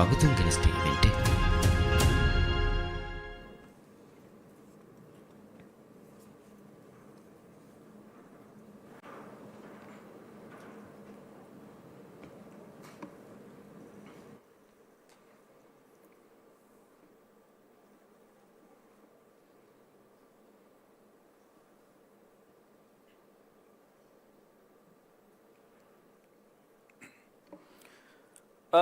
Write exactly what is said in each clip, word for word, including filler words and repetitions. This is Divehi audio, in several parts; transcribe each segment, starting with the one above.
ވަގުތުން ގެނެސްދިޔަ އިވެންޓެއް.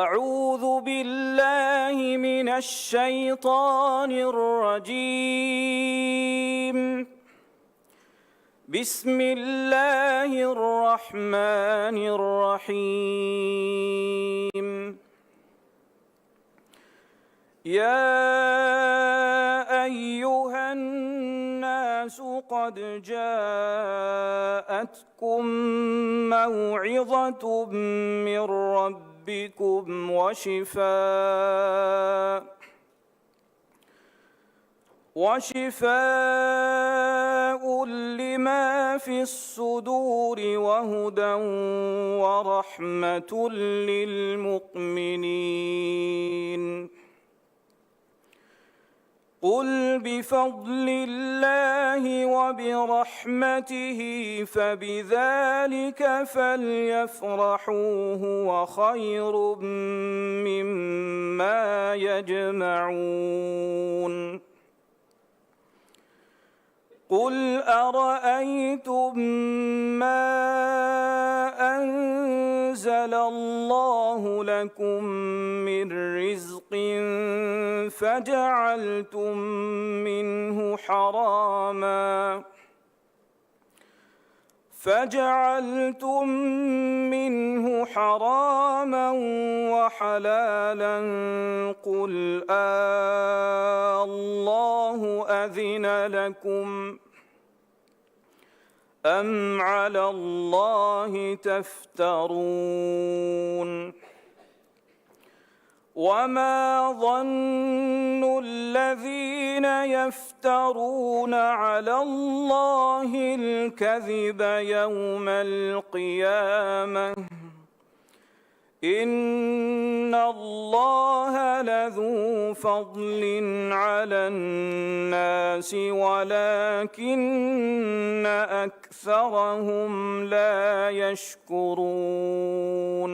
أعوذ بالله من الشيطان الرجيم. بسم الله الرحمن الرحيم. يا أيها الناس قد جاءتكم موعظة من ربكم وشفاء وشفاء لما في الصدور وهدى ورحمة للمؤمنين. قل بفضل الله وبرحمته فبذلك فليفرحوا هو خير مما يجمعون. قل أرأيتم ما أنزل الله لكم من رزق فجعلتم منه حراما فجعلتم منه حراما وحلالا، قل آه الله أذن لكم أم على الله تفترون؟ وما ظن الذين يفترون على الله الكذب يوم القيامة إن الله لذو فضل على الناس ولكن أكثرهم لا يشكرون.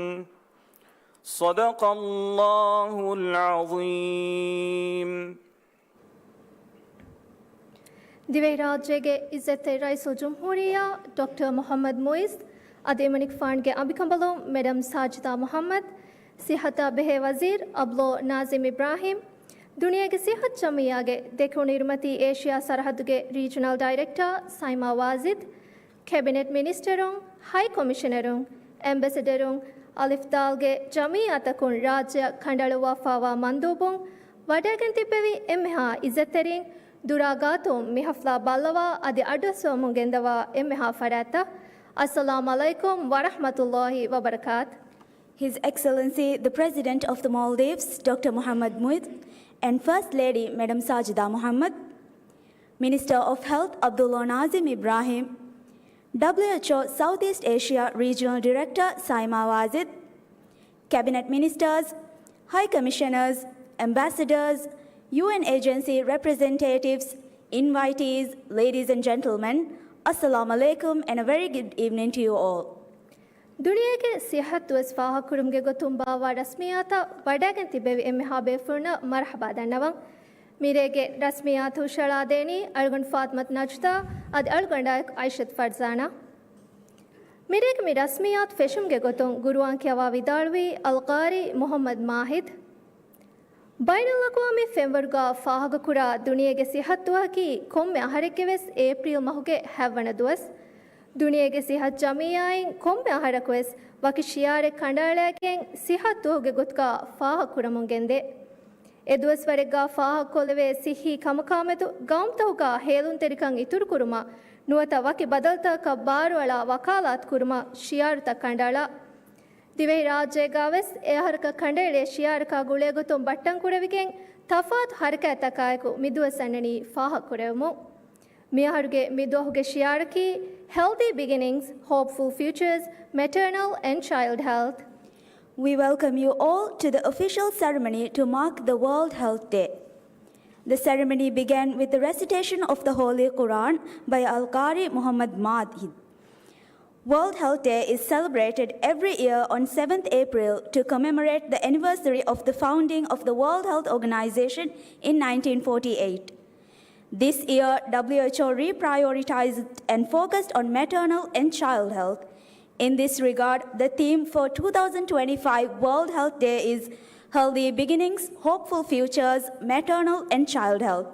صدق الله العظيم. ދިވެހިރާއްޖޭގެ އިއްޒަތްތެރި ރައީސުލްޖުމްހޫރިއްޔާ ޑޮކްޓަރ މުޙައްމަދު މުޢިއްޒު، އަދި އެމަނިކުފާނުގެ އަނބިކަނބަލުން މެޑަމް ސާޖިދާ މުޙައްމަދު، ސިއްހަތާ ބެހޭ ވަޒީރު އަބްލޯ ނާޒިމް އިބްރާހިމް، ދުނިޔޭގެ ސިއްހަތު ޖަމްޢިއްޔާގެ ދެކުނު އިރުމަތީ އޭޝިޔާ ސަރަހައްދުގެ ރީޖަނަލް ޑައިރެކްޓަރ ސައިމާ ވާޒިދު، ކެބިނެޓް މިނިސްޓަރުން، ހައި ކޮމިޝަނަރުން، އެމްބެސެޑަރުން، އަލިފް ދާލްގެ ޖަމްޢިއްޔާތަކުން ރާއްޖެއަށް ކަނޑައަޅުއްވާފައިވާ މަންދޫބުން، ވަޑައިގެން ތިއްބެވި އެންމެހާ އިއްޒަތްތެރިން، ދުރާގާތުން މި ޙަފްލާ ބައްލަވާ އަދި އަޑުއައްސަވަމުން ގެންދަވާ އެންމެހާ ފަރާތްތައް، އައްސަލާމް ޢަލައިކުމް ވަރަޙްމަތުﷲ ވަބަރަކާތު. His Excellency, the President of the Maldives, Doctor Muhammad Muizz, and First Lady, Madam Sajida Muhammad, Minister of Health, Abdullah Nazim Ibrahim, W H O Southeast Asia Regional Director Saima Wazid, Cabinet Ministers, High Commissioners, Ambassadors, U N agency representatives, invitees, ladies and gentlemen, Assalamu alaikum and a very good evening to you all. ދުނިޔޭގެ ސިއްހަތު ދުވަސް ފާހަގަކުރުމުގެ ގޮތުން ބާއްވާ ރަސްމިއްޔާތަށް ވަޑައިގެން ތިއްބެވި އެންމެހާ ބޭފުޅުންނަށް މަރުޙަބާ ދަންނަވަން. މިރޭގެ ރަސްމިއްޔާތު ހުށައަޅާދޭނީ އަޅުގަނޑު ފާތިމަތު ނަޖްދާ އަދި އަޅުގަނޑާއެކު އައިޝަތު ފަރްޒާނާ. މިރޭގެ މި ރަސްމިއްޔާތު ފެށުމުގެ ގޮތުން ގުރުއާން ކިޔަވާ ވިދާޅުވީ އަލްޤާރީ މުޙައްމަދު މާހިދު. ބައިނަލްއަޤްވާމީ ފެންވަރުގާ ފާހަގަކުރާ ދުނިޔޭގެ ސިއްހަތު ދުވަހަކީ ކޮންމެ އަހަރެއްގެ ވެސް އޭޕްރީލް މަހުގެ ހަތްވަނަ ދުވަސް. ދުނިޔޭގެ ސިއްހަތު ޖަމްޢިއްޔާއިން ކޮންމެ އަހަރަކު ވެސް ވަކި ޝިޢާރެއް ކަނޑައަޅައިގެން ސިއްހަތު ދުވަހުގެ ގޮތުގާ ފާހަގަކުރަމުން ގެންދޭ. އެ ދުވަސްވަރެއްގާ ފާހަގަކޮށްލެވޭ ސިއްހީ ކަމަކާމެދު ގައުމުތަކުގާ ހޭލުންތެރިކަން އިތުރުކުރުމަށް ނުވަތަ ވަކި ބަދަލުތަކަކަށް ބާރުއަޅާ ވަކާލާތުކުރުމަށް ޝިޢާރުތައް ކަނޑައަޅާ. ދިވެހިރާއްޖޭގާވެސް އެއަހަރަކަށް ކަނޑައެޅޭ ޝިޢާރަކާ ގުޅޭގޮތުން ބައްޓަންކުރެވިގެން ތަފާތު ޙަރަކާތްތަކާއެކު މިދުވަސް އަންނަނީ ފާހަގަކުރެވެމުން. މިއަހަރުގެ މިދުވަހުގެ ޝިޢާރަކީ Healthy Beginnings, Hopeful Futures, Maternal and Child Health. We welcome you all to the official ceremony to mark the World Health Day. The ceremony began with the recitation of the Holy Quran by Al-Qari Muhammad Madhi. World Health Day is celebrated every year on seventh April to commemorate the anniversary of the founding of the World Health Organization in nineteen forty-eight. This year, W H O reprioritized and focused on maternal and child health. In this regard, the theme for two thousand twenty-five World Health Day is Healthy Beginnings, Hopeful Futures, Maternal and Child Health.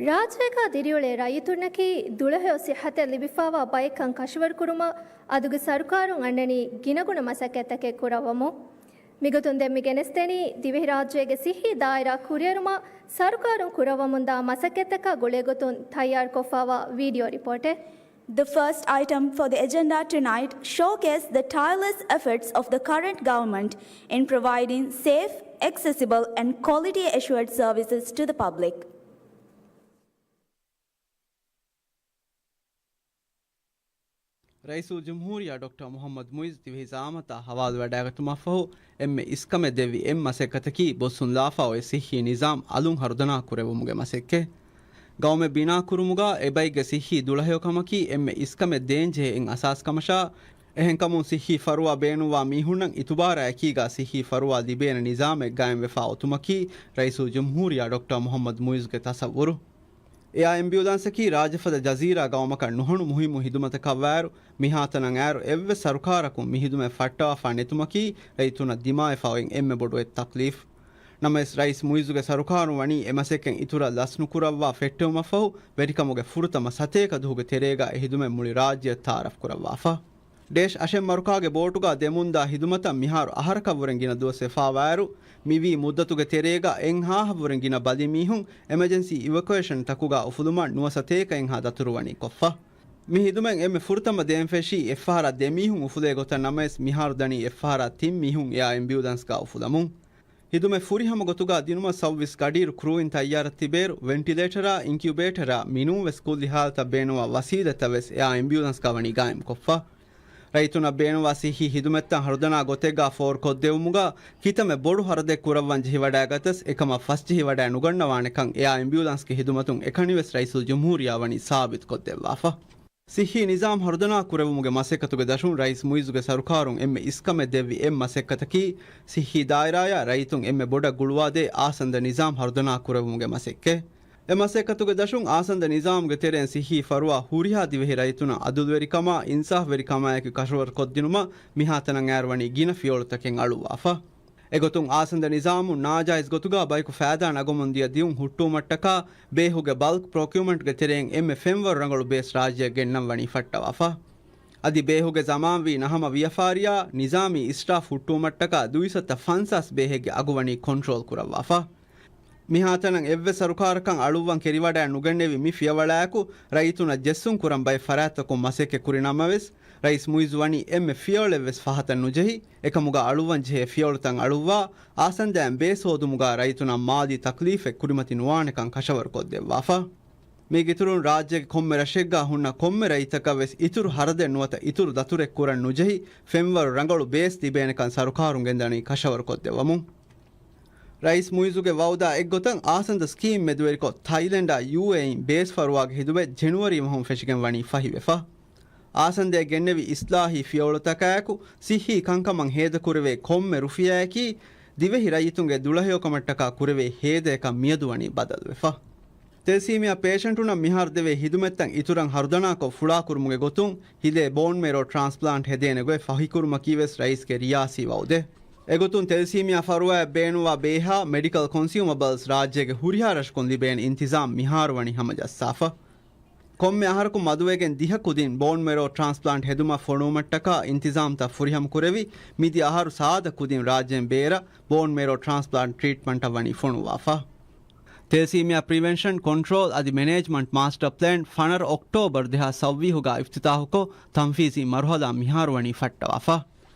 ރާއްޖޭގަ ދިރިއުޅޭ ރައްޔިތުންނަކީ ދުޅަހެޔޮ ސިއްހަތެއް ލިބިފާވާ ބައެއްކަން ކަށަވަރުކުރުމަށް އަދުގެ ސަރުކާރުން އަންނަނީ ގިނަގުނަ މަސައްކަތްތަކެއް ކުރައްވަމުން. މިގޮތުން ދެން މި ގެނެސްދެނީ ދިވެހިރާއްޖޭގެ ސިއްހީ ދާއިރާ ކުރިއެރުމަށް ސަރުކާރުން ކުރައްވަމުންދާ މަސައްކަތްތަކާ ގުޅޭގޮތުން ތައްޔާރުކޮށްފާވާ ވީޑިއޯ ރިޕޯޓެއް. The first item for the agenda tonight showcase the tireless efforts of the current government in providing safe, accessible and quality assured services to the public. ރައީސުލްޖުމްހޫރިއްޔާ ޑޮކްޓަރ މުޙައްމަދު މުޢިއްޒު ދިވެހި ޒަޢާމަތާ ޙަވާލުވެވަޑައިގަތުމަށްފަހު، އެންމެ އިސްކަމެއް ދެއްވި އެއް މަސައްކަތަކީ، ބޮއްސުން ލާފަ އޮތް ސިއްހީ ނިޒާމް އަލުން ހަރުދަނާ ކުރެއްވުމުގެ މަސައްކަތް. ގައުމެއް ބިނާ ކުރުމުގަ އެބައެއްގެ ސިއްހީ ދުޅަހެޔޮކަމަކީ އެންމެ އިސްކަމެއް ދޭންޖެހޭ އެއް އަސާސް ކަމަށާ، އެހެންކަމުން ސިއްހީ ފަރުވާ ބޭނުންވާ މީހުންނަށް އިތުބާރާ އެކީގަ ސިއްހީ ފަރުވާ ލިބޭނެ ނިޒާމެއް ގާއިމްވެފާ އޮތުމަކީ ރައީސުލްޖުމްހޫރިއްޔާ ޑޮކްޓަރ މުޙައްމަދު މުޢިއްޒުގެ ތަޞައްވުރު. އެއާ އެމްބިއުލާންސަކީ ރާއްޖެފަދަ ޖަޒީރާ ގައުމަކަށް ނުހަނު މުހިއްމު ހިދުމަތަކަށްވާއިރު، މިހާތަނަށް އައިރު އެއްވެސް ސަރުކާރަކުން މި ހިދުމަތް ފައްޓަވާފާ ނެތުމަކީ ރައްޔިތުންނަށް ދިމާވެފާ އޮތް އެންމެ ބޮޑު އެއް ތަކްލީފް. ނަމަވެސް، ރައީސް މުޢިއްޒުގެ ސަރުކާރުން ވަނީ އެ މަސައްކަތް އިތުރަށް ލަސްނުކުރައްވާ ފެއްޓެވުމަށްފަހު، ވެރިކަމުގެ ފުރަތަމަ ސަތޭކަ ދުހުގެ ތެރޭގަ އެ ހިދުމަތް މުޅި ރާއްޖެއަށް ތަޢާރަފް ކުރައްވާފަ. ޑޭޝް އަށެއް މަރުކާގެ ބޯޓުގަ ދެމުންދާ ހިދުމަތަށް މިހާރު އަހަރަކަށްވުރެން ގިނަ ދުވަސް ވެފާވާއިރު، މިވީ މުއްދަތުގެ ތެރޭގަ އެއްހާހަށްވުރެން ގިނަ ބަލި މީހުން އެމަޖެންސީ އިވެކުއޭޝަން ތަކުގަ އުފުލުމަށް ނުވަ ސަތޭކަ އެއްހާ ދަތުރުވަނީ ކޮށްފަ. މި ހިދުމަތް އެންމެ ފުރަތަމަ ދޭން ފެށީ އެއްފަހަރާ ދެ މީހުން އުފުލޭ ގޮތަށް ނަމަވެސް، މިހާރު ދަނީ އެއްފަހަރާ ތިން މީހުން އެއާ އެމްބިއުލާންސްގަ އުފުލަމުން. ހިދުމަތް ފުރިހަމަ ގޮތުގަ ދިނުމަށް ސައުވީސް ގަޑިއިރު ކްރޫއިން ތައްޔާރަށް ތިބޭއިރު، ވެންޓިލޭޓަރާ، އިންކިއުބޭޓަރާ، މިނޫންވެސް ކުއްލި ހާލަތަށް ބޭނުންވާ ވަސީލަތްތައްވެސް އެއާ އެމްބިއުލާންސްގަ ވަނީ ގާއިމްކޮށްފަ. ރައްޔިތުންނަށް ބޭނުންވާ ސިއްހީ ހިދުމަތްތައް ހަރުދަނާ ގޮތެއްގަ ފޯރުކޮށްދެވުމުގަ ކިތަންމެ ބޮޑު ހަރަދެއް ކުރައްވަން ޖެހިވަޑައިގަތަސް، އެކަމަށް ފަސްޖެހިވަޑައި ނުގަންނަވާނެކަން އެއާ އެމްބިއުލާންސްގެ ހިދުމަތުން އެކަނިވެސް ރައީސުލްޖުމްހޫރިއްޔާ ވަނީ ސާބިތުކޮށްދެއްވާފަ. ސިއްހީ ނިޒާމް ހަރުދަނާ ކުރެއްވުމުގެ މަސައްކަތުގެ ދަށުން ރައީސް މުޢިއްޒުގެ ސަރުކާރުން އެންމެ އިސްކަމެއް ދެއްވި އެއް މަސައްކަތަކީ، ސިއްހީ ދާއިރާޔާ ރައްޔިތުން އެންމެ ބޮޑަށް ގުޅުވާދޭ އާސަންދަ ނިޒާމް ހަރުދަނާ ކުރެއްވުމުގެ މަސައްކަތް. އެ މަސައްކަތުގެ ދަށުން އާސަންދަ ނިޒާމުގެ ތެރެއިން ސިއްހީ ފަރުވާ ހުރިހާ ދިވެހި ރައްޔިތުނަށް އަދުލުވެރިކަމާ، އިންސާފުވެރިކަމާއެކު ކަށަވަރުކޮށްދިނުމަށް މިހާތަނަށް އައިރު ވަނީ ގިނަ ފިޔަވަޅުތަކެއް އަޅުއްވާފަ. އެގޮތުން އާސަންދަ ނިޒާމުން ނާޖާއިޒް ގޮތުގަ ބަޔަކު ފައިދާ ނަގަމުން ދިޔަ ދިއުން ހުއްޓުވުމަށްޓަކާ، ބޭހުގެ ބަލްކް ޕްރޮކިއުމަންޓްގެ ތެރެއިން އެންމެ ފެންވަރު ރަނގަޅު ބޭސް ރާއްޖެއަށް ގެންނަން ވަނީ ފައްޓަވާފަ. އަދި ބޭހުގެ ޒަމާންވީ ނަހަމަ ވިޔަފާރިއާ ނިޒާމީ އިސްރާފް ހުއްޓުވުމަށްޓަކާ ދުއިސައްތަ ފަންސާސް ބޭހެއްގެ އަގު ވަނީ ކޮންޓްރޯލް ކުރައްވާފަ. މިހާތަނަށް އެއްވެސް ސަރުކާރަކަށް އަޅުއްވަން ކެރިވަޑައި ނުގެންނެވި މި ފިޔަވަޅާއެކު، ރައްޔިތުންނަށް ޖެއްސުން ކުރަން ބައެއް ފަރާތްތަކުން މަސައްކަތް ކުރި ނަމަވެސް، ރައީސް މުޢިއްޒު ވަނީ އެންމެ ފިޔަވަޅެއްވެސް ފަހަތަށް ނުޖެހި، އެކަމުގަ އަޅުއްވަން ޖެހޭ ފިޔަވަޅުތައް އަޅުއްވާ، އާސަންދައިން ބޭސް ހޯދުމުގަ ރައްޔިތުންނަށް މާލީ ތަކްލީފެއް ކުރިމަތި ނުވާނެކަން ކަށަވަރުކޮށްދެއްވާފަ. މީގެއިތުރުން ރާއްޖޭގެ ކޮންމެ ރަށެއްގަ ހުންނަ ކޮންމެ ރައްޔިތަކަށްވެސް އިތުރު ހަރަދެއް ނުވަތަ އިތުރު ދަތުރެއް ކުރަން ނުޖެހި، ފެންވަރު ރަނގަޅު ބޭސް ލިބޭނެކަން ސަރުކާރުން ގެންދަނީ ކަށަވަރުކޮށްދެއްވަމުން. ރައީސް މުޢިއްޒުގެ ވައުދާ އެއްގޮތަށް އާސަންދަ ސްކީމް މެދުވެރިކޮށް، ތައިލެންޑާ ޔޫއޭއީން ބޭސް ފަރުވާގެ ހިދުމަތް ޖެނުއަރީ މަހުން ފެށިގެން ވަނީ ފަހިވެފަ. އާސަންދައަށް ގެންނެވި އިސްލާހީ ފިޔަވަޅުތަކާއެކު، ސިއްހީ ކަންކަމަށް ހޭދަކުރެވޭ ކޮންމެ ރުފިޔާއަކީ، ދިވެހި ރައްޔިތުންގެ ދުޅަހެޔޮކަމަށްޓަކާ ކުރެވޭ ހޭދަޔަކަށް މިއަދު ވަނީ ބަދަލުވެފަ. ތެލްސީމިއާ ޕޭޝަންޓުންނަށް މިހާރު ދެވޭ ހިދުމަތްތައް އިތުރަށް ހަރުދަނާކޮށް ފުޅާކުރުމުގެ ގޮތުން، ހިލޭ ބޯން މެރޯ ޓްރާންސްޕްލާންޓް ހެދޭނެ ގޮތް ފަހިކުރުމަކީވެސް ރައީސްގެ ރިޔާސީ ވައުދެއް. އެގޮތުން ތެލްސީމިއާ ފަރުވާއަށް ބޭނުންވާ ބޭހާ މެޑިކަލް ކޮންސިއުމަބަލްސް ރާއްޖޭގެ ހުރިހާ ރަށަކުން ލިބޭނެ އިންތިޒާމް މިހާރު ވަނީ ހަމަޖައްސާފަ. ކޮންމެ އަހަރަކު މަދުވެގެން ދިހަ ކުދިން ބޯން މެރޯ ޓްރާންސްޕްލާންޓް ހެދުމަށް ފޮނުވުމަށްޓަކާ އިންތިޒާމްތައް ފުރިހަމަކުރެވި، މިދިޔަ އަހަރު ސާދަ ކުދިން ރާއްޖޭން ބޭރަށް ބޯން މެރޯ ޓްރާންސްޕްލާންޓް ޓްރީޓްމަންޓަށް ވަނީ ފޮނުވާފަ. ތެލްސީމިއާ ޕްރިވެންޝަން، ކޮންޓްރޯލް އަދި މެނޭޖްމަންޓް މާސްޓަރ ޕްލޭން ފަނަރަ އޮކްޓޯބަރު ދެހާސް ސައްވީހުގަ އިފްތިތާހުކޮށް، ތަންފީޒީ މަރުހަލާ މިހާރު ވަނީ ފައްޓަވާފަ.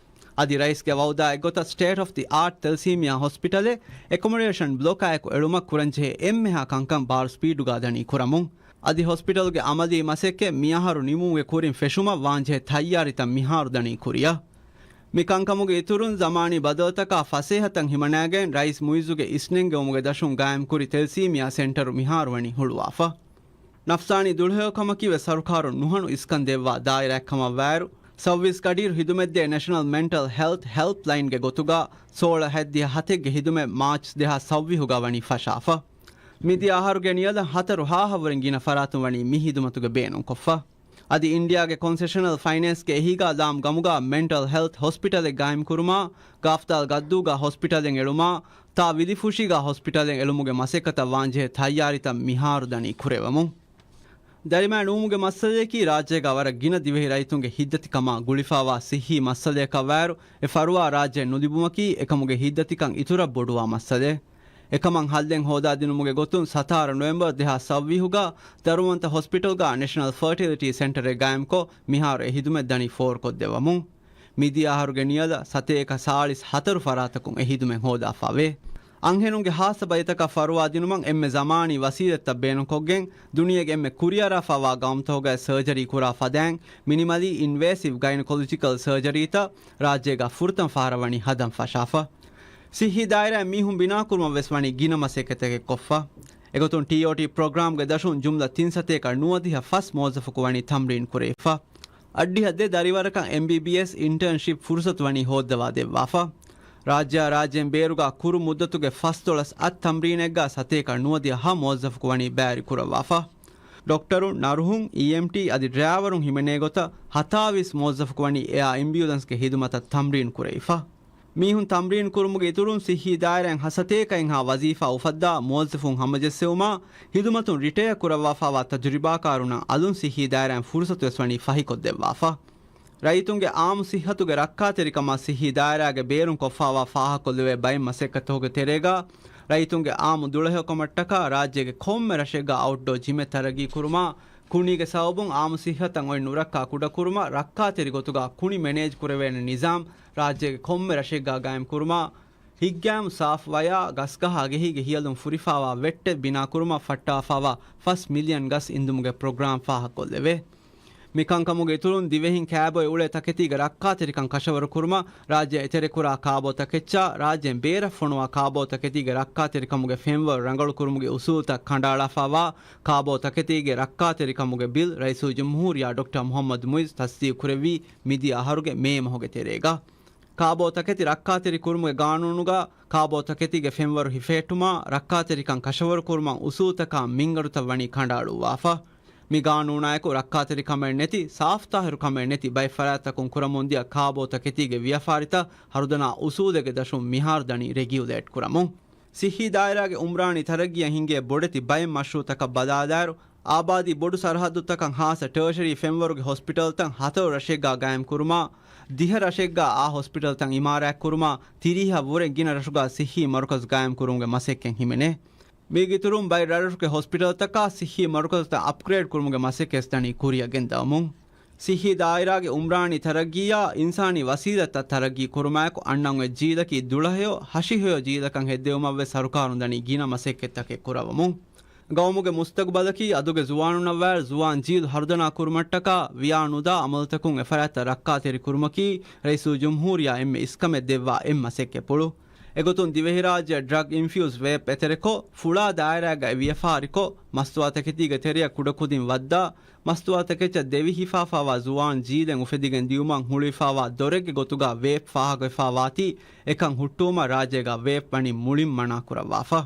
އަދި ރައީސްގެ ވައުދާ އެއްގޮތަށް ސްޓޭޓް އޮފް ދި އާޓް ތެލްސީމިއާ ހޮސްޕިޓަލެއް އެކޮމޮޑޭޝަން ބްލޮކާއެކު އެޅުމަށް ކުރަންޖެހޭ އެންމެހާ ކަންކަން ބާރު ސްޕީޑުގަ ދަނީ ކުރަމުން. އަދި ހޮސްޕިޓަލުގެ އަމަލީ މަސައްކަތް މިއަހަރު ނިމުމުގެ ކުރިން ފެށުމަށް ވާންޖެހޭ ތައްޔާރީތައް މިހާރު ދަނީ ކުރިއަށް. މި ކަންކަމުގެ އިތުރުން، ޒަމާނީ ބަދަލުތަކާ ފަސޭހަތައް ހިމަނާގެން، ރައީސް މުއިއްޒުގެ އިސްނެންގެވުމުގެ ދަށުން ގާއިމްކުރި ތެލްސީމިއާ ސެންޓަރު މިހާރު ވަނީ ހުޅުވާފަ. ނަފްސާނީ ދުޅަހެޔޮކަމަކީ ވެސް ސަރުކާރުން ނުހަނު އިސްކަން ދެއްވާ ދާއިރާއެއް ކަމަށްވާއިރު، ސައުވީސް ގަޑިއިރު ހިދުމަތްދޭ ނެޝަނަލް މެންޓަލް ހެލްތް ހެލްޕްލައިންގެ ގޮތުގަ ސޯޅަ ހަތްދިހަ ހަތެއްގެ ހިދުމަތް މާޗް ދެހާސް ސައުވީހުގަ ވަނީ ފަށާފަ. މިދިޔަ އަހަރުގެ ނިޔަލަށް ހަތަރު ހާހަށްވުރެން ގިނަ ފަރާތުން ވަނީ މި ހިދުމަތުގެ ބޭނުންކޮށްފަ. އަދި އިންޑިއާގެ ކޮންސެޝަނަލް ފައިނޭންސްގެ އެހީގަ ލާމް ގަމުގަ މެންޓަލް ހެލްތް ހޮސްޕިޓަލެއް ގާއިމްކުރުމާ، ގާފްތާލް ގައްދޫގަ ހޮސްޕިޓަލެއް އެޅުމާ، ތާ ވިލިފުށީގަ ހޮސްޕިޓަލެއް އެޅުމުގެ މަސައްކަތަށް ވާންޖެހޭ ތައްޔާރީތައް މިހާރު ދަނީ ކުރެވެމުން. ދަރިމައިން އުވުމުގެ މައްސަލަޔަކީ ރާއްޖޭގަ ވަރަށް ގިނަ ދިވެހި ރައްޔިތުންގެ ހިތްދަތިކަމާ ގުޅިފާވާ ސިއްހީ މައްސަލަޔަކަށްވާއިރު، އެ ފަރުވާ ރާއްޖެ ނުލިބުމަކީ އެކަމުގެ ހިތްދަތިކަން އިތުރަށް ބޮޑުވާ މައްސަލައެއް. އެކަމަށް ހައްލެއް ހޯދާދިނުމުގެ ގޮތުން ސަތާރަ ނޮވެމްބަރު ދެހާސް ސައުވީހުގަ ދަރުމަވަންތަ ހޮސްޕިޓަލްގަ ނެޝަނަލް ފަރޓިލިޓީ ސެންޓަރެއް ގާއިމްކޮށް، މިހާރު އެ ހިދުމަތް ދަނީ ފޯރުކޮށްދެއްވަމުން. މިދިޔަ އަހަރުގެ ނިޔަލަށް ސަތޭކަ ސާޅީސް ހަތަރު ފަރާތަކުން އެ ހިދުމަތް ހޯދާފާވޭ. އަންހެނުންގެ ހާއްސަ ބައިތަކަށް ފަރުވާ ދިނުމަށް އެންމެ ޒަމާނީ ވަސީލަތްތައް ބޭނުންކޮށްގެން، ދުނިޔޭގެ އެންމެ ކުރިއަރާފާވާ ގައުމުތަކުގައި ސަރޖަރީ ކުރާ ފަދައިން، މިނިމަލީ އިންވޭސިވް ގައިނަކޮލޮޖިކަލް ސަރޖަރީތައް ރާއްޖޭގަ ފުރަތަމަ ފަހަރަށް ވަނީ ހަދަން ފަށާފަ. ސިއްހީ ދާއިރާއިން މީހުން ބިނާކުރުމަށް ވެސް ވަނީ ގިނަ މަސައްކަތްތަކެއް ކޮށްފަ. އެގޮތުން ޓީއޯޓީ ޕްރޮގްރާމްގެ ދަށުން ޖުމްލަ ތިން ސަތޭކަ ނުވަދިހަ ފަސް މުވައްޒަފަކު ވަނީ ތަމްރީން ކުރެވިފަ. އަށްޑިހަ ދެ ދަރިވަރަކަށް އެމްބީބީއެސް އިންޓާންޝިޕް ފުރުސަތު ވަނީ ހޯއްދަވާ ދެއްވާފަ. ރާއްޖެއާ ރާއްޖޭން ބޭރުގަ ކުރު މުއްދަތުގެ ފަސްދޮޅަސް އަށް ތަމްރީނެއްގަ ސަތޭކަ ނުވަދިހަ ހަ މުވައްޒަފަކު ވަނީ ބައިވެރި ކުރައްވާފަ. ޑޮކްޓަރުން، ނަރުހުން، އީއެމްޓީ އަދި ޑްރައިވަރުން ހިމެނޭ ގޮތަށް ހަތާވީސް މުވައްޒަފަކު ވަނީ އެއާ އެމްބިއުލަންސްގެ ހިދުމަތަށް ތަމްރީން ކުރެވިފަ. މީހުން ތަމްރީން ކުރުމުގެ އިތުރުން ސިއްހީ ދާއިރާއިން ހަ ސަތޭކައެއްހާ ވަޒީފާ އުފައްދާ މުވައްޒަފުން ހަމަޖެއްސެވުމާ، ހިދުމަތުން ރިޓަޔާ ކުރައްވާފާވާ ތަޖުރިބާކާރުންނަށް އަލުން ސިއްހީ ދާއިރާއިން ފުރުސަތުވެސް ވަނީ ފަހިކޮށްދެއްވާފަ. ރައްޔިތުންގެ އާއްމު ސިއްހަތުގެ ރައްކާތެރިކަމާ ސިއްހީ ދާއިރާގެ ބޭރުން ކޮށްފާވާ ފާހަގަކޮށްލެވޭ ބައެއް މަސައްކަތްތަކުގެ ތެރޭގަ، ރައްޔިތުންގެ އާއްމު ދުޅަހެޔޮކަމަށްޓަކާ ރާއްޖޭގެ ކޮންމެ ރަށެއްގަ އައުޓްޑޯ ޖިމެއް ތަރައްގީކުރުމާ، ކުނީގެ ސަބަބުން އާއްމު ސިއްހަތަށް އޮތް ނުރައްކާ ކުޑަކުރުމަށް ރައްކާތެރި ގޮތުގަ ކުނި މެނޭޖް ކުރެވޭނެ ނިޒާމް ރާއްޖޭގެ ކޮންމެ ރަށެއްގަ ގާއިމްކުރުމާ، ހިތްގައިމު ސާފު ވަޔާ ގަސްގަހާ ގެހީގެ ހިޔަލުން ފުރިފާވާ ވެއްޓެއް ބިނާކުރުމަށް ފައްޓާފާވާ ފަސް މިލިއަން ގަސް އިންދުމުގެ ޕްރޮގްރާމް ފާހަގަކޮށްލެވޭ. މި ކަންކަމުގެ އިތުރުން ދިވެހިން ކާބޯއި އުޅޭ ތަކެތީގެ ރައްކާތެރިކަން ކަށަވަރުކުރުމަށް، ރާއްޖެ އެތެރެކުރާ ކާބޯ ތަކެއްޗާ، ރާއްޖޭން ބޭރަށް ފޮނުވާ ކާބޯ ތަކެތީގެ ރައްކާތެރިކަމުގެ ފެންވަރު ރަނގަޅުކުރުމުގެ އުސޫލުތައް ކަނޑައަޅާފާވާ ކާބޯ ތަކެތީގެ ރައްކާތެރިކަމުގެ ބިލް ރައީސުލްޖުމްހޫރިއްޔާ ޑޮކްޓަރ މުޙައްމަދު މުޢިއްޒު ތަޞްދީޤުކުރެއްވީ މިދިޔަ އަހަރުގެ މޭ މަހުގެ ތެރޭގަ. ކާބޯ ތަކެތި ރައްކާތެރި ކުރުމުގެ ގާނޫނުގަ ކާބޯ ތަކެތީގެ ފެންވަރު ހިފެހެއްޓުމާ، ރައްކާތެރިކަން ކަށަވަރު ކުރުމަށް އުސޫލުތަކާ މިންގަނޑުތައް ވަނީ ކަނޑައަޅުއްވާފަ. މި ގާނޫނާއެކު ރައްކާތެރިކަމެއް ނެތި، ސާފުތާހިރުކަމެއް ނެތި ބައެއް ފަރާތްތަކުން ކުރަމުންދިޔަ ކާބޯ ތަކެތީގެ ވިޔަފާރިތައް ހަރުދަނާ އުސޫލެއްގެ ދަށުން މިހާރު ދަނީ ރެގިއުލޭޓް ކުރަމުން. ސިއްހީ ދާއިރާގެ އުމްރާނީ ތަރައްގީއަށް ހިނގޭ ބޮޑެތި ބައެއް މަޝްރޫއުތަކަށް ބަލާލާއިރު، އާބާދީ ބޮޑު ސަރަހައްދުތަކަށް ހާއްސަ ޓާޝަރީ ފެންވަރުގެ ހޮސްޕިޓަލްތައް ހަތަރު ރަށެއްގަ ގާއިމްކުރުމާ، ދިހަ ރަށެއްގަ އާ ހޮސްޕިޓަލްތައް އިމާރާތްކުރުމާ، ތިރީހަށް ވުރެ ގިނަ ރަށުގަ ސިއްހީ މަރުކަޒު ގާއިމްކުރުމުގެ މަސައްކަތް ހިމެނޭ. މީގެއިތުރުން ބައެއް ރަށްރަށުގެ ހޮސްޕިޓަލްތަކާ ސިއްހީ މަރުކަޒުތައް އަޕްގްރޭޑް ކުރުމުގެ މަސައްކަތް ދަނީ ކުރިއަށް ގެންދަވަމުން. ސިއްހީ ދާއިރާގެ އުމްރާނީ ތަރައްގީއާ އިންސާނީ ވަސީލަތްތައް ތަރައްގީ ކުރުމާއެކު އަންނަން އޮތް ޖީލަކީ ދުޅަހެޔޮ، ހަށިހެޔޮ ޖީލަކަށް ހެއްދެވުމަށް ވެސް ސަރުކާރުން ދަނީ ގިނަ މަސައްކަތްތަކެއް ކުރައްވަމުން. ގައުމުގެ މުސްތަގުބަލަކީ އަދުގެ ޒުވާނުންނަށް ވާއިރު ޒުވާން ޖީލު ހަރުދަނާ ކުރުމަށްޓަކާ ވިޔާ ނުދާ އަމަލުތަކުން އެފަރާތްތައް ރައްކާތެރި ކުރުމަކީ ރައީސުލްޖުމްހޫރިއްޔާ އެންމެ އިސްކަމެއް ދެއްވާ އެއް މަސައްކަތްޕުޅު. އެގޮތުން ދިވެހިރާއްޖެއަށް ޑްރަގް އިންފިއުސް ވޭޕް އެތެރެކޮށް، ފުޅާ ދާއިރާގައި ވިޔަފާރިކޮށް، މަސްތުވާތަކެތީގެ ތެރެއަށް ކުޑަކުދިން ވައްދާ، މަސްތުވާތަކެއްޗަށް ދެވި ހިފާފާވާ ޒުވާން ޖީލެއް އުފެދިގެން ދިއުމަށް ހުޅުވިފާވާ ދޮރެއްގެ ގޮތުގަ ވޭޕް ފާހަގަވެފާ ވާތީ، އެކަން ހުއްޓުވުމަށް ރާއްޖޭގަ ވޭޕް ވަނީ މުޅިން މަނާ ކުރައްވާފަ.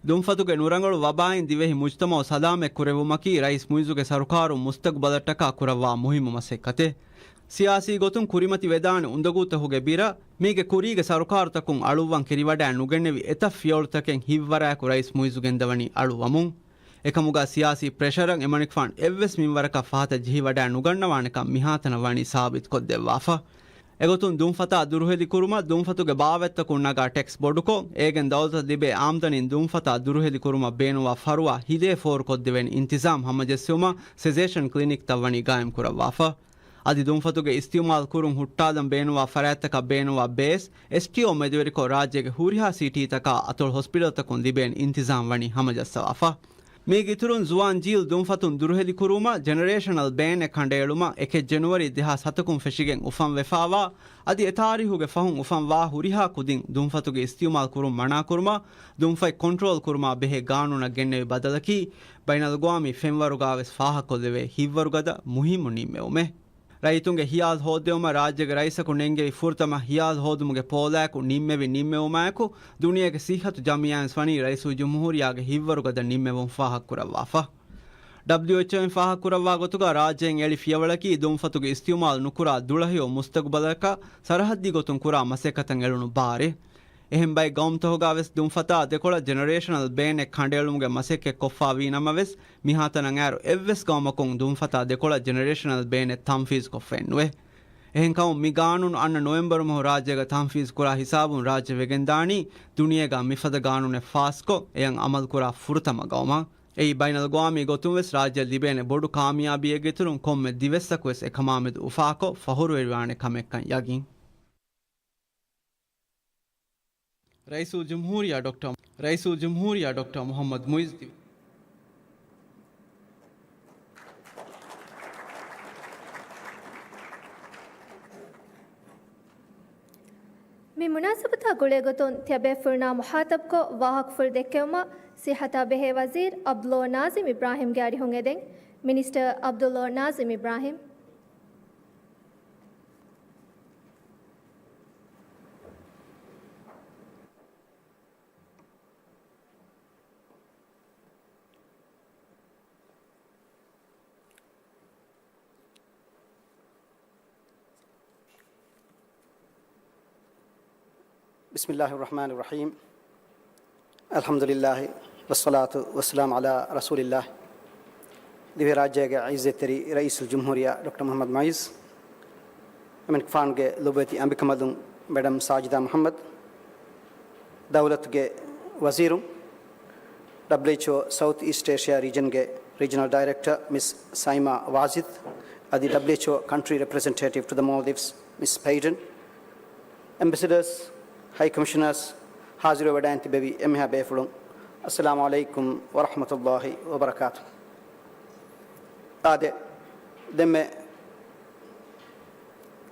ދުންފަތުގެ ނުރަނގަޅު ވަބާއިން ދިވެހި މުޖްތަމަޢު ސަލާމަތް ކުރެއްވުމަކީ ރައީސް މުއިއްޒުގެ ސަރުކާރުން މުސްތަގުބަލަށްޓަކާ ކުރައްވާ މުހިއްމު މަސައްކަތެއް. ސިޔާސީ ގޮތުން ކުރިމަތި ވެދާނެ އުނދަގޫތަކުގެ ބިރަށް، މީގެ ކުރީގެ ސަރުކާރުތަކުން އަޅުއްވަން ކެރިވަޑައި ނުގެންނެވި އެތައް ފިޔަވަޅުތަކެއް ހިތްވަރާއެކު ރައީސް މުއިއްޒު ގެންދަވަނީ އަޅުއްވަމުން. އެކަމުގަ ސިޔާސީ ޕްރެޝަރަށް އެމަނިކުފާނު އެއްވެސް މިންވަރަކަށް ފަހަތަށް ޖެހިވަޑައި ނުގަންނަވާނެކަން މިހާތަނަށް ވަނީ ސާބިތުކޮށްދެއްވާފަ. އެގޮތުން ދުންފަތާ ދުރުހެލިކުރުމަށް ދުންފަތުގެ ބާވަތްތަކުން ނަގާ ޓެކްސް ބޮޑުކޮށް، އޭގެން ދައުލަތަށް ލިބޭ އާމްދަނީން ދުންފަތާ ދުރުހެލިކުރުމަށް ބޭނުންވާ ފަރުވާ ހިލޭ ފޯރުކޮށްދެވޭނެ އިންތިޒާމް ހަމަޖެއްސެވުމަށް ސެޖޭޝަން ކްލިނިކްތައް ވަނީ ގާއިމްކުރައްވާފަ. އަދި ދުންފަތުގެ އިސްތިއުމާލް ކުރުން ހުއްޓާލަން ބޭނުންވާ ފަރާތްތަކަށް ބޭނުންވާ ބޭސް، އެސްޓީއޯ މެދުވެރިކޮށް ރާއްޖޭގެ ހުރިހާ ސިޓީތަކާ އަތޮޅު ހޮސްޕިޓަލްތަކުން ލިބޭނެ އިންތިޒާމް ވަނީ ހަމަޖައްސަވާފަ. މީގެ އިތުރުން ޒުވާން ޖީލް ދުންފަތުން ދުރުހެލިކުރުވުމަށް ޖެނެރޭޝަނަލް ބޭނެއް ކަނޑައެޅުމަށް އެކެއް ޖެނުއަރީ ދެހާސް ހަތަކުން ފެށިގެން އުފަންވެފާވާ، އަދި އެ ތާރީހުގެ ފަހުން އުފަންވާ ހުރިހާ ކުދިން ދުންފަތުގެ އިސްތިއުމާލް ކުރުން މަނާކުރުމަށް، ދުންފަތް ކޮންޓްރޯލް ކުރުމާ ބެހޭ ގާނޫނަށް ގެންނެވި ބަދަލަކީ، ބައިނަލްއަގްވާމީ ފެންވަރުގާވެސް ފާހަގަކޮށްލެވޭ ހިތްވަރުގަދަ މުހިއްމު ނިންމެވުމެއް. ރައްޔިތުންގެ ހިޔާލު ހޯއްދެވުމަށް ރާއްޖޭގެ ރައީސަކު ނެންގެވި ފުރަތަމަ ހިޔާލު ހޯދުމުގެ ޕޯލާއެކު ނިންމެވި ނިންމެވުމާއެކު، ދުނިޔޭގެ ސިއްހަތު ޖަމިއްޔާވެސް ވަނީ ރައީސުލްޖުމްހޫރިއްޔާގެ ހިތްވަރުގަދަ ނިންމެވުން ފާހަގަކުރައްވާފަ. ޑަބްލިއުއެޗްއޯއިން ފާހަގަކުރައްވާ ގޮތުގަ ރާއްޖޭން އެޅި ފިޔަވަޅަކީ ދުންފަތުގެ އިސްތިއުމާލު ނުކުރާ ދުޅަހެޔޮ މުސްތަގުބަލަކަށް ސަރަހައްދީ ގޮތުން ކުރާ މަސައްކަތަށް އެޅުނު ބާރެއް. އެހެން ބައެއް ގައުމުތަކުގަވެސް ދުންފަތާ ދެކޮޅަށް ޖެނެރޭޝަނަލް ބޭނެއް ކަނޑައެޅުމުގެ މަސައްކަތް ކޮށްފާވީ ނަމަވެސް، މިހާތަނަށް އައިރު އެއްވެސް ގައުމަކުން ދުންފަތާ ދެކޮޅަށް ޖެނެރޭޝަނަލް ބޭނެއް ތަންފީޒު ކޮށްފައެއްނުވޭ. އެހެންކަމުން މި ގާނޫނު އަންނަ ނޮވެމްބަރު މަހު ރާއްޖޭގަ ތަންފީޒު ކުރާ ހިސާބުން ރާއްޖެ ވެގެންދާނީ ދުނިޔޭގަ މިފަދަ ގާނޫނެއް ފާސްކޮށް އެއަށް އަމަލުކުރާ ފުރަތަމަ ގައުމަށް. އެއީ ބައިނަލްއަގްވާމީ ގޮތުންވެސް ރާއްޖެ ލިބޭނެ ބޮޑު ކާމިޔާބީއެއްގެ އިތުރުން ކޮންމެ ދިވެއްސަކުވެސް އެކަމާމެދު އުފާކޮށް ފަހުރުވެރިވާނެ ކަމެއްކަން ޔަގީން. ރައީސުލްޖުމްހޫރިއްޔާ ޑޮކްޓަރ، ރައީސުލްޖުމްހޫރިއްޔާ ޑޮކްޓަރ މުޙައްމަދު މުޢިއްޒު ދިވެ. މި މުނާސަބަތާ ގުޅޭގޮތުން ތިޔަބޭފުޅުންނާ މުޚާޠަބުކޮށް ވާހަކަފުޅު ދެއްކެވުމަށް ސިއްހަތާ ބެހޭ ވަޒީރު ޢަބްދުﷲ ނާޒިމް އިބްރާހިމްގެ އަރިހުން އެދެން. މިނިސްޓަރ ޢަބްދުﷲ ނާޒިމް އިބްރާހިމް. بسم الله الرحمن الرحيم. الحمد لله والصلاة والسلام على رسول الله. ދިވެހިރާއްޖޭގެ ޢިއްޒަތްތެރި ރައީސުލްޖުމްހޫރިއްޔާ ޑޮކްޓަރ މުޙައްމަދު މުޢިއްޒު، އެމަނިކުފާނުގެ ލޮބުވެތި އަނބިކަނބަލުން މެޑަމް ސާޖިދާ މުޙައްމަދު، ދައުލަތުގެ ވަޒީރުން، ޑަބްލިއުއެޗްއޯ ސައުތު އީސްޓް އޭޝިއާ ރީޖަންގެ ރީޖަނަލް ޑައިރެކްޓަރ މިސް ސައިމާ ވާޖިދު އަދި ޑަބްލިއުއެޗްއޯ ކަންޓްރީ ރެޕްރެޒެންޓޭޓިވް ޓު ދަ މޯލްޑިވްސް މިސް ޕެއިޑަން، އެމްބެސެޑާސް، ހައި ކޮމިޝަނާސް، ޙާޒިރުވެވަޑައިން ތިބެވި އެންމެހާ ބޭފުޅުން، އައްސަލާމު ޢަލައިކުމް ވަރަޙްމަތުﷲި ވަބަރަކާތު. އާދެ، ދެންމެ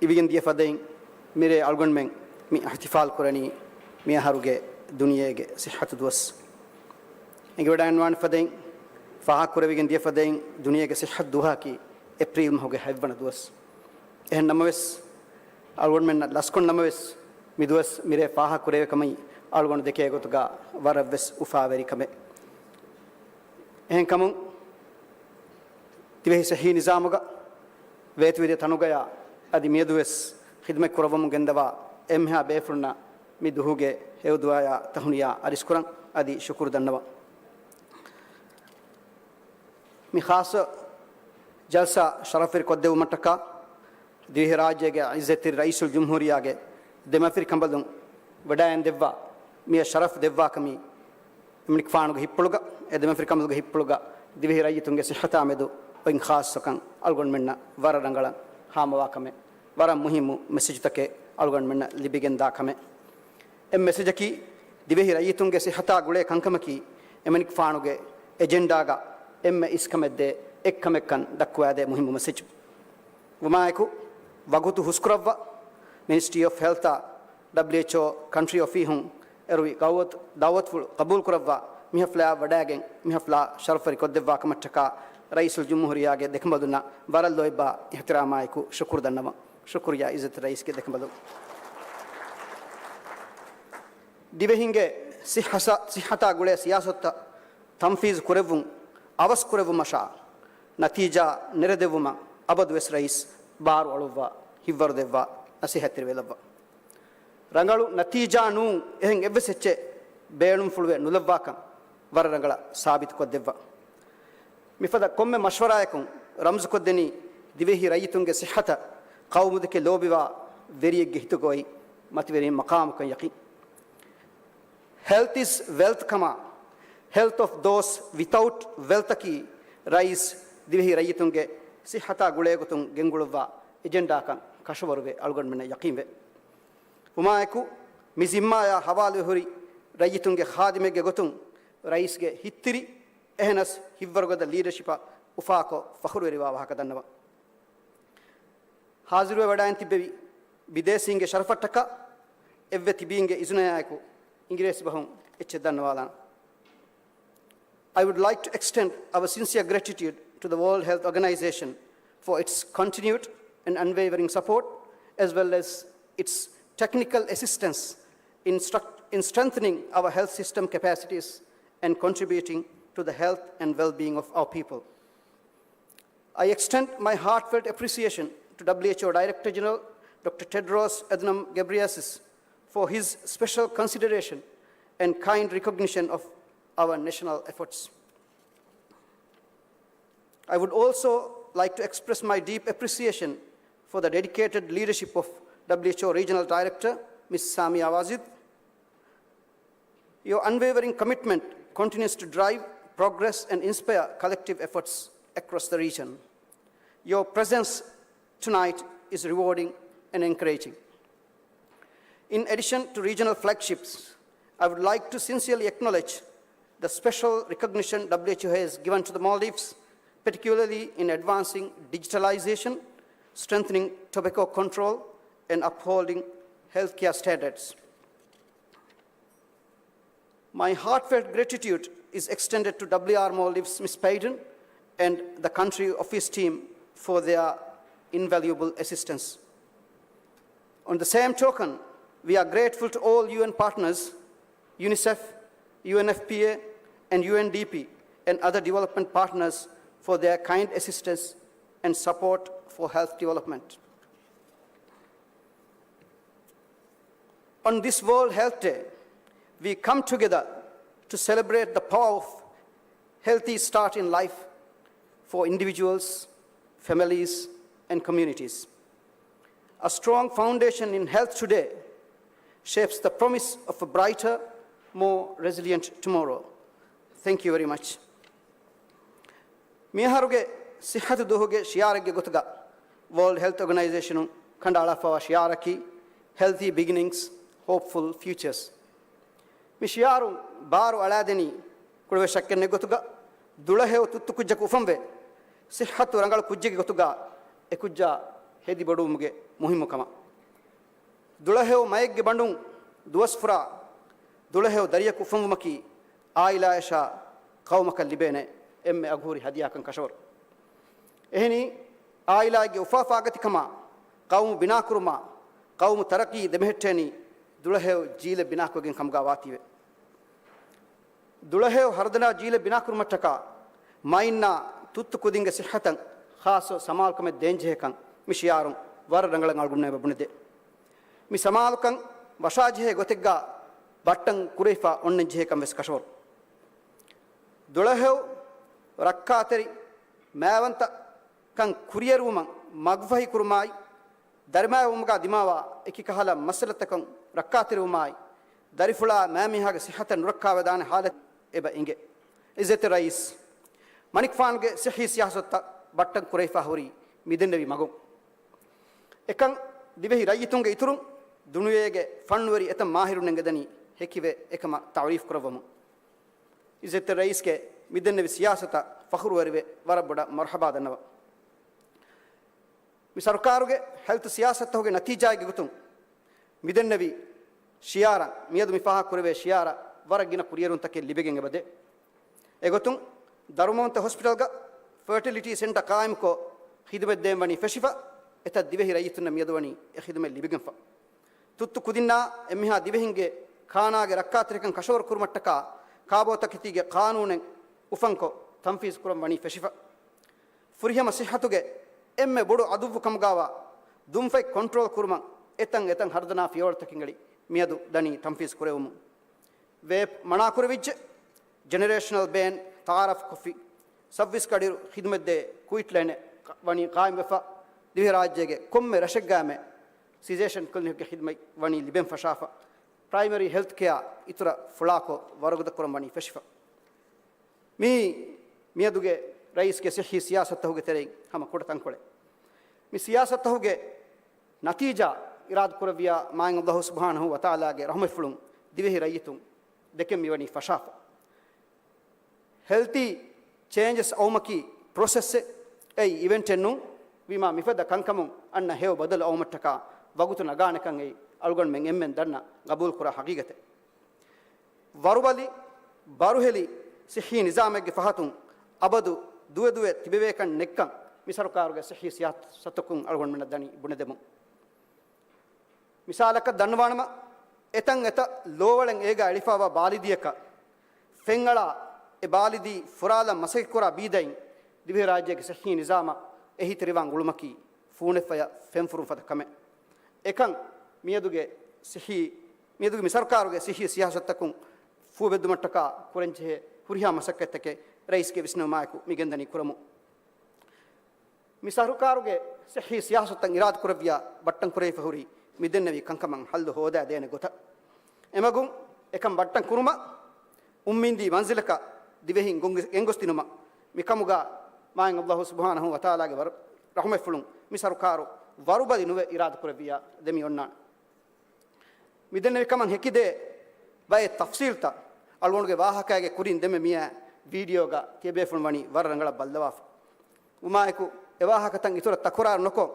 އިވިގެން ދިޔަ ފަދައިން މިރޭ އަޅުގަނޑުމެން މި އިޙްތިފާލް ކުރަނީ މި އަހަރުގެ ދުނިޔޭގެ ޞިއްޙަތު ދުވަސް. އެނގިވަޑައިންވާނެ ފަދައިން، ފާހަގަކުރެވިގެން ދިޔަ ފަދައިން ދުނިޔޭގެ ޞިއްޙަތު ދުވަހަކީ އޭޕްރީލް މަހުގެ ހަތްވަނަ ދުވަސް. އެހެން ނަމަވެސް، އަޅުގަނޑުމެންނަށް ލަސްކޮށް ނަމަވެސް، މި ދުވަސް މިރޭ ފާހަގަކުރެވޭ ކަމަށް އަޅުގަނޑު ދެކޭ ގޮތުގަ ވަރަށްވެސް އުފާވެރި ކަމެއް. އެހެންކަމުން، ދިވެހި ޞިއްޙީ ނިޒާމުގަ ވޭތުވެދިޔަ ތަނުގަޔާ އަދި މިއަދުވެސް ޚިދުމަތް ކުރައްވަމުން ގެންދަވާ އެންމެހާ ބޭފުޅުންނަށް މި ދުހުގެ ހެޔޮ ދުޢާޔާ ތަހުނިޔާ އަރިސްކުރަން އަދި ޝުކުރު ދަންނަވަން. މި ޚާއްޞަ ޖަލްސާ ޝަރަފްވެރި ކޮށްދެއްވުމަށްޓަކާ ދިވެހިރާއްޖޭގެ ޢިއްޒަތްތެރި ރައީސުލްޖުމްހޫރިއްޔާގެ ދެމަފިރިކަނބަލުން ވަޑައިގެންދެއްވާ މިއަށް ޝަރަފް ދެއްވާކަމީ، އެމަނިކުފާނުގެ ހިތްޕުޅުގަ، އެ ދެމަފިރިކަނބަލުގެ ހިތްޕުޅުގަ ދިވެހި ރައްޔިތުންގެ ޞިއްޙަތާމެދު އޮތް ޚާއްޞަކަން އަޅުގަނޑުމެންނަށް ވަރަށް ރަނގަޅަށް ހާމަވާކަމެއް، ވަރަށް މުހިއްމު މެސެޖުތަކެއް އަޅުގަނޑުމެންނަށް ލިބިގެންދާ ކަމެއް. އެއް މެސެޖަކީ، ދިވެހި ރައްޔިތުންގެ ޞިއްޙަތާ ގުޅޭ ކަންކަމަކީ، އެމަނިކުފާނުގެ އެޖެންޑާގަ އެންމެ އިސްކަމެއްދޭ އެއްކަމެއްކަން ދައްކުވާދޭ މުހިއްމު މެސެޖު. ވުމާއެކު، ވަގުތު ހުސްކުރައްވާ، މިނިސްޓްރީ އޮފް ހެލްތާ، ޑަބްލިއުއެޗްއޯ ކަންޓްރީ އޮފީހުން އެރުވި ދައުވަތު، ދައުވަތުފުޅު ޤަބޫލުކުރައްވާ، މި ޙަފްލާއަށް ވަޑައިގެން، މި ޙަފްލާ ޝަރަފްވެރި ކޮށްދެއްވާ ކަމަށްޓަކާ، ރައީސުލްޖުމްހޫރިއްޔާގެ ދެކަނބަލުންނަށް ވަރަށް ލޯތްބާ އިޙްތިރާމާއެކު ޝުކުރު ދަންނަވަން. ޝުކުރިއްޔާ ޢިއްޒަތް ރައީސްގެ ދެކަނބަލުން. ދިވެހިންގެ ސިއްޙަސަ-، ސިއްޙަތާ ގުޅޭ ސިޔާސަތުތައް ތަންފީޒު ކުރެއްވުން، އަވަސް ކުރެއްވުމަށާ، ނަތީޖާ ނެރެދެއްވުމަށް އަބަދުވެސް ރައީސް ބާރު އަޅުއްވާ، ހިތްވަރު ދެއްވާ، ނަސޭހަތްތެރިވެލައްވާ. ރަނގަޅު ނަތީޖާ ނޫން، އެހެން އެއްވެސް އެއްޗެއް ބޭނުންފުޅުވެ ނުލައްވާކަން ވަރަށް ރަނގަޅަށް ސާބިތުކޮށްދެއްވާ. މިފަދަ ކޮންމެ މަޝްވަރާއަކުން ރަމްޒުކޮށްދެނީ ދިވެހި ރައްޔިތުންގެ ޞިއްޙަތަށް ޤައުމުދެކެ ލޯބިވާ ވެރިއެއްގެ ހިތުގައި މަތިވެރިން މަޤާމުކަން ޔަޤީން. ހެލްތް އިޒް ވެލްތް ކަމާ، ހެލްތް އޮފް ދޯސް ވިތައުޓް ވެލްތަކީ ރައީސް ދިވެހި ރައްޔިތުންގެ ޞިއްޙަތާ ގުޅޭގޮތުން ގެންގުޅުއްވާ އެޖެންޑާކަން ކަށަވަރުވެ އަޅުގަނޑުމެންނަށް ޔަޤީންވޭ. ވުމާއެކު، މި ޒިންމާޔާ ޙަވާލުވެ ހުރި ރައްޔިތުންގެ ޚާދިމެއްގެ ގޮތުން ރައީސްގެ ހިތްތިރި އެހެނަސް ހިތްވަރުގަދަ ލީޑަޝިޕަށް އުފާކޮށް ފަޚުރުވެރިވާ ވާހަކަ ދަންނަވަން. ހާޒިރުވެވަޑައިން ތިއްބެވި ބިދޭސީންގެ ޝަރަފަށްޓަކާ އެއްވެ ތިބީންގެ އިޒުނަޔާއެކު އިނގިރޭސި ބަހުން އެއްޗެއް ދަންނަވާލާނަން. I would like to extend our sincere gratitude to the World Health Organization for its continued and unwavering support, as well as its technical assistance in struct-, in strengthening our health system capacities and contributing to the health and well-being of our people. I extend my heartfelt appreciation to W H O Director General Doctor Tedros Adhanom Ghebreyesus for his special consideration and kind recognition of our national efforts. I would also like to express my deep appreciation for the dedicated leadership of W H O Regional Director, Miz Samia Wajid. Your unwavering commitment continues to drive progress and inspire collective efforts across the region. Your presence tonight is rewarding and encouraging. In addition to regional flagships, I would like to sincerely acknowledge the special recognition W H O has given to the Maldives, particularly in advancing digitalization, strengthening tobacco control, and upholding healthcare standards. My heartfelt gratitude is extended to W R Maldives Miss Payden and the country office team for their invaluable assistance. On the same token, we are grateful to all U N partners, UNICEF, U N F P A, and U N D P, and other development partners for their kind assistance and support for health development. On this World Health Day, we come together to celebrate the power of healthy start in life for individuals, families, and communities. A strong foundation in health today shapes the promise of a brighter, more resilient tomorrow. Thank you very much. މިއަހަރުގެ ސިއްހަތު ދުވަހުގެ ޝިއާރެއްގެ ގޮތުގަ ވޯލްޑް ހެލްތް އޯގަނައިޒޭޝަނުން ކަނޑައަޅާފައިވާ ޝިއާރަކީ Healthy Beginnings, Hopeful Futures. މި ޝިއާރުން ބާރު އަޅާދެނީ ކުޅެވޭ ޝައްކެއް ނެތް ގޮތުގަ ދުޅަހެޔޮ ތުއްތު ކުއްޖަކު އުފަންވެ، ސިއްހަތު ރަނގަޅު ކުއްޖެއްގެ ގޮތުގަ އެ ކުއްޖާ ހެދި ބޮޑުވުމުގެ މުހިއްމުކަމަށް. ދުޅަހެޔޮ މައެއްގެ ބަނޑުން ދުވަސްފުރާ ދުޅަހެޔޮ ދަރިޔަކު އުފަންވުމަކީ އާއިލާއަށާ ޤައުމަކަށް ލިބޭނެ އެންމެ އަގުހުރި ހަދިޔާކަން ކަށަވަރު. އެހެނީ، އާއިލާއެއްގެ އުފާ ފާގަތިކަމާ، ޤައުމު ބިނާކުރުމާ، ޤައުމު ތަރައްޤީ ދެމެހެއްޓޭނީ ދުޅަހެޔޮ ޖީލެއް ބިނާކޮށްގެން ކަމުގާ ވާތީވެ. ދުޅަހެޔޮ ހަރުދަނާ ޖީލެއް ބިނާކުރުމަށްޓަކާ، މައިންނާ ތުއްތު ކުދިންގެ ސިއްހަތަށް ޚާއްޞަ ސަމާލުކަމެއް ދޭންޖެހޭކަން މި ޝިއާރުން ވަރަށް ރަނގަޅަށް އަޅުގަނޑުމެން ބުނެދޭ. މި ސަމާލުކަން ވަށާޖެހޭ ގޮތެއްގާ ބައްޓަން ކުރެވިފަ އޮންނަން ޖެހޭކަން ވެސް ކަށަވަރު. ދުޅަހެޔޮ ރައްކާތެރި މާވަންތަ ކަން ކުރިއެރުވުމަށް މަގުފަހި ކުރުމާއި، ދަރިމައިވުމުގާ ދިމާވާ އެކި ކަހަލަ މައްސަލަތަކުން ރައްކާތެރިވުމާއި، ދަރިފުޅާ މައިމީހާގެ ސިއްހަތަށް ނުރައްކާވެދާނެ ހާލަތެއް އެބަ އިނގޭ. އިއްޒަތްތެރި ރައީސް، މަނިކުފާނުގެ ސިއްހީ ސިޔާސަތުތައް ބައްޓަން ކުރެވިފާ ހުރީ މިދެންނެވި މަގުން. އެކަން ދިވެހި ރައްޔިތުންގެ އިތުރުން ދުނިޔޭގެ ފަންނުވެރި އެތައް މާހިރުން އެނގެދަނީ ހެކިވެ އެކަމަށް ތަޢުރީފު ކުރައްވަމުން. އިއްޒަތްތެރި ރައީސްގެ މިދެންނެވި ސިޔާސަތަށް ފަޚުރުވެރިވެ ވަރަށް ބޮޑަށް މަރުޙަބާ ދަންނަވަން. މި ސަރުކާރުގެ ހެލްތު ސިޔާސަތުތަކުގެ ނަތީޖާއެއްގެ ގޮތުން މިދެންނެވި ޝިއާރަށް، މިއަދު މި ފާހަގަކުރެވޭ ޝިއާރަށް ވަރަށް ގިނަ ކުރިއެރުންތަކެއް ލިބިގެން އެބަދޭ. އެގޮތުން، ދަރުމަވަންތަ ހޮސްޕިޓަލްގަ ފަރޓިލިޓީ ސެންޓަ ޤާއިމުކޮށް ޚިދުމަތް ދޭން ވަނީ ފެށިފަ، އެތައް ދިވެހި ރައްޔިތުންނަށް މިއަދު ވަނީ އެ ޚިދުމަތް ލިބިގެންފަ. ތުއްތު ކުދިންނާ އެންމެހާ ދިވެހިންގެ ކާނާގެ ރައްކާތެރިކަން ކަށަވަރު ކުރުމަށްޓަކާ ކާބޯތަކެތީގެ ޤާނޫނެއް އުފަންކޮށް ތަންފީޒު ކުރަން ވަނީ ފެށިފަ. ފުރިހަމަ ސިއްހަތުގެ އެންމެ ބޮޑު އަދުއްވު ކަމުގާވާ ދުންފަތް ކޮންޓްރޯލް ކުރުމަށް އެތަން އެތަން ހަރުދަނާ ފިޔަވަޅުތަކެއްގަޅި މިއަދު ދަނީ ތަންފީޒު ކުރެވުމުން. ވޭޕް މަނާކުރެވިއްޖެ. ޖެނެރޭޝަނަލް ބޭން ތައާރަފް ކޮށްފި، ސައްވީސް ގަޑިއިރު ޚިދުމަތްދޭ ކުއިޓް ލައިނެއް ވަނީ ޤާއިމްވެފަ، ދިވެހިރާއްޖޭގެ ކޮންމެ ރަށެއްގާމެ ސީޒޭޝަން ކްލިނިކްގެ ޚިދުމަތް ވަނީ ލިބެން ފަށާފަ، ޕްރައިމަރީ ހެލްތް ކެއާ އިތުރަށް ފުޅާކޮށް ވަރުގަދަކުރަން ވަނީ ފެށިފަ. މީ މިއަދުގެ ރައީސްގެ ސިއްހީ ސިޔާސަތުތަކުގެ ތެރެއިން ހަމަ ކުޑަ ތަންކޮޅެއް. މި ސިޔާސަތުތަކުގެ ނަތީޖާ އިރާދަކުރެއްވިޔާ މާތް ﷲ ސުބްޙާނަހޫ ވަތަޢާލާގެ ރަޙުމަތްފުޅުން ދިވެހި ރައްޔިތުން ދެކެން މިވަނީ ފަށާފަ. ހެލްތީ ޗޭންޖަސް އައުމަކީ ޕްރޮސެސްއެއް. އެއީ އިވެންޓެއް ނޫން. ވީމާ މިފަދަ ކަންކަމުން އަންނަ ހެޔޮ ބަދަލު އައުމަށްޓަކާ ވަގުތު ނަގާނެކަން އެއީ އަޅުގަނޑުމެން އެންމެން ދަންނަ ގަބޫލުކުރާ ހަގީގަތެއް. ވަރުބަލި، ބަރުހެލި ސިއްހީ ނިޒާމެއްގެ ފަހަތުން އަބަދު ދުވެދުވެ ތިބެވޭކަން ނެއްކަން މި ސަރުކާރުގެ ސިއްހީ ސިޔާސަތަކުން އަޅުގަނޑުމެންނަށް ދަނީ ބުނެދެމުން. މިސާލަކަށް ދަންނަވާނަމަ، އެތަން އެތައް ލޯވަޅެއް އޭގަ އެޅިފައިވާ ބާލިދީއަކަށް ފެންއަޅާ، އެ ބާލިދީ ފުރާލަން މަސައްކަތްކުރާ ބީދައިން ދިވެހިރާއްޖޭގެ ސިއްހީ ނިޒާމަށް އެހީތެރިވާން އުޅުމަކީ ފޫނެއްފަޔަށް ފެންފުރުން ފަދަ ކަމެއް. އެކަން މިއަދުގެ ސިއްހީ، މިއަދުގެ މި ސަރުކާރުގެ ސިއްހީ ސިޔާސަތަކުން ފޫބެއްދުމަށްޓަކާ ކުރަންޖެހޭ ހުރިހާ މަސައްކަތްތަކެއް ރައީސްގެ ވިސްނުމާއެކު މިގެންދަނީ ކުރަމުން. މި ސަރުކާރުގެ ސިއްހީ ސިޔާސަތުތައް އިރާދަކުރެއްވިޔާ ބައްޓަން ކުރެވިފަ ހުރި މިދެންނެވި ކަންކަމަށް ހައްލު ހޯދާ ދޭނެ ގޮތަށް. އެމަގުން އެކަން ބައްޓަން ކުރުމަށް އުއްމީދީ މަންޒިލަކަށް ދިވެހިން ގޮން-، ގެންގޮސް ދިނުމަށް މިކަމުގަ މާތް ﷲ ސުބްޙާނަހޫ ވަތަޢާލާގެ ވަރު-، ރަޙުމަތްފުޅުން މި ސަރުކާރު ވަރުބަލި ނުވެ އިރާދަކުރެއްވިޔާ ދެމި އޮންނާނެ. މިދެންނެވި ކަމަށް ހެކިދޭ ބައެއް ތަފްސީލްތައް އަޅުގަނޑުގެ ވާހަކައިގެ ކުރިން ދެންމެ މިއާ ވީޑިއޯގަ ތިޔަބޭފުޅުން ވަނީ ވަރަށް ރަނގަޅަށް ބައްލަވާފަ. ވުމާއެކު، އެ ވާހަކަތައް އިތުރަށް ތަކުރާރު ނުކޮށް،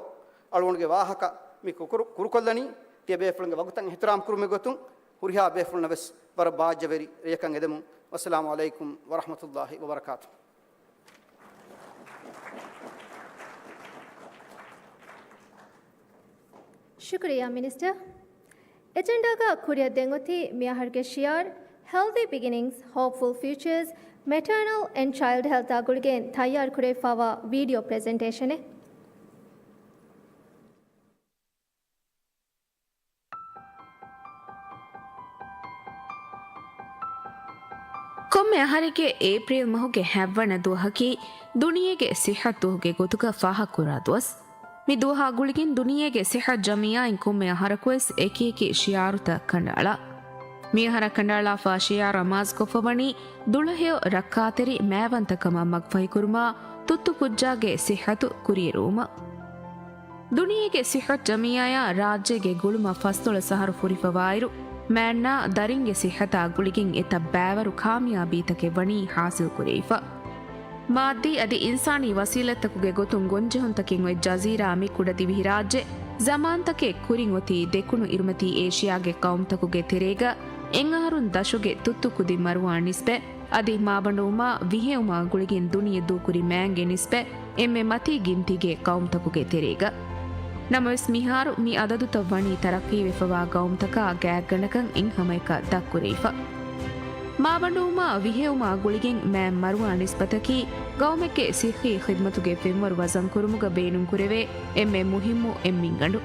އަޅުގަނޑުގެ ވާހަކަ މި ކުކުރު-، ކުރުކޮށްލަނީ، ތިޔަބޭފުޅުންގެ ވަގުތަށް އިޙްތިރާމް ކުރުމުގެ ގޮތުން، ހުރިހާ ބޭފުޅުންނަށް ވެސް ވަރަށް ބާއްޖަވެރި ރެޔަކަށް އެދެމުން. ވައްސަލާމު ޢަލައިކުމް ވަރަޙްމަތުﷲ ވަބަރަކާތުހު. ޝުކުރިއްޔާ މިނިސްޓަރ. އެޖެންޑާގަ ކުރިއަށް ދެން އޮތީ މިއަހަރުގެ ޝިޢާރު، Healthy Beginnings, Hopeful Futures, Maternal and Child Health އާ ގުޅިގެން ތައްޔާރު ކުރެވިފައިވާ ވީޑިއޯ ޕްރެޒެންޓޭޝަނެއް. ކޮންމެ އަހަރެއްގެ އޭޕްރީލް މަހުގެ ހަތްވަނަ ދުވަހަކީ ދުނިޔޭގެ ސިއްހަތު ދުވަހުގެ ގޮތުގަ ފާހަގަކުރާ ދުވަސް. މި ދުވަހާ ގުޅިގެން ދުނިޔޭގެ ސިއްހަތު ޖަމިއްޔާއިން ކޮންމެ އަހަރަކުވެސް އެކިއެކި ޝިޢާރުތައް ކަނޑައަޅާ. މިއަހަރަށް ކަނޑައަޅާފަ ޝިޢާރު އަމާޒުކޮށްފަ ވަނީ ދުޅަހެޔޮ ރައްކާތެރި މާތްވަންތަކަމަށް މަގުފަހިކުރުމާ ތުއްތު ކުއްޖާގެ ސިއްހަތު ކުރިއެރުވުމަށް. ދުނިޔޭގެ ސިއްހަތު ޖަމިއްޔާއާ ރާއްޖޭގެ ގުޅުމަށް ފަސްދޮޅަސް އަހަރު ފުރިފަވާއިރު، މާތްނާ ދަރިންގެ ސިއްހަތާ ގުޅިގެން އެތައް ބައިވަރު ކާމިޔާބީތަކެއް ވަނީ ހާސިލްކުރެވިފަ. މާއްދީ އަދި އިންސާނީ ވަސީލަތްތަކުގެ ގޮތުން ގޮންޖެހުންތަކެއް އޮތް ޖަޒީރާ މި ކުޑަ ދިވެހިރާއްޖެ، ޒަމާންތަކެއް ކުރިން އޮތީ ދެކުނު އިރުމަތީ އޭޝިޔާގެ ޤައުމުތަކުގެ ތެރޭގަ އެއްއަހަރުން ދަށުގެ ތުއްތު ކުދިން މަރުވާ ނިސްބަތް، އަދި މާބަނޑުވުމާ ވިހެއުމާ ގުޅިގެން ދުނިޔެ ދޫކުރި މާތްގެ ނިސްބަތް އެންމެ މަތީ ގިންތީގެ ޤައުމުތަކުގެ ތެރޭގަ. ނަމަވެސް މިހާރު މި އަދަދުތައް ވަނީ ތަރައްޤީވެފަވާ ޤައުމުތަކާ ގާތްގަނޑަކަށް އެއްހަމައަކަށް ދަށްކުރެވިފަ. މާބަނޑުވުމާ ވިހެއުމާ ގުޅިގެން މާތް މަރުވާ ނިސްބަތަކީ ޤައުމެއްގެ ޞިއްޙީ ޚިދްމަތުގެ ފެންވަރު ވަޒަންކުރުމުގަ ބޭނުންކުރެވޭ އެންމެ މުހިއްމު އެއްމިންގަނޑު.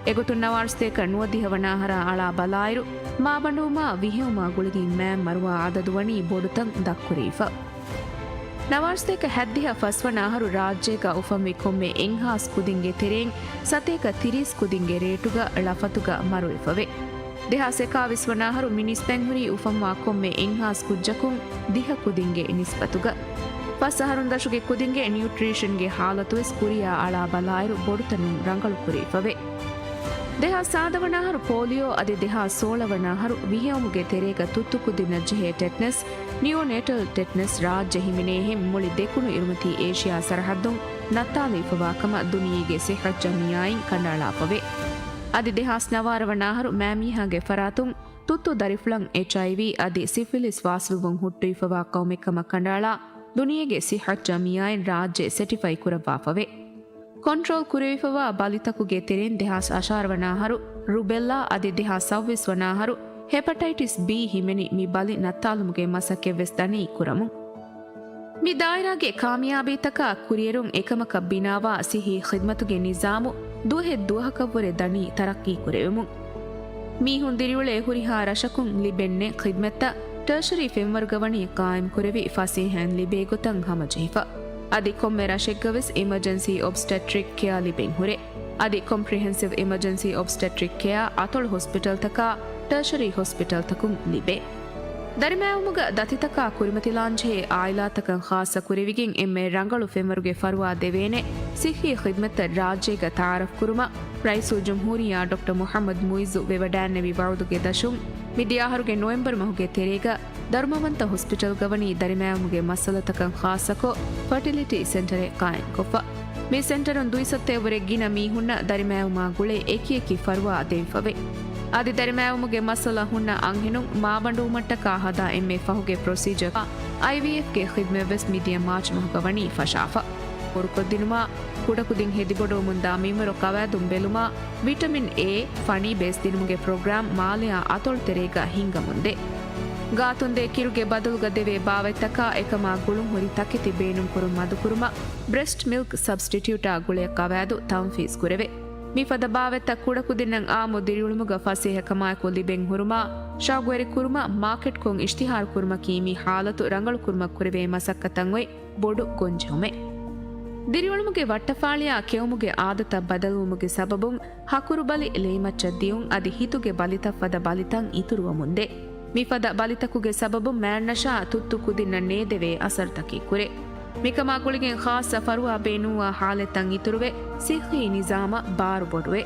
އެގޮތުން ނަވާރަސަތޭކަ ނުވަދިހަ ވަނަ އަހަރާ އަޅާ ބަލާއިރު، މާބަނޑުވުމާ ވިހެއުމާ ގުޅިގެން މާތް މަރުވާ އަދަދު ވަނީ ބޮޑުތަން ދަށްކުރެވިފަ. ނަވާރަސަތޭކަ ހަތްދިހަ ފަސްވަނަ އަހަރު ރާއްޖޭގަ އުފަންވި ކޮންމެ އެއްހާސް ކުދިންގެ ތެރެއިން ސަތޭކަ ތިރީސް ކުދިންގެ ރޭޓުގަ ޅަފަތުގަ މަރުވެފަވޭ. ދެހާސް އެކާވީސް ވަނަ އަހަރު މި ނިސްބަތް ހުރީ އުފަންވާ ކޮންމެ އެއްހާސް ކުއްޖަކުން ދިހަ ކުދިންގެ ނިސްބަތުގަ. ފަސް އަހަރުން ދަށުގެ ކުދިންގެ ނިއުޓްރީޝަންގެ ހާލަތުވެސް ކުރިއަށް އަޅާ ބަލާއިރު ބޮޑުތަނުން ރަނގަޅު ކުރެވިފަވޭ. ދެހާސް ސާދަ ވަނަ އަހަރު ޕޯލިއޯ އަދި ދެހާސް ސޯޅަ ވަނަ އަހަރު ވިހެއުމުގެ ތެރޭގަ ތުއްތު ކުދިންނަށް ޖެހޭ ޓެޓްނަސް، ނިއޯނޭޓަލް ޓެޓްނަސް ރާއްޖެ ހިމެނޭހެން މުޅި ދެކުނު އިރުމަތީ އޭޝިޔާ ސަރަހައްދުން ނައްތާލައިފަވާ ކަމަށް ދުނިޔޭގެ ސިއްހަތު ޖަމިއްޔާއިން ކަނޑައަޅާފަވޭ. އަދި ދެހާސް ނަވާރަ ވަނަ އަހަރު މާމީހާގެ ފަރާތުން ތުއްތު ދަރިފުޅަށް އެޗްއައިވީ އަދި ސިފިލިސް ވާސިލުވުން ހުއްޓުވިފަވާ ޤައުމެއްކަމަށް ކަނޑައަޅާ، ދުނިޔޭގެ ސިއްހަތު ޖަމިއްޔާއިން ރާއްޖެ ސެޓިފައި ކުރައްވާފަވޭ. ކޮންޓްރޯލް ކުރެވިފަވާ ބަލިތަކުގެ ތެރެއިން ދެހާސް އަށާރަ ވަނަ އަހަރު ރުބެއްލާ އަދި ދެހާސް ސައުވީސް ވަނަ އަހަރު ހެޕަޓައިޓިސް ބީ ހިމެނި މި ބަލި ނައްތާލުމުގެ މަސައްކަތްވެސް ދަނީ ކުރަމުން. މި ދާއިރާގެ ކާމިޔާބީތަކާ ކުރިއެރުން އެކަމަކަށް ބިނާވާ ސިއްހީ ޚިދްމަތުގެ ނިޒާމު ދުވަހެއް ދުވަހަކަށްވުރެ ދަނީ ތަރައްޤީ ކުރެވެމުން. މީހުން ދިރިއުޅޭ ހުރިހާ ރަށަކުން ލިބެންނެ ޚިދްމަތްތައް ޓަރޝަރީ ފެންވަރުގަ ވަނީ ޤާއިމް ކުރެވި ފަސޭހައިން ލިބޭ ގޮތަށް ހަމަޖެހިފަ. އަދި ކޮންމެ ރަށެއްގަވެސް އިމަޖެންސީ އޮބްސްޓެޓްރިކް ކެއާ ލިބެން ހުރޭ. އަދި ކޮމްޕްރިހެންސިވް އިމަޖެންސީ އޮބްސްޓެޓްރިކް ކެއާ އަތޮޅު ހޮސްޕިޓަލްތަކާ ޓަރޝަރީ ހޮސްޕިޓަލްތަކުން ލިބޭ. ދަރިމައިވުމުގަ ދަތިތަކާ ކުރިމަތިލާންޖެހޭ އާއިލާތަކަށް ޚާއްޞަ ކުރެވިގެން އެންމެ ރަނގަޅު ފެންވަރުގެ ފަރުވާ ދެވޭނެ ސިއްހީ ޚިދްމަތްތައް ރާއްޖޭގަ ތައާރަފް ކުރުމަށް ރައީސުލްޖުމްހޫރިއްޔާ ޑޮކްޓަރ މުޙައްމަދު މުޢިއްޒު ވެވަޑައިންނެވި ވަޢުދުގެ ދަށުން މިދިޔަ އަހަރުގެ ނޮވެމްބަރު މަހުގެ ތެރޭގަ ދަރުމަވަންތަ ހޮސްޕިޓަލްގަ ވަނީ ދަރިމައިވުމުގެ މައްސަލަތަކަށް ޚާއްޞަކޮށް، ފަޓިލިޓީ ސެންޓަރެއް ޤާއިމްކޮށްފަ. މި ސެންޓަރުން ދުއިސައްތައެއްވުރެ ގިނަ މީހުންނަށް ދަރިމައިވުމާ ގުޅޭ އެކިއެކި ފަރުވާ ދޭންފަވޭ. އަދި ދަރިމައިވުމުގެ މައްސަލަ ހުންނަ އަންހެނުން މާބަނޑުވުމަށްޓަކާ ހަދާ އެންމެ ފަހުގެ ޕްރޮސީޖަރ އައިވީއެފްގެ ޚިދްމަތްވެސް މިދިޔަ މާޗް މަހުގަ ވަނީ ފަށާފަ. ފޯރުކޮށްދިނުމާ، ކުޑަކުދިން ހެދިބޮޑުވަމުންދާ މިންވަރު ޤަވާއިދުން ބެލުމާ، ވިޓަމިން އޭ، ފަނި ބޭސް ދިނުމުގެ ޕްރޮގްރާމް މާލެއާ އަތޮޅުތެރޭގަ ހިންގަމުންދޭ. ގާތުންދޭ ކިރުގެ ބަދަލުގަ ދެވޭ ބާވަތްތަކާ އެކަމާ ގުޅުންހުރި ތަކެތި ބޭނުންކުރުން މަދުކުރުމަށް ބްރެސްޓް މިލްކް ސަބްސްޓިޓިއުޓާ ގުޅޭ ޤަވާއިދު ތަންފީޒް ކުރެވޭ. މިފަދަ ބާވަތްތައް ކުޑަކުދިންނަށް އާއްމު ދިރިއުޅުމުގަ ފަސޭހަކަމާއެކު ލިބެން ހުރުމާ، ޝައުގުވެރިކުރުމަށް މާކެޓްކޮށް އިޝްތިހާރުކުރުމަކީ މި ޙާލަތު ރަނގަޅުކުރުމަށް ކުރެވޭ މަސައްކަތަށް އޮތް ބޮޑު ގޮންޖެހުމެއް. ދިރިއުޅުމުގެ ވައްޓަފާޅިއާ ކެއުމުގެ އާދަތައް ބަދަލުވުމުގެ ސަބަބުން ހަކުރުބަލި، ލޭމައްޗަށް ދިޔުން އަދި ހިތުގެ ބަލިތައް ފަދަ ބަލިތައް އިތުރުވަމުންދޭ. މިފަދަ ބަލިތަކުގެ ސަބަބުން މާތް ނަށާ ތުއްތު ކުދިންނަށް ނޭދެވޭ އަސަރުތަކީ ކުރޭ. މިކަމާ ގުޅިގެން ޚާއްޞަ ފަރުވާ ބޭނުންވާ ޙާލަތްތައް އިތުރުވެ، ޞިއްޙީ ނިޒާމަށް ބާރު ބޮޑުވޭ.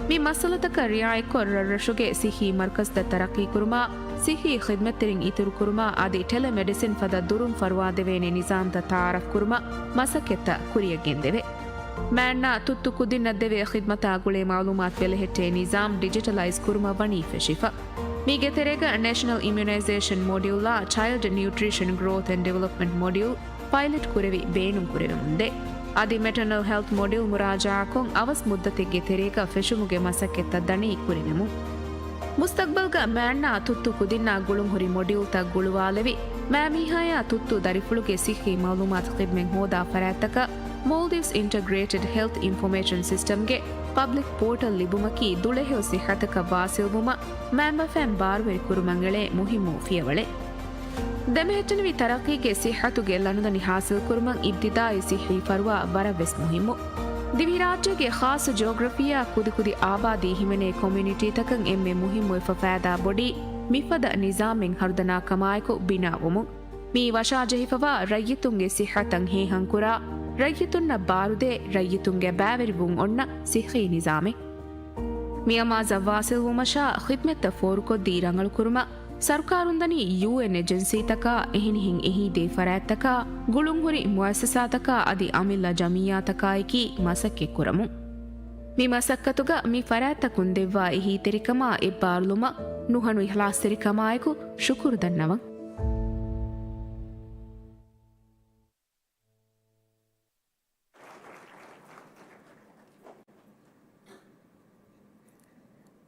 މި މައްސަލަތަކަށް ރިޢާޔަތްކޮށް، ރަށްރަށުގެ ޞިއްޙީ މަރުކަޒްތައް ތަރައްޤީކުރުމާ، ޞިއްޙީ ޚިދްމަތްތެރިން އިތުރުކުރުމާ އަދި ޓެލެމެޑިސިން ފަދަ ދުރުން ފަރުވާދެވޭނެ ނިޒާމްތައް ތަޢާރަފްކުރުމަށް މަސައްކަތްތައް ކުރިއަށް ގެންދެވޭ. މާތް ނަށާ ތުއްތު ކުދިންނަށް ދެވޭ ޚިދްމަތާ ގުޅޭ މަޢުލޫމާތު ބެލެހެއްޓޭ ނިޒާމް ޑިޖިޓަލައިޒް ކުރުމަށް ވަނީ ފެށިފަ. މީގެ ތެރޭގަ ނޭޝަނަލް އިމިއުނައިޒޭޝަން މޮޑިއުލާ ޗައިލްޑް ނިއުޓްރިޝަން ގްރޯތް އެންޑް ޑިވެލޮޕްމަންޓް މޮޑިއުލް ޕައިލެޓް ކުރެވި ބޭނުންކުރެވެމުންދޭ. އަދި މެޓަރނަލް ހެލްތް މޮޑިއުލް މުރާޖަޢާކޮށް އަވަސް މުއްދަތެއްގެ ތެރޭގަ ފެށުމުގެ މަސައްކަތްތައް ދަނީ ކުރެވެމުން. މުސްތަޤްބަލްގަ މާތް ނަށާ ތުއްތު ކުދިންނާ ގުޅުންހުރި މޮޑިއުލްތައް ގުޅުވާލެވި، މާމީހާޔާ ތުއްތު ދަރިފުޅުގެ ޞިއްޙީ މަޢުލޫމާތު ޚިދްމަތް ހޯދާ ފަރާތްތަކަށް މޯލްޑިވްސް އިންޓަގްރޭޓެޑް ހެލްތް އިންފޮމޭޝަން ސިސްޓަމްގެ ޕަބްލިކް ޕޯޓަލް ލިބުމަކީ ދުޅަހެޔޮ ޞިއްޙަތަކަށް ވާސިލްވުމަށް މާތް ބަފައިން ބާރުވެރިކުރުމަށް އެޅޭ މުހިއްމު ފިޔަވަޅެއް. ދެމެހެއްޓެނިވި ތަރައްޤީގެ ޞިއްޙަތުގެ ލަނޑުދަނި ޙާޞިލްކުރުމަށް އިބްތިދާއީ ޞިއްޙީ ފަރުވާ ވަރަށްވެސް މުހިއްމު. ދިވެހިރާއްޖޭގެ ޚާއްޞަ ޖިއޮގްރަފީއާ ކުދިކުދި އާބާދީ ހިމެނޭ ކޮމިއުނިޓީތަކަށް އެންމެ މުހިއްމުވެފަ ފައިދާ ބޮޑީ މިފަދަ ނިޒާމެއް ހަރުދަނާ ކަމާއެކު ބިނާވުމުން. މިއީ ވަށާޖެހިފަވާ ރައްޔިތުންގެ ޞިއްޙަތަށް ހޭހަންކުރާ، ރައްޔިތުންނަށް ބާރުދޭ، ރައްޔިތުންގެ ބައިވެރިވުން އޮންނަ ޞިއްޙީ ނިޒާމެއް. މި އަމާޒަށް ވާސިލްވުމަށާ ޚިދްމަތްތައް ފޯރުކޮށްދީ ރަނގަޅުކުރުމަށް ސަރުކާރުން ދަނީ ޔޫއެން އެޖެންސީތަކާ، އެހެނިހެން އެހީދޭ ފަރާތްތަކާ، ގުޅުންހުރި މުއައްސަސާތަކާ އަދި އަމިއްލަ ޖަމިއްޔާތަކާއެކީ މަސައްކަތްކުރަމުން. މި މަސައްކަތުގަ މި ފަރާތްތަކުން ދެއްވާ އެހީތެރިކަމާ އެއްބާރުލުމަށް ނުހަނު އިޚްލާޞްތެރިކަމާއެކު ޝުކުރު ދަންނަވަން.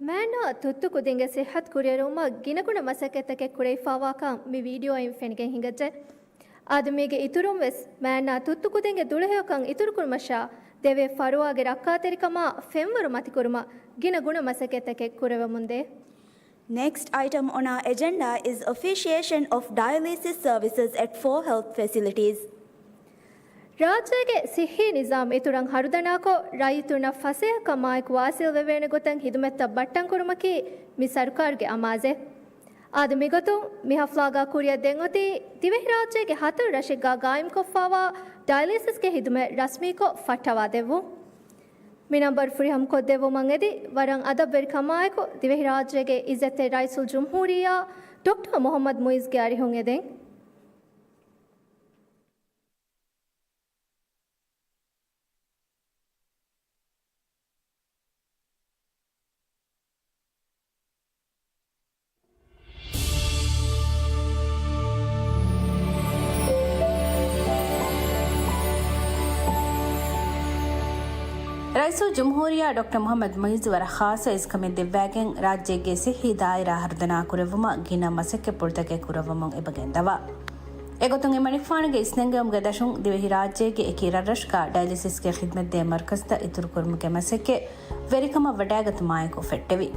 މާތް ނަށާ ތުއްތު ކުދިންގެ ޞިއްޙަތު ކުރިއެރުވުމަށް ގިނަގުނަ މަސައްކަތްތަކެއް ކުރެވިފަވާކަން މި ވީޑިއޯއިން ފެނިގެން ހިނގައްޖެ. އަދި މީގެ އިތުރުން ވެސް މާތް ނަށާ ތުއްތު ކުދިންގެ ދުޅަހެޔޮކަން އިތުރުކުރުމަށާ ދެވޭ ފަރުވާގެ ރައްކާތެރިކަމާ ފެންވަރު މަތިކުރުމަށް ގިނަގުނަ މަސައްކަތްތަކެއް ކުރެވެމުންދޭ. Next item on our agenda is officiation of dialysis services at four health facilities. ރާއްޖޭގެ ޞިއްޙީ ނިޒާމް އިތުރަށް ހަރުދަނާކޮށް، ރައްޔިތުންނަށް ފަސޭހަކަމާއެކު ވާސިލްވެވޭނެ ގޮތަށް ހިދުމަތްތައް ބައްޓަންކުރުމަކީ މި ސަރުކާރުގެ އަމާޒެއް. އަދި މިގޮތުން މި ހަފްލާގަ ކުރިއަށް ދޭންއޮތީ ދިވެހިރާއްޖޭގެ ހަތަރު ރަށެއްގަ ގާއިމްކޮށްފައިވާ ޑަޔަލިސިސްގެ ހިދުމަތް ރަސްމީކޮށް ފައްޓަވާދެއްވުން. މި ނަންބަރު ފުރިހަމަކޮށްދެއްވުމަށް އެދި، ވަރަށް އަދަބުވެރިކަމާއެކު ދިވެހިރާއްޖޭގެ އިއްޒަތްތެރި ރައީސުލްޖުމްހޫރިއްޔާ ޑޮކްޓަރ މުޙައްމަދު މުޢިއްޒުގެ އަރިހުން އެދެން. ރައީސުލްޖުމްހޫރިއްޔާ ޑޮކްޓަރ މުޙައްމަދު މުޢިއްޒު ވަރަށް ޚާއްޞަ އިސްކަމެއް ދެއްވައިގެން، ރާއްޖޭގެ ޞިއްޙީ ދާއިރާ ހަރުދަނާ ކުރެއްވުމަށް ގިނަ މަސައްކަތްޕުޅުތަކެއް ކުރައްވަމުން އެބަ ގެންދަވާ. އެގޮތުން އެމަނިކުފާނުގެ އިސްނެންގެވުމުގެ ދަށުން ދިވެހިރާއްޖޭގެ އެކި ރަށްރަށުގަ ޑަޔަލިސިސްގެ ޚިދްމަތްދޭ މަރުކަޒުތައް އިތުރުކުރުމުގެ މަސައްކަތް ވެރިކަމަށް ވަޑައިގަތުމާއެކު ފެއްޓެވި.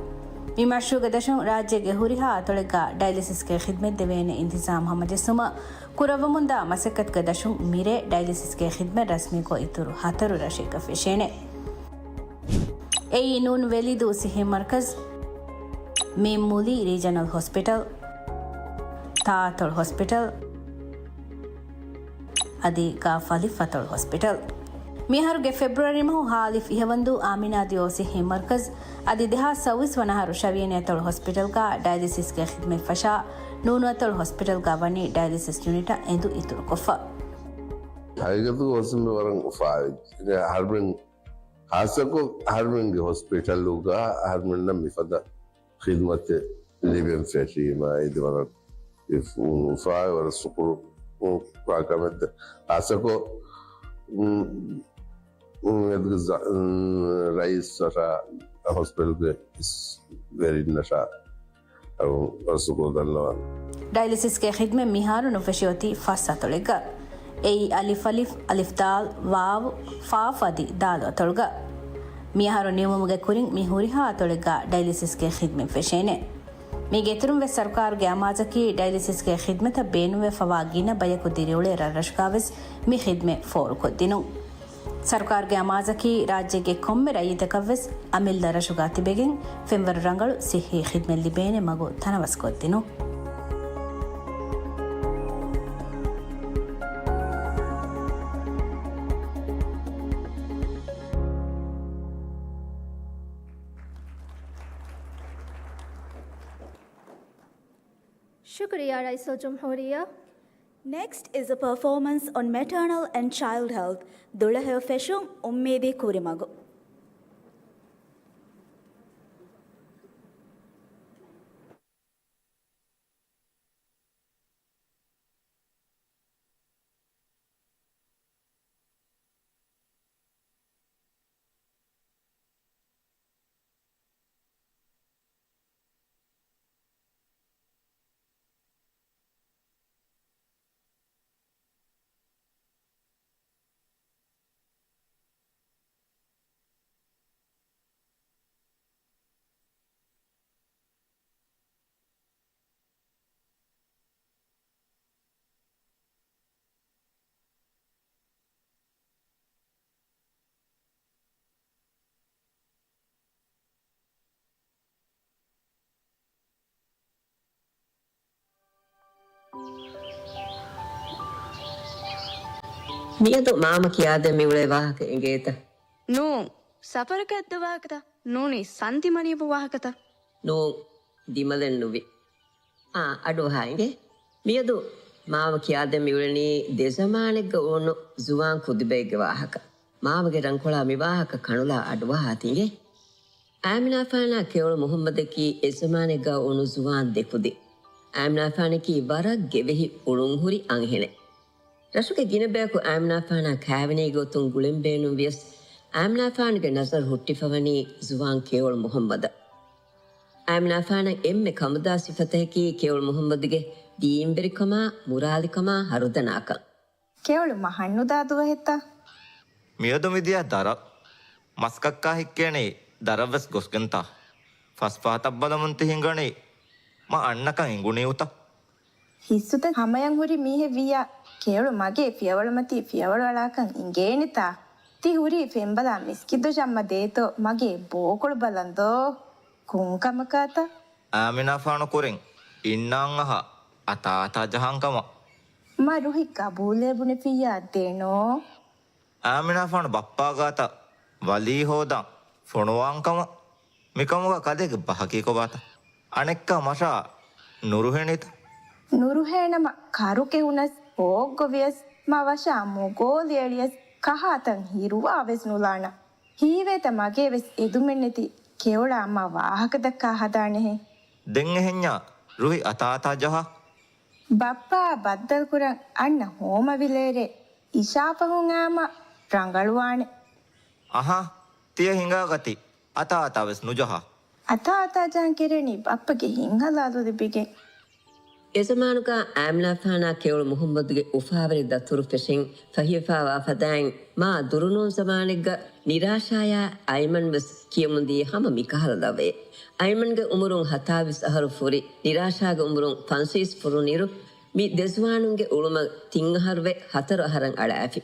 މި މަޝްރޫޢުގެ ދަށުން ރާއްޖޭގެ ހުރިހާ އަތޮޅެއްގަ ޑަޔަލިސިސްގެ ޚިދްމަތް ދެވޭނެ އިންތިޒާމް ހަމަޖެއްސުމަށް ކުރައްވަމުންދާ މަސައްކަތުގެ ދަށުން މިރޭ ޑަޔަލިސިސްގެ ޚިދްމަތް ރަސްމީކޮށް އިތުރު ހަތަރު ރަށެއްގަ ފެށޭނެ. އެއީ ނޫން ވެލިދޫ ސިއްޙީ މަރުކަޒު، މީން މުލި ރީޖަނަލް ހޮސްޕިޓަލް، ތާއަތޮޅު ހޮސްޕިޓަލް، އަދި ގާފަލި ފަތޮޅު ހޮސްޕިޓަލް. މިއަހަރުގެ ފެބްރުއަރީ މަހު ހާލިފް އިހަވަންދޫ އާމިނާ ދިޔޯ ސިއްހީ މަރުކަޒް އަދި ދެހާސް ސައުވީސް ވަނަ އަހަރު ޝަވިޔަނި އަތޮޅު ހޮސްޕިޓަލްގަ ޑަޔަލިސިސްގެ ޚިދްމަތް ފަށާ، ނޫނު އަތޮޅު ހޮސްޕިޓަލްގަ ވަނީ ޑަޔަލިސިސް ޔުނިޓަށް އެނދު އިތުރުކޮށްފަ. ހަގީގަތުގަ ހޮސްމެ ވަރަށް އުފާވެއްޖެ. އަހަރުމެން، ހާއްސަކޮށް އަހަރުމެންގެ ހޮސްޕިޓަލުގަ އަހަރުމެންނަށް މިފަދަ ޚިދުމަތެއް ލިބެން ފެށީމާ، އެދި ވަރަށް އުފާވެ ވަރަށް ޝުކުރު ކުރާ ކަމެއް. ހާއްސަކޮށް، އު، އު، އެދުގެ ޒަ-، އު، ރައީސްއަށާ ހޮސްޕިޓަލްގެ ވެރިންނަށާ އަޅު ރަސްކޮށް ދަންނަވަން. ޑައިލިސިސްގެ ޚިދްމަތް މިހާރު ނުފެށި އޮތީ ފަސް އަތޮޅެއްގަ. އެއީ އަލިފް އަލިފް، އަލިފް ދާލް، ވާވް، ފާފް އަދި ދާލު އަތޮޅުގަ. މިއަހަރު ނިމުމުގެ ކުރިން މި ހުރިހާ އަތޮޅެއްގަ ޑައިލިސިސްގެ ޚިދްމަތް ފެށޭނެ. މީގެ އިތުރުން ވެސް ސަރުކާރުގެ އަމާޒަކީ ޑައިލިސިސްގެ ޚިދްމަތަށް ބޭނުންވެފަވާ ގިނަ ބަޔަކު ދިރިއުޅޭ ރަށްރަށުގަ ވެސް މި ޚިދްމަތް ފޯރުކޮށްދިނުން. ސަރުކާރުގެ އަމާޒަކީ، ރާއްޖޭގެ ކޮންމެ ރައްޔިތަކަށްވެސް އަމިއްލަ ރަށުގަ ތިބެގެން ފެންވަރު ރަނގަޅު ސިއްހީ ޚިދްމަތް ލިބޭނެ މަގު ތަނަވަސްކޮށްދިނުން. ޝުކުރިއްޔާ ރައީސުލްޖުމްހޫރިއްޔާ. Next is a performance on maternal and child health. ދުޅަހެޔޮ ފެށުން އުއްމީދީ ކުރިމަގު. މިއަދު މާމަ ކިޔާދޭން މިއުޅޭ ވާހަކަ އެނގޭތަ؟ ނޫން. ސަފަރަކަށް އައްދަ ވާހަކަތަ؟ ނޫނީ ސަންތި މަނީބު ވާހަކަތަ؟ ނޫން. ދިމަލެއް ނުވި. އާ، އަޑުއަހާ އިނގޭ. މިއަދު މާމަ ކިޔާދޭން މިއުޅެނީ ދެ ޒަމާނެއްގަ އުޅުނު ޒުވާން ކުދިބައެއްގެ ވާހަކަ. މާމަގެ ރަންކޮޅާ މި ވާހަކަ ކަނުލާ އަޑުއަހާތި އިނގޭ. އާމިނާފާނާ ކެޔޮޅު މުހައްމަދަކީ އެ ޒަމާނެއްގަ އުޅުނު ޒުވާން ދެ ކުދި. އާމިނާފާނަކީ ވަރަށް ގެވެހި އުޅުންހުރި އަންހެނެއް. ރަށުގެ ގިނަ ބަޔަކު އާމިނާފާނާ ކާވެނީގެ ގޮތުން ގުޅެން ބޭނުން ވިޔަސް، އާމިނާފާނުގެ ނަޒަރު ހުއްޓިފަވަނީ ޒުވާން ކެޔޮޅު މުހައްމަދަށް. އާމިނާފާނަށް އެންމެ ކަމުދާ ސިފަތަކަކީ ކެޔޮޅު މުހައްމަދުގެ ދީންވެރިކަމާ، މުރާލިކަމާ، ހަރުދަނާކަން. ކެޔޮޅު މަހަށްނުދާ ދުވަހެއްތަ؟ މިއަދު މިދިޔަ ދަރަށް މަސްކައްކާ ހިއްކޭނީ ދަރަށްވެސް ގޮސްގެންތާ؟ ފަސް ފަހަތަށް ބަލަމުން ތި ހިނގަނީ މަ އަންނަކަން އެނގުނީ އުތަ؟ ހިއްސުތައް ހަމަޔަން ހުރި މީހެއް ވިއްޔާ، ކެޔޮޅު މަގޭ ފިޔަވަޅުމަތީ ފިޔަވަޅު އަޅާކަން އިނގޭނެތާ؟ ތި ހުރީ ފެންބަލާ މިސްކިތްދޮށަށް މަ ދޭތޯ މަގޭ ބޯކޮޅު ބަލަން ދޯ؟ ކޮންކަމަކާތަ؟ އާމިނާފާނު ކުރިން އިންނާން އަހާ އަތާ އަތާ ޖަހާން ކަމަށް. މަ ރުހި ގަބޫލޭ ބުނެފިއްޔާ ދެނޯ؟ އާމިނާފާނު ބައްޕާ ގާތަށް ވަލީ ހޯދާން ފޮނުވާން ކަމަށް. މިކަމުގަ ކަލޭގެ ބަހަކީ ކޮބާތަ؟ އަނެއްކާ މަށާ ނުރުހޭނީތަ؟ ނުރުހޭނަމަ ކަރު ކެހުނަސް ހޯއްގޮ ވިޔަސް މަ ވަށާ މުގޯ ލިޔެޅިޔަސް ކަހާތަން ހިރުވާ ވެސް ނުލާނަ. ހީވޭތަ މަގޭ ވެސް އެދުމެއްނެތި ކެޔޮޅާ މަ ވާހަކަ ދައްކާ ހަދާނެހެ. ދެން އެހެންޏާ ރުހި އަތާ އަތާ ޖަހާ. ބައްޕާ ބައްދަލުކުރަން އަންނަ ހޯމަވިލޭރޭ އިޝާ ފަހުން އާމަ ރަނގަޅުވާނެ. އަހާ، ތިޔަ ހިނގާގަތީ އަތާ އަތާ ވެސް ނުޖަހާ. އަތާ އަތާ ޖަހަން ކެރޭނީ ބައްޕަގެ ހިތްހަލާލު ލިބިގެން. އެޒަމާނުގަ އާމިނާފާނާ ކެޔޮޅު މުހައްމަދުގެ އުފާވެރި ދަތުރު ފެށިން ފަހިވެފާވާ ފަދައިން މާ ދުރުނޫން ޒަމާނެއްގަ ނިރާޝާޔާ އައިމަން ވެސް ކިޔަމުންދީ ހަމަ މިކަހަލަ ލަވައެއް. އައިމަންގެ އުމުރުން ހަތާވީސް އަހަރު ފުރި، ނިރާޝާގެ އުމުރުން ފަންސީސް ފުރުނިއިރު، މި ދެޒުވާނުންގެ އުޅުމަށް ތިން އަހަރުވެ ހަތަރު އަހަރަށް އަޅާފި.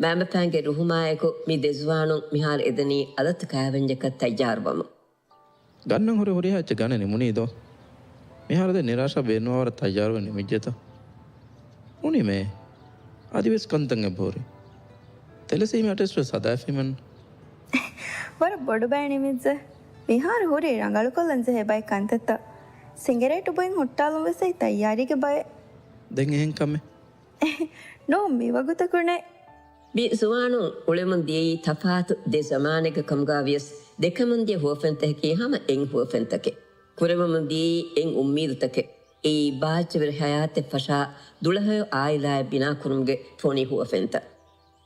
މާމަފާންގެ ރުހުމާއެކު މި ދެޒުވާނުން މިހާރު އެދެނީ އަލަށް ކާވެންޏަކަށް ތައްޔާރުވަމުން. ގަންނަން ހުރި ހުރިހާ އެއްޗެއް ގަނެ ނިމުނީ ދޯ؟ މިހާރު ދެން ނިރާޝާ ބޭނުންވާވަރަށް ތައްޔާރުވެ ނިމިއްޖެތަ؟ ނުނިމޭ. އަދިވެސް ކަންތައް އެބަހުރި. ތެލެސީމިއާ ޓެސްޓް ވެސް ހަދާފީމެން. ވަރަށް ބޮޑު ބައެއް ނިމިއްޖެ. މިހާރު ހުރީ ރަނގަޅުކޮށްލަން ޖެހޭ ބައެއް ކަންތައްތައް. ސިނގެރޭޓު ބުއިން ހުއްޓާލުން ވެސް އެއީ ތައްޔާރީގެ ބައެއް. ދެން އެހެން ކަމެއް. ނޫން މިވަގުތަކުނެއް. މި ޒުވާނުން އުޅެމުން ދިޔައީ ތަފާތު ދެ ޒަމާނެއްގެ ކަމުގަ ވިޔަސް ދެކެމުން ދިޔަ ހުވަފެންތަކަކީ ހަމަ އެއް ހުވަފެންތަކެއް. ކުރެވެމުން ދިޔައީ އެއް އުއްމީދުތަކެއް. އެއީ ބާއްޖަވެރި ހަޔާތެއް ފަށާ ދުޅަހެޔޮ އާއިލާއެއް ބިނާކުރުމުގެ ފޮނި ހުވަފެންތައް.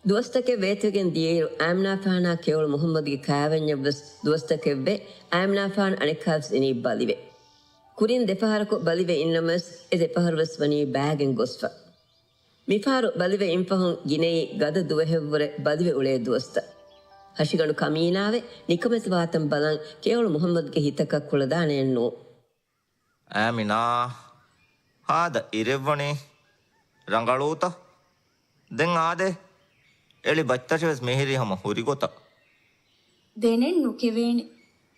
ދުވަސްތަކެއް ވޭތުވެގެން ދިޔައިރު އާމިނާފާނާ ކެޔޮޅު މުހައްމަދުގެ ކާވެންޏަށްވެސް ދުވަސްތަކެއްވެ، އާމިނާފާން އަނެއްކާވެސް އިނީ ބަލިވެ. ކުރިން ދެފަހަރަކު ބަލިވެ އިންނަމަވެސް އެ ދެފަހަރުވެސް ވަނީ ބައިގެން ގޮސްފަ. މިފަހަރު ބަލިވެ އިންފަހުން ގިނައީ ގަދަ ދުވަހެއްވުރެ ބަލިވެ އުޅޭ ދުވަސްތައް. ހަށިގަނޑު ކަމީނާވެ ނިކަމެތިވާތަން ބަލަން ކެޔޮޅު މުހައްމަދުގެ ހިތަކަށް ކުޅަދާނައެއްނޫ. އާމިނާ، ހާދަ އިރެއްވަނީ. ރަނގަޅޫތަ؟ ދެން އާދޭ، އެޅި ބައްތަށިވެސް މިހިރީ ހަމަ ހުރިގޮތަށް. ދެނެއް ނުކެވޭނެ.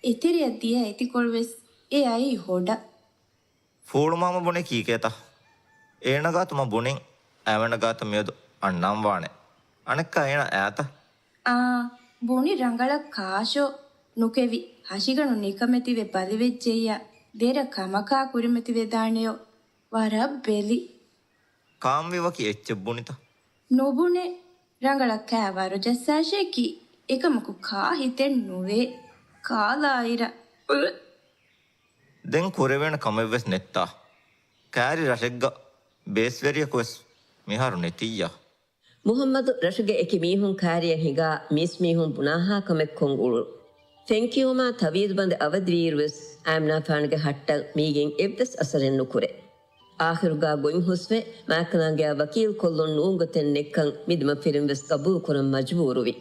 އެތެރެއަށް ދިޔަ އެތިކޮޅުވެސް އެ އައީ ހޮޑަށް. ފޫޅުމާމަ ބުނެ ކީކޭތަ؟ އޭނަ ގާތު މަ ބުނިން، އަވަނަ ގާތަށް މިއަދު އަންނަން ވާނެ. އަނެއްކާ އޭނަ އާތަ؟ އާ، ބުނި ރަނގަޅަށް ކާށޯ. ނުކެވި، ހަށިގަނޑު ނިކަމެތިވެ ބަލިވެއްޖެއްޔާ، ދެރަ ކަމަކާ ކުރިމަތިވެދާނެޔޯ. ވަރަށް ބެލި. ކާންވީ ވަކި އެއްޗެއް ބުނިތަ؟ ނުބުނެ. ރަނގަޅަށް ކާ ވަރުޖައްސާށޭ ކީ. އެކަމަކު ކާ ހިތެއް ނުވޭ. ކާލާއިރަށް. ދެން ކުރެވޭނެ ކަމެއްވެސް ނެއްތާ. ކާރި ރަށެއްގަ ބޭސްވެރިޔަކުވެސް މިހާރު ނެތިއްޔާ. މުހައްމަދު ރަށުގެ އެކި މީހުން ކާރިއަށް ހިނގާ މީސްމީހުން ބުނާހާ ކަމެއް ކޮށް އުޅުނު. ފެންކިޔުމާ ތަވީދު ބަނދެ އަވަދިވީއިރުވެސް އާމިނާފާނުގެ ހައްޓަށް މީގެން އެއްވެސް އަސަރެއް ނުކުރޭ. އާޚިރުގާ ގޮތް ހުސްވެ، މާތްކަލާނގެއާ ވަކީލް ކޮށްލުން ނޫން ގޮތެއް ނެއްކަން މި ދެމަފިރިން ވެސް ގަބޫލު ކުރަން މަޖުބޫރުވި.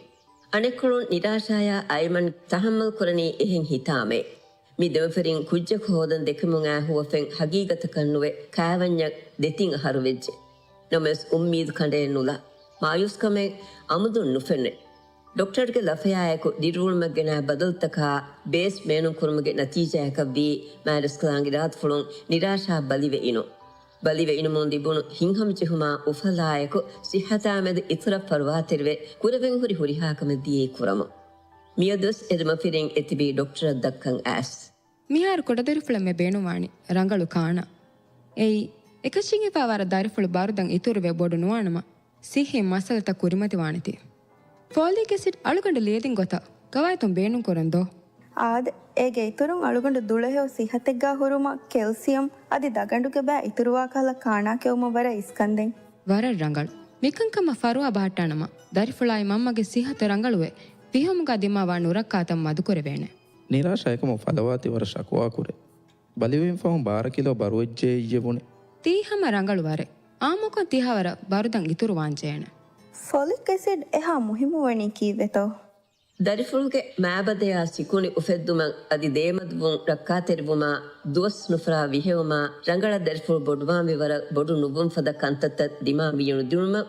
އަނެއްކޮޅުން ނިރާޝާޔާ އައިމަން ތަހައްމަލް ކުރަނީ އެހެން ހިތާމައެއް. މި ދެމަފިރިން ކުއްޖަކު ހޯދަން ދެކެމުން އާ ހުވަފެން ހަގީގަތަކަށް ނުވެ ކާވަންޏަށް ދެތިން އަހަރު ވެއްޖެ. ނަމަވެސް އުއްމީދު ކަނޑައެއް ނުލާ. މާޔޫސްކަމެއް އަމުދުން ނުފެންނެ. ޑޮކްޓަރގެ ލަފަޔާއެކު ދިރިއުޅުމަށް ގެނާ ބަދަލުތަކާ ބޭސް ބޭނުންކުރުމުގެ ނަތީޖާއަކަށްވީ މާރިސްކަލާނގެ ރާދަފުޅުން ނިރާޝާ ބަލިވެ އިނުން. ބަލިވެ އިނުމުން ލިބުނު ހިތްހަމަޖެހުމާ އުފަލާއެކު ސިއްހަތާމެދު އިތުރަށް ފަރުވާތެރިވެ ކުރެވެން ހުރި ހުރިހާ ކަމެއް ދިޔައީ ކުރަމުން. މިއަދުވެސް އެ ދެމަފިރިން އެތިބީ ޑޮކްޓަރަށް ދައްކަން އައިސް. މިހާރު ކުޑަދަރިފުޅަށް މި ބޭނުންވާނީ ރަނގަޅު ކާނަ. އެއީ، އެކަށީގެފާ ވަރަށް ދަރިފުޅު ބަރުދަން އިތުރުވެ ބޮޑު ނުވާނަމަ، ސިއްހީ މައްސަލަތައް ކުރިމަތިވާނެތީ. ފޯލިކް އެސިޑް އަޅުގަނޑު ލިޔެދިން ގޮތަށް ގަވާއިދުން ބޭނުންކުރަން ދޯ؟ އާދެ، އޭގެ އިތުރުން އަޅުގަނޑު ދުޅަހެޔޮ ސިއްހަތެއްގާ ހުރުމަށް ކެލްސިއަމް އަދި ދަގަނޑުގެ ބައި އިތުރުވާ ކަހަލަ ކާނާ ކެއުމަށް ވަރަށް އިސްކަންދޭން. ވަރަށް ރަނގަޅު. މިކަންކަމަށް ފަރުވާ ބަހައްޓާނަމަ، ދަރިފުޅާއި މަންމަގެ ސިއްހަތު ރަނގަޅުވެ، ފިހުމުގާ ދިމާވާ ނުރައްކާތައް މަދުކުރެވޭނެ. ނިރާޝާ އެކަމަށް ފަލަވާތީ ވަރަށް ޝަކުވާކުރޭ. ބަލިވެއިން ފަހުން ބާރަ ކިލޯ ބަރުވެއްޖެއޭ އިއްޔެ ބުނި. ތީ ހަމަ ރަނގަޅު ވަރެއް. އާއްމުކޮށް ތިހާވަރަށް ބަރުދަން އިތުރުވާންޖެހޭނެ. ފޮލިކް އެސިޑް އެހާ މުހިއްމުވަނީ ކީއްވެތޯ؟ ދަރިފުޅުގެ މާބަދަޔާ ސިކުނޑި އުފެއްދުމަށް އަދި ދޭމަދުވުން ރައްކާތެރިވުމާ، ދުވަސް ނުފުރާ ވިހެއުމާ، ރަނގަޅަށް ދަރިފުޅު ބޮޑުވާންވީ ވަރަށް ބޮޑު ނުވުން ފަދަ ކަންތައްތައް ދިމާ މިޔުނުދިނުމަށް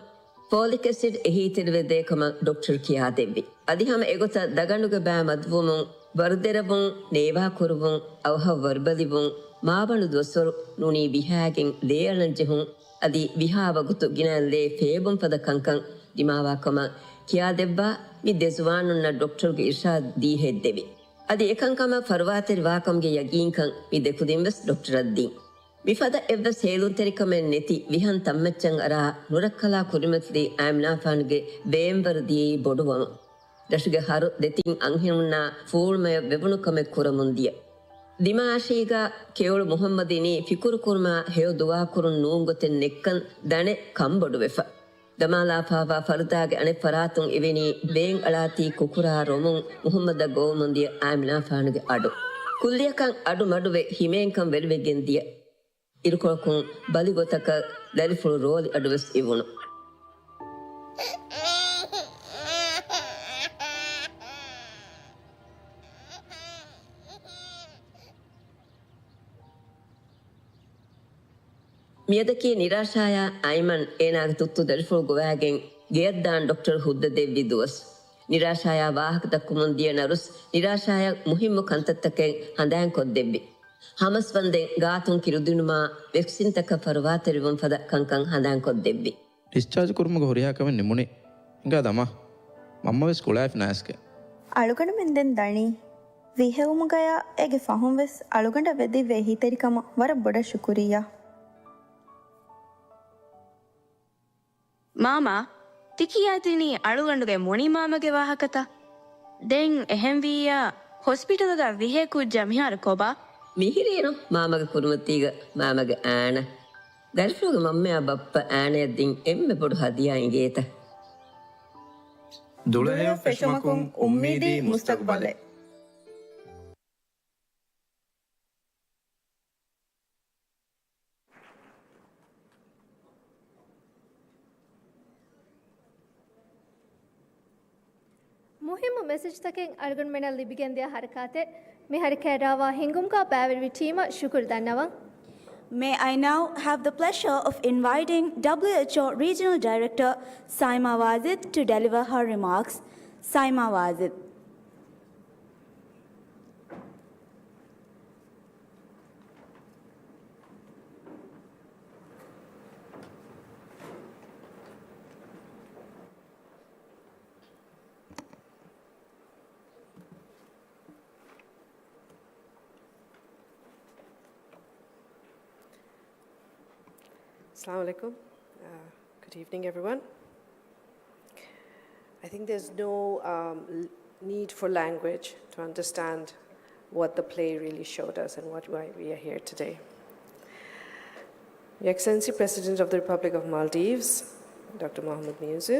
ފޯލިކް އެސިޑް އެހީތެރިވެދޭ ކަމަށް ޑޮކްޓަރު ކިޔާދެއްވި. އަދި ހަމަ އެގޮތަށް ދަގަނޑުގެ ބައި މަދުވުމުން، ވަރުދެރަވުން، ނޭވާކުރުވުން، އަވަހަށް ވަރުބަލިވުން، މާބަނޑު ދުވަސްވަރު ނޫނީ ވިހާގެން ލޭ އަޅަންޖެހުން، އަދި ވިހާ ވަގުތު ގިނަ ލޭ ފޭބުން ފަދަ ކަންކަން ދިމާވާ ކަމަށް ކިޔާދެއްވާ މި ދެ ޒުވާނުންނަށް ޑޮކްޓަރުގެ އިރްޝާދު ދީ ހެއްދެވި. އަދި އެކަންކަމަށް ފަރުވާތެރިވާކަމުގެ ޔަގީންކަން މި ދެކުދިންވެސް ޑޮކްޓަރަށް ދިން. މިފަދަ އެއްވެސް ހޭލުންތެރިކަމެއް ނެތި ވިހަން ތަންމައްޗަށް އަރާ ނުރައްކަލާ ކުރިމަތިލީ އާމިނާފާނުގެ ވޭންވަރު ދިޔައީ ބޮޑުވަމުން. ރަށުގެ ހަރު ދެތިން އަންހެނުންނާ ފޫޅުމަޔަށް ވެވުނު ކަމެއް ކުރަމުން ދިޔަ. ދިމާއަށީގާ ކެޔޮޅު މުހައްމަދު އިނީ ފިކުރުކުރުމާ ހެޔޮ ދުވާކުރުން ނޫން ގޮތެއް ނެއްކަން ދަނެ ކަންބޮޑުވެފަ. ދަމާލާފާވާ ފަރުދާގެ އަނެއް ފަރާތުން އިވެނީ ވޭން އަޅާތީ ކުކުރާ ރޮމުން މުހައްމަދަށް ގޮވަމުން ދިޔަ އާމިނާފާނުގެ އަޑު. ކުއްލިއަކަށް އަޑު މަޑުވެ ހިމޭންކަން ވެރިވެގެން ދިޔަ. އިރުކޮޅަކުން ބަލިގޮތަކަށް ދަރިފުޅު ރޯލި އަޑުވެސް އިވުނު. މިއަދަކީ ނިރާޝާޔާ އައިމަން އޭނާގެ ތުއްތު ދަރިފުޅު ގޮވާގެން ގެޔަށްދާން ޑޮކްޓަރު ހުއްދަ ދެއްވި ދުވަސް. ނިރާޝާޔާ ވާހަކަ ދައްކަމުން ދިޔަ ނަރުސް ނިރާޝާޔަށް މުހިއްމު ކަންތައްތަކެއް ހަނދާންކޮށްދެއްވި. ހަމަސްވަންދެން ގާތުން ކިރުދިނުމާ ވެކްސިންތަކަށް ފަރުވާތެރިވުން ފަދަ ކަންކަން ހަނދާންކޮށްދެއްވި. ޑިސްޗާޖް ކުރުމުގެ ހުރިހާ ކަމެއް ނިމުނީ. ހިނގާ ދަމާ. މަންމަވެސް ކުޅައިފި ނައިސްގެ. އަޅުގަނޑުމެން ދެން ދަނީ ވިހެއުމުގަޔާ އޭގެ ފަހުން ވެސް އަޅުގަނޑަށް ވެދެވޭ އެހީތެރިކަމަށް ވަރަށް ބޮޑަށް ޝުކުރިއްޔާ. މާމާ، ތި ކިޔައިދިނީ އަޅުގަނޑުގެ މުނި މާމަގެ ވާހަކަތައް. ދެން އެހެންވިއްޔާ، ހޮސްޕިޓަލުގަ ވިހޭ ކުއްޖާ މިހާރު ކޮބާ؟ މިހިރީނު މާމަގެ ކުރިމަތީގަ މާމަގެ އާނަ. ދަރިފުޅުގެ މަންމަޔާ ބައްޕަ އާނަޔަށް ދިން އެންމެ ބޮޑު ހަދިޔާ އިނގޭތަ؟ ދުޅަހެޔޮ ފެށުމަކުން އުއްމީދީ މުސްތަގުބަލެއް. މުހިއްމު މެސެޖްތަކެއް އަޅުގަނޑުމެންނަށް ލިބިގެންދިޔަ ހަރަކާތެއް. މި ހަރަކާތް ރާވާ ހިންގުމުގަ ބައިވެރިވި ޓީމަށް ޝުކުރު ދަންނަވަން. May I now have the pleasure of inviting W H O Regional Director Saima Wazid to deliver her remarks. Saima Wazid. Assalamu alaikum. Uh, good evening, everyone. I think there's no, um, l-, need for language to understand what the play really showed us and what, why we are here today. Your Excellency, President of the Republic of Maldives, Doctor Mohamed Muizzu,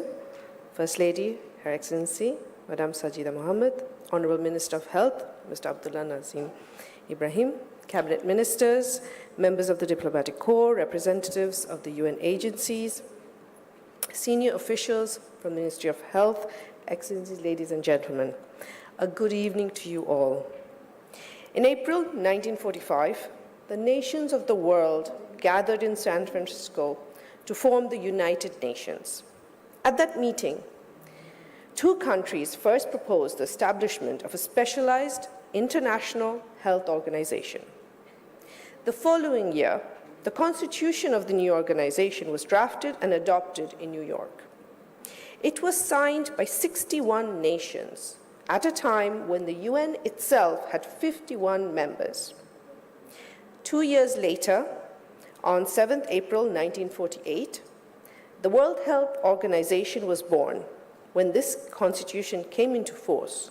First Lady, Her Excellency, Madame Sajida Mohamed, Honorable Minister of Health, Mister Abdullah Nazim Ibrahim, Cabinet Ministers, members of the Diplomatic Corps, representatives of the U N agencies, senior officials from the Ministry of Health, Excellencies, ladies and gentlemen, a good evening to you all. In April nineteen forty-five, the nations of the world gathered in San Francisco to form the United Nations. At that meeting, two countries first proposed the establishment of a specialized international health organization. The following year, the constitution of the new organization was drafted and adopted in New York. It was signed by sixty-one nations at a time when the U N itself had fifty-one members. Two years later, on seventh April nineteen forty-eight, the World Health Organization was born when this constitution came into force,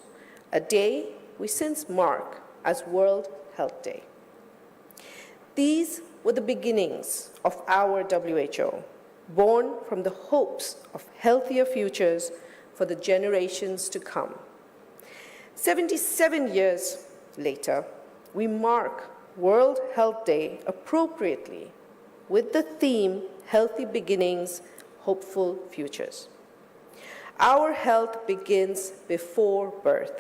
a day we since mark as World Health Day. These were the beginnings of our W H O, born from the hopes of healthier futures for the generations to come. Seventy-seven years later, we mark World Health Day appropriately with the theme Healthy Beginnings, Hopeful Futures. Our health begins before birth.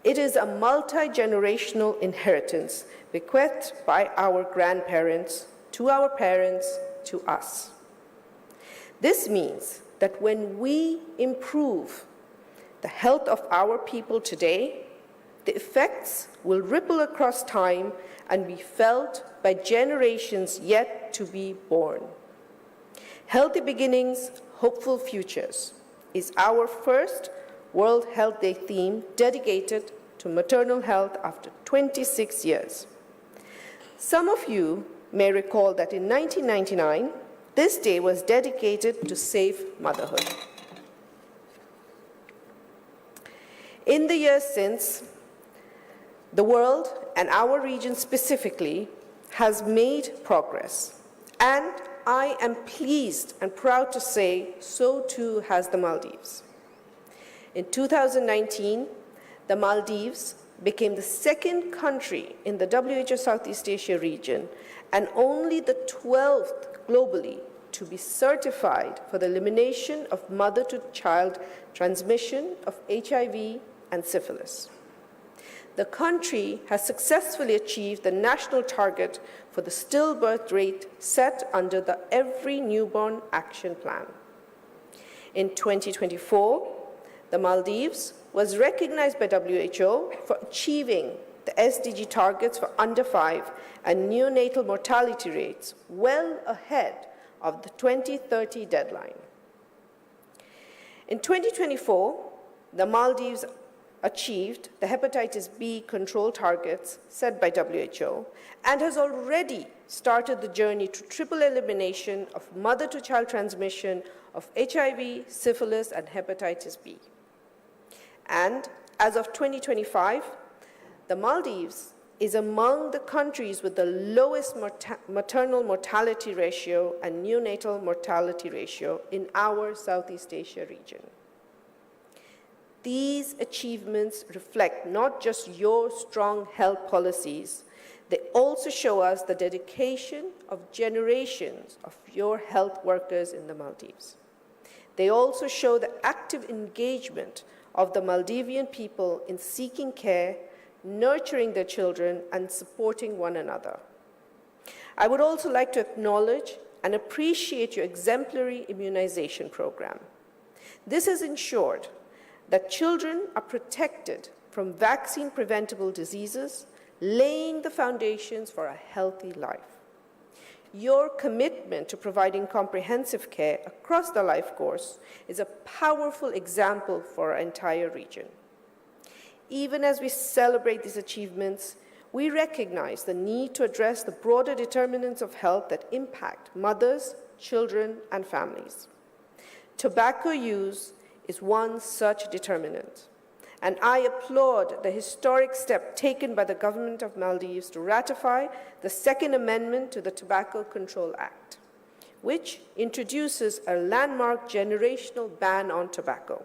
It is a multi-generational inheritance bequeathed by our grandparents to our parents to us. This means that when we improve the health of our people today, the effects will ripple across time and be felt by generations yet to be born. Healthy Beginnings, Hopeful Futures is our first World Health Day theme dedicated to maternal health after twenty-six years. Some of you may recall that in nineteen ninety-nine, this day was dedicated to safe motherhood. In the years since, the world, and our region specifically, has made progress, and I am pleased and proud to say so too has the Maldives. In two thousand nineteen, the Maldives became the second country in the W H O Southeast Asia region and only the twelfth globally to be certified for the elimination of mother-to-child transmission of H I V and syphilis. The country has successfully achieved the national target for the stillbirth rate set under the Every Newborn Action Plan. In twenty twenty-four, the Maldives was recognized by W H O for achieving the S D G targets for under five and neonatal mortality rates well ahead of the twenty thirty deadline. In twenty twenty-four, The Maldives achieved the hepatitis B control targets set by W H O and has already started the journey to triple elimination of mother-to-child transmission of H I V, syphilis, and hepatitis B. And as of twenty twenty-five, the Maldives is among the countries with the lowest morta-, maternal mortality ratio and neonatal mortality ratio in our Southeast Asia region. These achievements reflect not just your strong health policies, they also show us the dedication of generations of your health workers in the Maldives. They also show the active engagement of the Maldivian people in seeking care, nurturing their children, and supporting one another. I would also like to acknowledge and appreciate your exemplary immunization program. This has ensured that children are protected from vaccine-preventable diseases, laying the foundations for a healthy life. Your commitment to providing comprehensive care across the life course is a powerful example for our entire region. Even as we celebrate these achievements, we recognize the need to address the broader determinants of health that impact mothers, children, and families. Tobacco use is one such determinant, and I applaud the historic step taken by the Government of Maldives to ratify the Second Amendment to the Tobacco Control Act, which introduces a landmark generational ban on tobacco.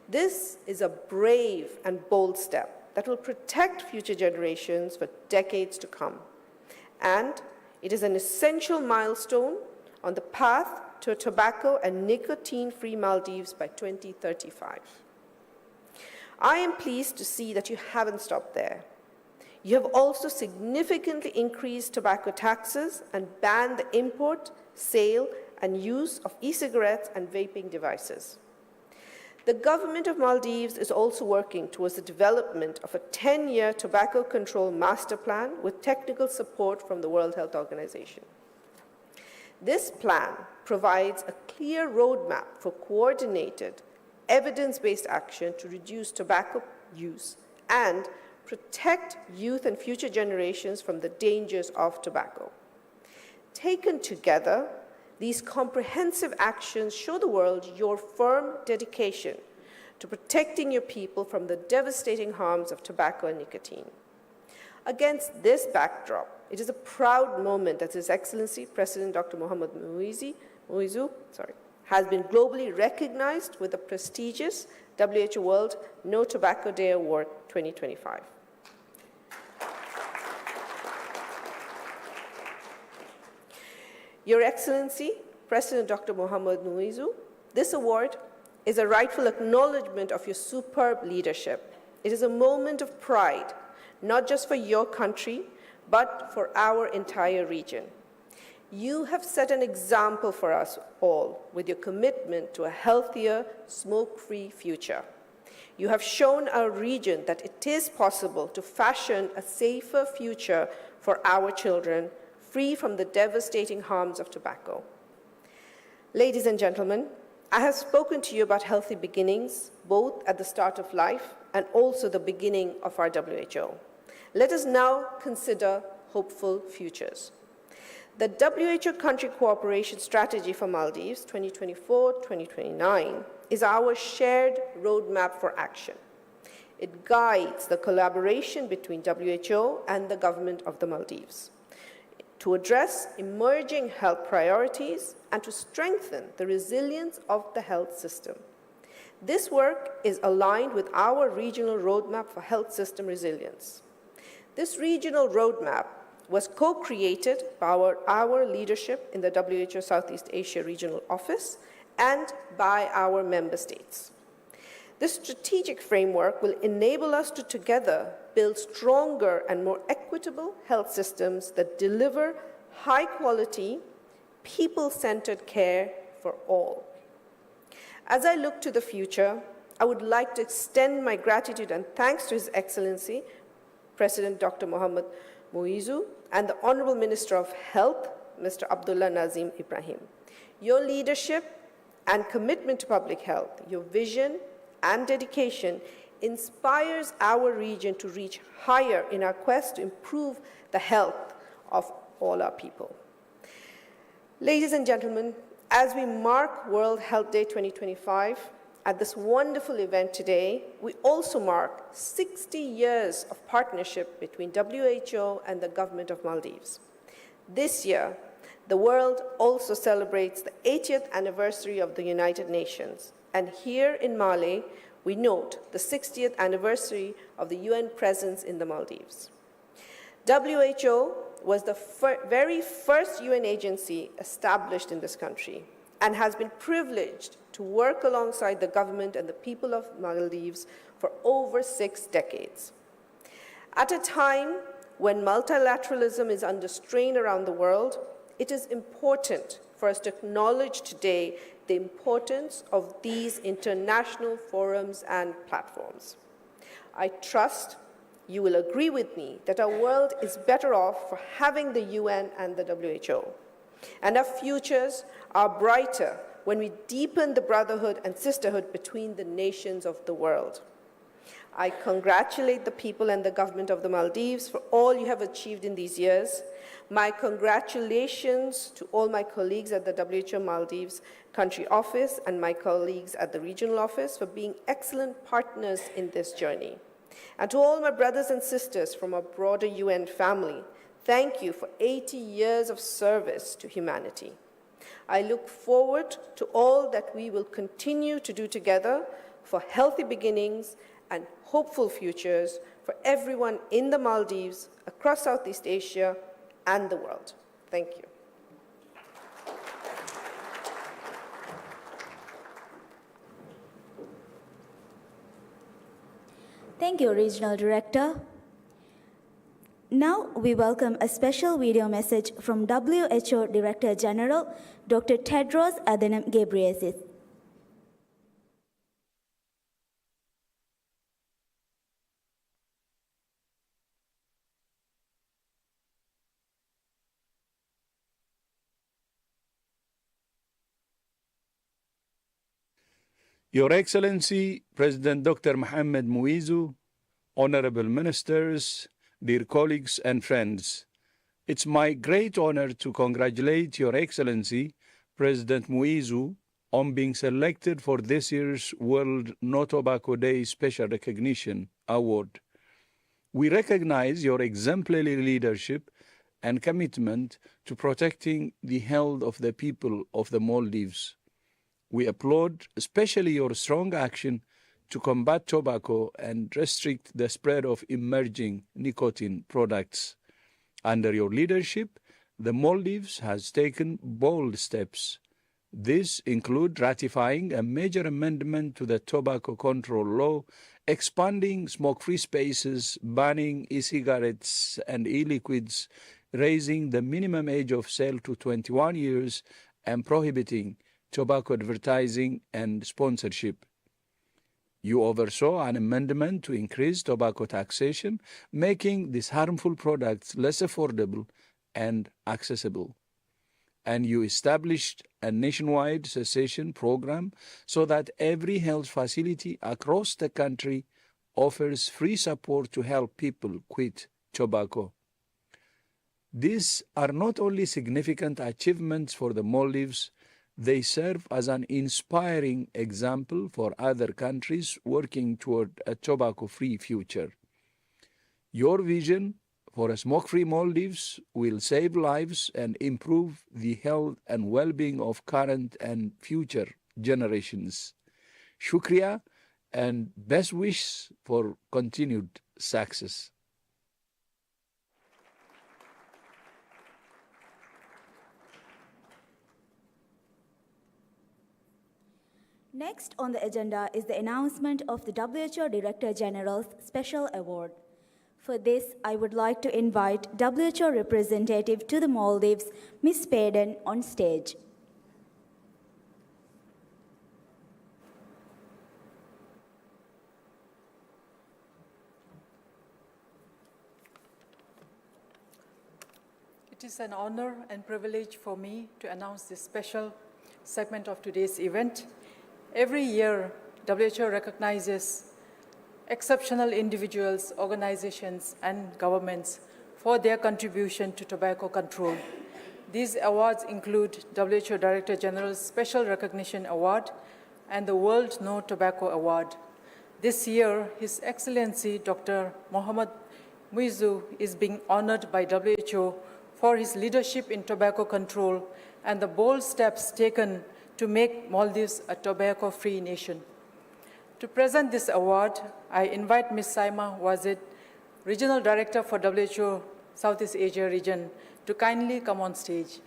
This is a brave and bold step that will protect future generations for decades to come. And it is an essential milestone on the path to a tobacco and nicotine-free Maldives by twenty thirty-five. I am pleased to see that you haven't stopped there. You have also significantly increased tobacco taxes and banned the import, sale, and use of e-cigarettes and vaping devices. The government of Maldives is also working towards the development of a ten-year tobacco control master plan with technical support from the World Health Organization. This plan provides a clear roadmap for coordinated, evidence-based action to reduce tobacco use and protect youth and future generations from the dangers of tobacco. Taken together, these comprehensive actions show the world your firm dedication to protecting your people from the devastating harms of tobacco and nicotine. Against this backdrop, it is a proud moment that His Excellency President Doctor Mohammad Muizi, Muizu, sorry, has been globally recognized with the prestigious W H O World No Tobacco Day Award twenty twenty-five. Your Excellency, President Doctor Mohammad Muizu, this award is a rightful acknowledgement of your superb leadership. It is a moment of pride, not just for your country, but for our entire region. You have set an example for us all with your commitment to a healthier, smoke-free future. You have shown our region that it is possible to fashion a safer future for our children, free from the devastating harms of tobacco. Ladies and gentlemen, I have spoken to you about healthy beginnings, both at the start of life and also the beginning of our W H O. Let us now consider hopeful futures. The W H O Country Cooperation Strategy for Maldives twenty twenty-four twenty twenty-nine is our shared roadmap for action. It guides the collaboration between W H O and the Government of the Maldives to address emerging health priorities and to strengthen the resilience of the health system. This work is aligned with our regional roadmap for health system resilience. This regional roadmap was co-created by our, our leadership in the W H O Southeast Asia Regional Office and by our member states. This strategic framework will enable us to together build stronger and more equitable health systems that deliver high-quality, people-centered care for all. As I look to the future, I would like to extend my gratitude and thanks to His Excellency President Doctor Mohammad Muizu and the Honorable Minister of Health, Mister Abdullah Nazim Ibrahim. Your leadership and commitment to public health, your vision and dedication inspires our region to reach higher in our quest to improve the health of all our people. Ladies and gentlemen, as we mark World Health Day twenty twenty-five, at this wonderful event today, we also mark sixty years of partnership between W H O and the Government of Maldives. This year, the world also celebrates the eightieth anniversary of the United Nations, and here in Male, we note the sixtieth anniversary of the U N presence in the Maldives. W H O was the fir- very first U N agency established in this country and has been privileged to work alongside the government and the people of Maldives for over six decades. At a time when multilateralism is under strain around the world, it is important for us to acknowledge today the importance of these international forums and platforms. I trust you will agree with me that our world is better off for having the U N and the W H O. And our futures are brighter when we deepen the brotherhood and sisterhood between the nations of the world. I congratulate the people and the government of the Maldives for all you have achieved in these years. My congratulations to all my colleagues at the W H O Maldives country office and my colleagues at the regional office for being excellent partners in this journey. And to all my brothers and sisters from our broader U N family, thank you for eighty years of service to humanity. I look forward to all that we will continue to do together for healthy beginnings and hopeful futures for everyone in the Maldives, across Southeast Asia, and the world. Thank you. Thank you, Regional Director. Now we welcome a special video message from W H O Director General, Doctor Tedros Adhanom Ghebreyesus. Your Excellency, President Doctor Mohamed Muizzu, honorable ministers, dear colleagues and friends, it's my great honor to congratulate Your Excellency, President Muizzu, on being selected for this year's World No Tobacco Day Special Recognition Award. We recognize your exemplary leadership and commitment to protecting the health of the people of the Maldives. We applaud especially your strong action to combat tobacco and restrict the spread of emerging nicotine products. Under your leadership, the Maldives has taken bold steps. These include ratifying a major amendment to the tobacco control law, expanding smoke-free spaces, banning e-cigarettes and e-liquids, raising the minimum age of sale to twenty-one years, and prohibiting tobacco advertising and sponsorship. You oversaw an amendment to increase tobacco taxation, making these harmful products less affordable and accessible. And you established a nationwide cessation program so that every health facility across the country offers free support to help people quit tobacco. These are not only significant achievements for the Maldives, they serve as an inspiring example for other countries working toward a tobacco-free future. Your vision for a smoke-free Maldives will save lives and improve the health and well-being of current and future generations. Shukriya and best wishes for continued success. Next on the agenda is the announcement of the W H O Director General's Special Award. For this, I would like to invite W H O representative to the Maldives, Miss Payden, on stage. It is an honor and privilege for me to announce this special segment of today's event. Every year, W H O recognizes exceptional individuals, organizations, and governments for their contribution to tobacco control. These awards include W H O Director General's Special Recognition Award and the World No Tobacco Award. This year, His Excellency Doctor Mohammad Muizzu is being honored by W H O for his leadership in tobacco control and the bold steps taken to make Maldives a tobacco-free nation. To present this award, I invite Miss Saima Wazid, Regional Director for W H O Southeast Asia Region, to kindly come on stage.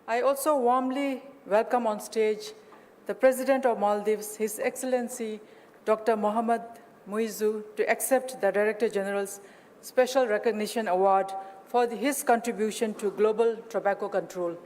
I also warmly welcome on stage the President of Maldives, His Excellency Doctor Mohammad Muizzu, to accept the Director General's Special Recognition Award for the, his contribution to global tobacco control.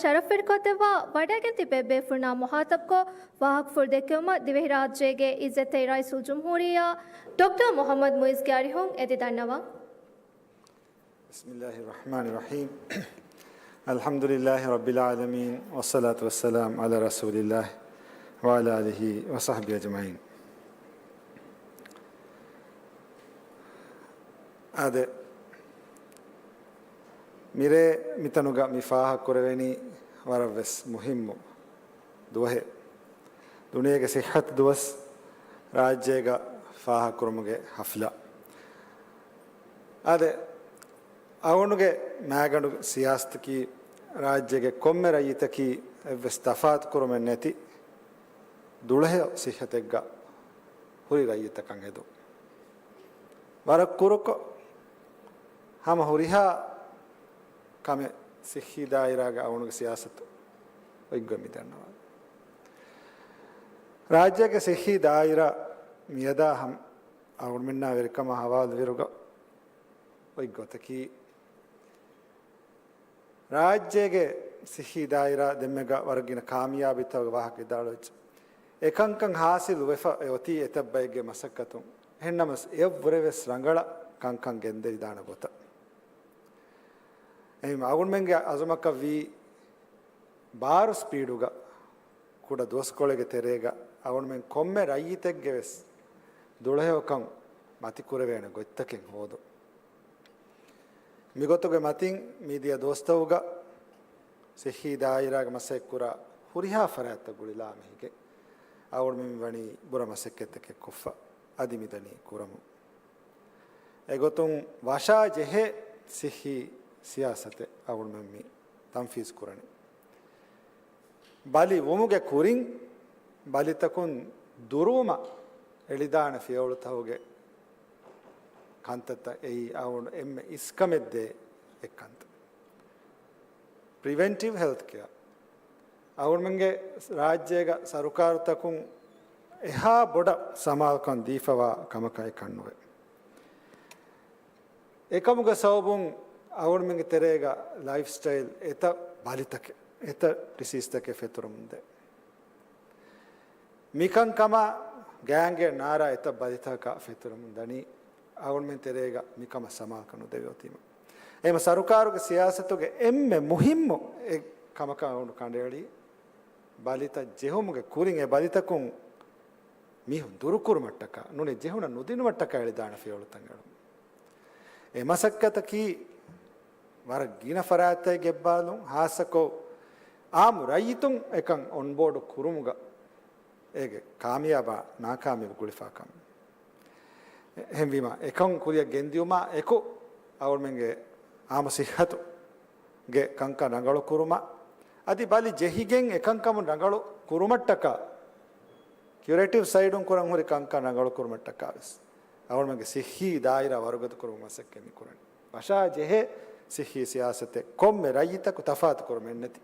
ޝަރަފްވެރިކޮށްދެއްވާ ވަޑައިގެން ތިބޭ ބޭފުޅުންނާ މުހާތަބްކޮށް، ވާހަކަފުޅު ދެއްކެވުމަށް ދިވެހިރާއްޖޭގެ އިއްޒަތްތެރި ރައީސުލްޖުމްހޫރިއްޔާ ޑޮކްޓަރ މުޙައްމަދު މުޢިއްޒުގެ އަރިހުން އެދި ދަންނަވަން. بسم الله الرحمن الرحيم. الحمد لله رب العالمين، والصلاة والسلام على رسول الله وعلى آله وصحبه أجمعين. އާދެ، މިރޭ މިތަނުގަ މި ފާހަގަކުރެވެނީ ވަރަށްވެސް މުހިއްމު ދުވަހެއް. ދުނިޔޭގެ ސިއްހަތު ދުވަސް ރާއްޖޭގަ ފާހަގަކުރުމުގެ ހަފްލާ. އާދެ، އަޅުގަނޑުގެ މާގަނޑު ސިޔާސަތަކީ ރާއްޖޭގެ ކޮންމެ ރައްޔިތަކީ އެއްވެސް ތަފާތުކުރުމެއް ނެތި ދުޅަހެޔޮ ސިއްހަތެއްގަ ހުރި ރައްޔިތަކަށް ހެދުން. ވަރަށް ކުރުކޮށް، ހަމަ ހުރިހާ ކަމެއް ސިއްހީ ދާއިރާގަ އަޅުގަނޑުގެ ސިޔާސަތު އޮތްގޮތް މި ދަންނަވާ. ރާއްޖޭގެ ސިއްހީ ދާއިރާ މިއަދާ ހަމަ އަޅުގަނޑުމެންނާ ވެރިކަމާ ހަވާލުވިއިރުގަ އޮތް ގޮތަކީ، ރާއްޖޭގެ ސިއްހީ ދާއިރާ ދެންމެގަ ވަރަށް ގިނަ ކާމިޔާބީތަކުގެ ވާހަކަ ވިދާޅުވެއްޖެ. އެކަންކަން ހާސިލު ވެފަ އެ އޮތީ އެތައް ބައެއްގެ މަސައްކަތުން. އެހެންނަމަސް އެއަށްވުރެވެސް ރަނގަޅަށް ކަންކަން ގެންދެވިދާނެ ގޮތަށް. އެހެން އަޅުގަނޑުމެންގެ އަޒުމަކަށް ވީ ބާރު ސްޕީޑުގަ ކުޑަ ދުވަސްކޮޅެއްގެ ތެރޭގަ އަޅުގަނޑުމެން ކޮންމެ ރައްޔިތެއްގެ ވެސް ދުޅަހެޔޮކަން މަތިކުރެވޭނެ ގޮތްތަކެއް ހޯދުން. މިގޮތުގެ މަތިން މިދިޔަ ދުވަސްތަކުގަ ސިއްހީ ދާއިރާގެ މަސައްކަތްކުރާ ހުރިހާ ފަރާތްތައް ގުޅިލާ މި ހިގެން އަޅުގަނޑުމެން ވަނީ ބުރަ މަސައްކަތްތަކެއް ކޮށްފަ އަދި މިދަނީ ކުރަމުން. އެގޮތުން ވަށާ ޖެހޭ ސިއްހީ ސިޔާސަތެއް އަޅުގަނޑުމެން މި ތަންފީޒު ކުރަނީ. ބަލި ވުމުގެ ކުރިން ބަލިތަކުން ދުރުވުމަށް އެޅިދާނެ ފިޔަވަޅުތަކުގެ ކަންތައްތައް އެއީ އަޅުގަނޑު އެންމެ އިސްކަމެއްދޭ އެއްކަންތައް. ޕްރިވެންޓިވް ހެލްތް ކެއާ އަޅުގަނޑުމެންގެ ރާއްޖޭގަ ސަރުކާރުތަކުން އެހާ ބޮޑަށް ސަމާލުކަން ދީފަވާ ކަމަކަށް އެކަން ނުވޭ. އެކަމުގެ ސަބަބުން އަޅުގަނޑުމެންގެ ތެރޭގަ ލައިފްސްޓައިލް އެތައް ބަލިތަކެއް، އެތައް ޑިސީސްތަކެއް ފެތުރަމުންދޭ. މިކަންކަމަށް ގާންގްގެ ނާރާ އެތައް ބަލިތަކަކަށް ފެތުރަމުން ދަނީ އަޅުގަނޑުމެން ތެރޭގަ މިކަމަށް ސަމާލުކަން ނުދެވި އޮތީމަ. އެހެން ސަރުކާރުގެ ސިޔާސަތުގެ އެންމެ މުހިއްމު އެއް ކަމަކަށް އަޅުގަނޑު ކަނޑައެޅީ ބަލިތައް ޖެހުމުގެ ކުރިން އެ ބަލިތަކުން މީހުން ދުރުކުރުމަށްޓަކާ، ނޫނީ ޖެހުނަ ނުދިނުމަށްޓަކާ އެޅިދާނެ ފިޔަވަޅުތައް އެޅުން. އެ މަސައްކަތަކީ ވަރަށް ގިނަ ފަރާތްތައް ގެއްބާލުން، ހާއްސަކޮށް އާއްމު ރައްޔިތުން އެކަން އޮންބޯޑު ކުރުމުގަ އޭގެ ކާމިޔާބާ ނާކާމިޔާބު ގުޅިފާ ކަމެއް. އެހެންވީމަ، އެކަން ކުރިއަށް ގެންދިއުމާ އެކު އަޅުގަނޑުމެންގެ އާއްމު ސިއްހަތުގެ ކަންކަން ރަނގަޅު ކުރުމަށް، އަދި ބަލި ޖެހިގެން އެކަންކަމުން ރަނގަޅު ކުރުމަށްޓަކާ، ކިއުރޭޓިވް ސައިޑުން ކުރަން ހުރި ކަންކަން ރަނގަޅު ކުރުމަށްޓަކާ ވެސް އަޅުގަނޑުމެންގެ ސިއްހީ ދާއިރާ ވަރުގަދަ ކުރުމަށް މަސައްކަތް މި ކުރަނީ. ވަށާ ޖެހޭ ސިއްހީ ސިޔާސަތެއް ކޮންމެ ރައްޔިތަކު ތަފާތު ކުރުމެއް ނެތި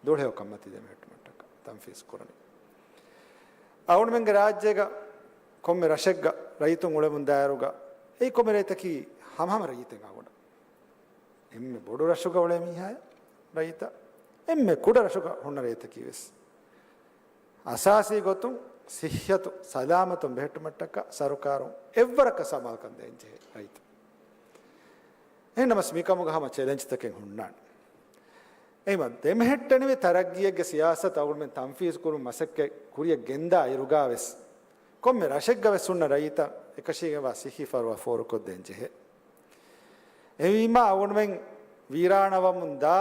ދުޅަހެޔޮކަން މަތީ ދެމެހެއްޓުމަށްޓަކާ ތަންފީޒު ކުރަނީ. އަޅުގަނޑުމެންގެ ރާއްޖޭގަ ކޮންމެ ރަށެއްގަ ރައްޔިތުން އުޅެމުން ދާއިރުގަ އެއީ ކޮންމެ ރައްޔިތަކީ ހަމަހަމަ ރައްޔިތެއް އަޅުގަނޑަށް. އެންމެ ބޮޑު ރަށުގަ އުޅޭ މީހާޔަށް ރައްޔިތަށް، އެންމެ ކުޑަ ރަށުގަ ހުންނަ ރައްޔިތަކީ ވެސް. އަސާސީ ގޮތުން ސިއްހަތު ސަލާމަތުން ބެހެއްޓުމަށްޓަކާ ސަރުކާރުން އެއްވަރަކަށް ސަމާލުކަން ދޭންޖެހޭ ރައްޔިތުން. އެހެންނަމަސް މިކަމުގަ ހަމަ ޗެލެންޖްތަކެއް ހުންނާނެ. އެހެންވީމަ ދެމެހެއްޓެނިވި ތަރައްގީއެއްގެ ސިޔާސަތު އަޅުގަނޑުމެން ތަންފީޒު ކުރުމަށް މަސައްކަތް ކުރިއަށް ގެންދާ އިރުގަ ވެސް ކޮންމެ ރަށެއްގަ ވެސް ހުންނަ ރައްޔިތަށް އެކަށީގެންވާ ސިއްހީ ފަރުވާ ފޯރުކޮށްދޭން ޖެހޭ. އެހެންވީމާ އަޅުގަނޑުމެން ވީރާނަވަމުން ދާ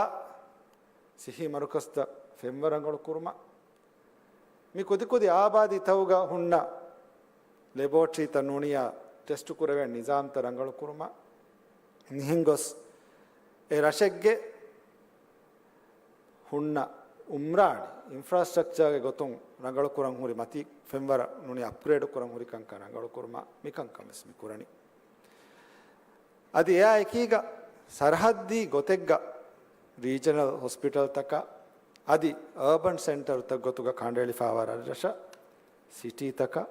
ސިއްހީ މަރުކަޒުތައް ފެންވަރަށް ރަނގަޅު ކުރުމަށް، މި ކުދިކުދި އާބާދީތަކުގަ ހުންނަ ލެބޯޓްރީތައް ނޫނިޔާ ޓެސްޓު ކުރެވޭ ނިޒާމްތައް ރަނގަޅު ކުރުމަށް، މިހެން ގޮސް އެ ރަށެއްގެ ހުންނަ އުމްރާނީ އިންފްރާސްޓްރަކްޗާގެ ގޮތުން ރަނގަޅު ކުރަން ހުރި މަތީ ފެންވަރަށް ނޫނީ އަޕްގްރޭޑް ކުރަން ހުރި ކަންކަން ރަނގަޅު ކުރުމަށް މިކަންކަން ވެސް މި ކުރަނީ. އަދި އެއާ އެކީގަ ސަރަހައްދީ ގޮތެއްގަ ރީޖަނަލް ހޮސްޕިޓަލްތަކާ އަދި އާބަން ސެންޓަރުތައް ގޮތުގަ ކަނޑައެޅިފައިވާ ރަށްރަށަށް ސިޓީތަކަށް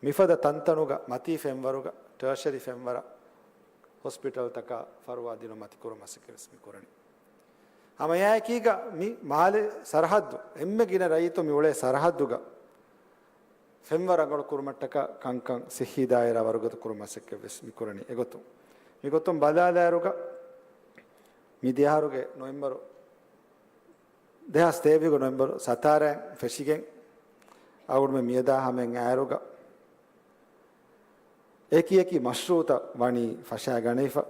މިފަދަ ތަންތަނުގަ މަތީ ފެންވަރުގަ ޓާޝަރީ ފެންވަރަށް ހޮސްޕިޓަލްތަކަށް ފަރުވާ ދިނުމަށް މަތިކުރުމަށް މަސައްކަތް ވެސް މި ކުރަނީ. ހަމައެއާއެކީގަ މި މާލެ ސަރަހައްދު އެންމެ ގިނަ ރައްޔިތުން މި އުޅޭ ސަރަހައްދުގަ ފެންވަރަށް ރަނގަޅު ކުރުމަށްޓަކާ ކަންކަން ސިއްހީ ދާއިރާ ވަރުގަދަ ކުރުމަށް މަސައްކަތް ވެސް މި ކުރަނީ. އެގޮތުން މިގޮތުން ބަލާލާއިރުގަ މި ދިޔައަހަރުގެ ނޮވެމްބަރު ދެހާސް ތޭވީސްގެ ނޮވެމްބަރު ސަތާރައިން ފެށިގެން އަޅުގަނޑުމެން މިއަދާ ހަމައިން އައިރުގަ އެކި އެކި މަޝްރޫއުތައް ވަނީ ފަށާގަނެފަ.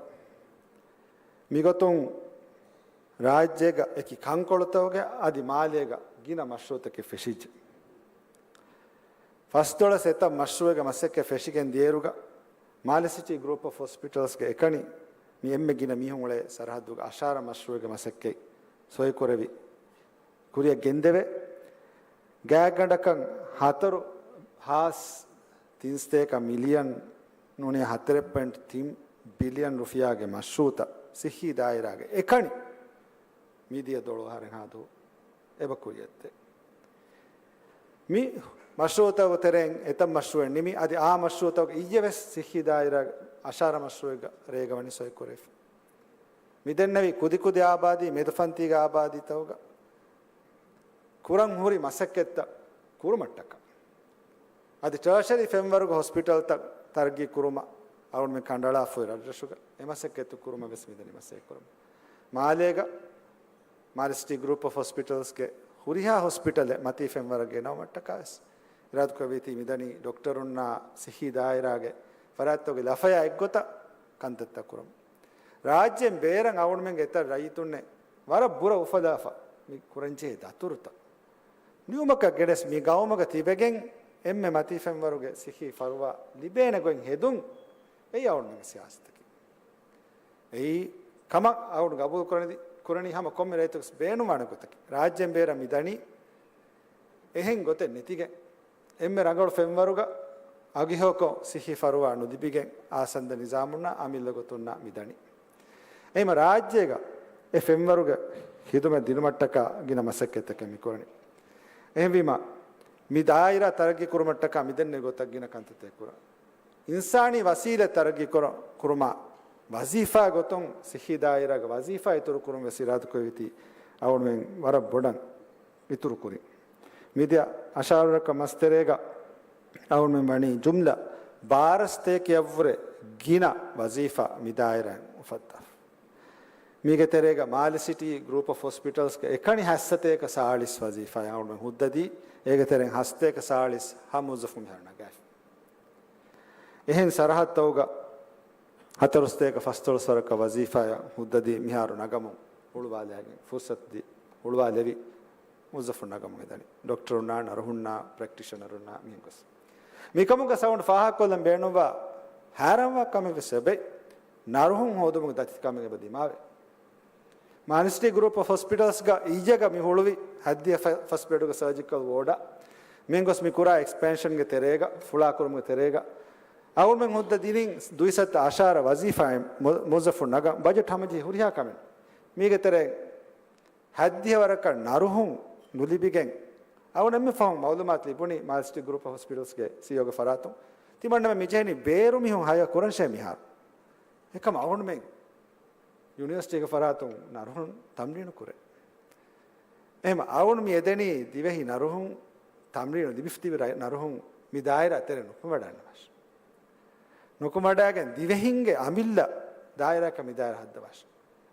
މިގޮތުން ރާއްޖޭގަ އެކި ކަންކޮޅުތަކުގެ އަދި މާލޭގަ ގިނަ މަޝްރޫއުތަކެއް ފެށިއްޖެ. ފަސްދޮޅަސް އެތައް މަޝްރޫއެއްގެ މަސައްކަތް ފެށިގެން ދިޔައިރުގަ މާލެ ސިޓީ ގްރޫޕް އޮފް ހޮސްޕިޓަލްސްގެ އެކަނި މި އެންމެ ގިނަ މީހުން އުޅޭ ސަރަހައްދުގަ އަށާރަ މަޝްރޫއެއްގެ މަސައްކަތް ސޮއިކުރެވި ކުރިއަށް ގެންދެވޭ. ގާތްގަނޑަކަށް ހަތަރު ހާސް ތިންސަތޭކަ މިލިއަން ނޫނީ ހަތަރެއް ޕޮއިންޓް ތިން ބިލިއަން ރުފިޔާގެ މަޝްރޫއުތައް ސިއްހީ ދާއިރާގެ އެކަނި މިދިޔަ ދޮޅު އަހަރެއް ހާދު އެބަ ކުރިއަށްދޭ. މި މަޝްރޫއުތަކުގެ ތެރެއިން އެތައް މަޝްރޫއެއް ނިމި، އަދި އާ މަޝްރޫއުތަކުގެ އިއްޔެ ވެސް ސިއްހީ ދާއިރާގެ އަށާރަ މަޝްރޫއެއްގެ ރޭގަ ވަނީ ސޮއިކުރެވިފަ. މިދެންނެވި ކުދިކުދި އާބާދީ، މެދުފަންތީގެ އާބާދީތަކުގަ ކުރަން ހުރި މަސައްކަތްތައް ކުރުމަށްޓަކާ، އަދި ޓާޝަރީ ފެންވަރުގެ ހޮސްޕިޓަލްތައް ތަރައްގީ ކުރުމަށް އަޅުގަނޑުމެން ކަނޑައަޅާފައި ރަށްރަށުގަ އެ މަސައްކަތް ކުރުމަށް ވެސް މިދަނީ މަސައްކަތް ކުރުމަށް. މާލޭގަ މާލެ ސިޓީ ގްރޫޕް އޮފް ހޮސްޕިޓަލްސްގެ ހުރިހާ ހޮސްޕިޓަލެއް މަތީ ފެންވަރަށް ގެނައުމަށްޓަކާ ވެސް އިރާދަކުރެވިތީ މިދަނީ ޑޮކްޓަރުންނާ ސިއްހީ ދާއިރާގެ ފަރާތްތަކުގެ ލަފަޔާ އެއްގޮތަށް ކަންތައްތައް ކުރަމުން. ރާއްޖޭން ބޭރަށް އަޅުގަނޑުމެންގެ އެތައް ރައްޔިތުންނެއް ވަރަށް ބުރަ އުފަލާފަ މި ކުރަންޖެހޭ ދަތުރުތައް ނިމުމަކަށް ގެނެސް މި ގައުމުގަ ތިބެގެން އެންމެ މަތީ ފެންވަރުގެ ސިއްހީ ފަރުވާ ލިބޭނެ ގޮތް ހެދުން އެއީ އަޅުގަނޑުމެންގެ ސިޔާސަތަކީ. އެއީ ކަމަށް އަޅުގަނޑު ގަބޫލު ކުރަނީ، ކުރަނީ ހަމަ ކޮންމެ ރައްޔިތަކު ބޭނުންވާނެ ގޮތަކީ. ރާއްޖޭން ބޭރަށް މި ދަނީ އެހެން ގޮތެއް ނެތިގެން، އެންމެ ރަނގަޅު ފެންވަރުގަ އަގިހޮކޮށް ސިއްހީ ފަރުވާ ނުލިބިގެން އާސަންދަ ނިޒާމުންނާ އަމިއްލަ ގޮތުންނާ މި ދަނީ. އެހެންމަ ރާއްޖޭގަ އެ ފެންވަރުގެ ޚިދުމަތް ދިނުމަށްޓަކާ ގިނަ މަސައްކަތްތަކެއް މި ކުރަނީ. އެހެންވީމަ، މި ދާއިރާ ތަރައްގީ ކުރުމަށްޓަކާ މިދެންނެވި ގޮތަށް ގިނަ ކަންތައްތައް ކުރަން. އިންސާނީ ވަސީލަތް ތަރައްގީ ކުރަ-، ކުރުމާ، ވަޒީފާ ގޮތުން ސިއްހީ ދާއިރާގެ ވަޒީފާ އިތުރު ކުރުން ވެސް އިރާދަކުރެވިތީ އަޅުގަނޑުމެން ވަރަށް ބޮޑަށް އިތުރު ކުރިން. މިދިޔަ އަށާރަ ވަރަކަށް މަސްތެރޭގަ އަޅުގަނޑުމެން ވަނީ ޖުމްލަ ބާރަ ސަތޭކައަށްވުރެ ގިނަ ވަޒީފާ މި ދާއިރާއިން އުފައްދާފަ. މީގެ ތެރޭގަ މާލެ ސިޓީ ގްރޫޕް އޮފް ހޮސްޕިޓަލްސްގެ އެކަނި ހަތްސަތޭކަ ސާޅީސް ވަޒީފާއެއް އަޅުގަނޑުމެން ހުއްދަދީ، އޭގެ ތެރެއިން ހަތްސަތޭކަ ސާޅީސް ހަ މުވައްޒަފުން މިހާރު ނަގާފަ. އެހެން ސަރަހައްދުތަކުގަ ހަތަރުސަތޭކަ ފަސްދޮޅަސް ވަރަކަށް ވަޒީފާއަށް ހުއްދަދީ މިހާރު ނަގަމުން ހުޅުވާލައިގެން ފުރުސަތު ދީ ހުޅުވާލެވި މުވައްޒަފުން ނަގަމުން އެދަނީ. ޑޮކްޓަރުންނާ، ނަރުހުންނާ، ޕްރެކްޓިޝަނަރުންނާ މިހެން ގޮސް. މިކަމުގަ ސައުންޑް ފާހަގަކޮށްލަން ބޭނުންވާ ހައިރާންވާ ކަމެއް ވެސް އެބައި. ނަރުހުން ހޯދުމުގެ ދަތިކަމެއް އެބަ ދިމާވޭ. މާލެ ސިޓީ ގްރޫޕް އޮފް ހޮސްޕިޓަލްސްގަ އިއްޔެގަ މި ހުޅުވި ހަތްދިހަ ފަ-، ފަސް ބެޑުގެ ސަރޖިކަލް ވޯޑަށް މިހެން ގޮސް މި ކުރާ އެކްސްޕެންޝަންގެ ތެރޭގަ، ފުޅާކުރުމުގެ ތެރޭގަ، އަޅުމެން ހުއްދަ ދިނީ ދުއިސައްތަ އަށާރަ ވަޒީފާއިން މު-، މުވައްޒަފުން ނަގަން ބަޖެޓް ހަމަޖެހި ހުރިހާ ކަމެއް. މީގެ ތެރެއިން ހަތްދިހަ ވަރަކަށް ނަރުހުން ނުލިބިގެން، އަޅުމެން އެންމެ ފަހުން މައުލޫމާތު ލިބުނީ މާލެސްޓީ ގްރޫޕް އޮފް ހޮސްޕިޓަލްސްގެ ސީއީއޯގެ ފަރާތުން. ތިމަންނަމެން މިޖެހެނީ ބޭރު މީހުން ހަޔަ ކުރަންށޭ މިހާރު. އެކަމަ އަޅުމެން ޔުނިވަރސިޓީގެ ފަރާތުން ނަރުހުން ތަމްރީނު ކުރޭ. އެހެން އަޅުން މި އެދެނީ ދިވެހި ނަރުހުން ތަމްރީނު ލިބިފަ ތިބި ރަ-، ނަރުހުން މި ދާއިރާ ތެރެ ނުކުމެވަޑައިގަންނަވާށޭ. ނުކުމެވަޑައިގެން ދިވެހިންގެ އަމިއްލަ ދާއިރާއަކަށް މި ދާއިރާ ހައްދަވާށޭ.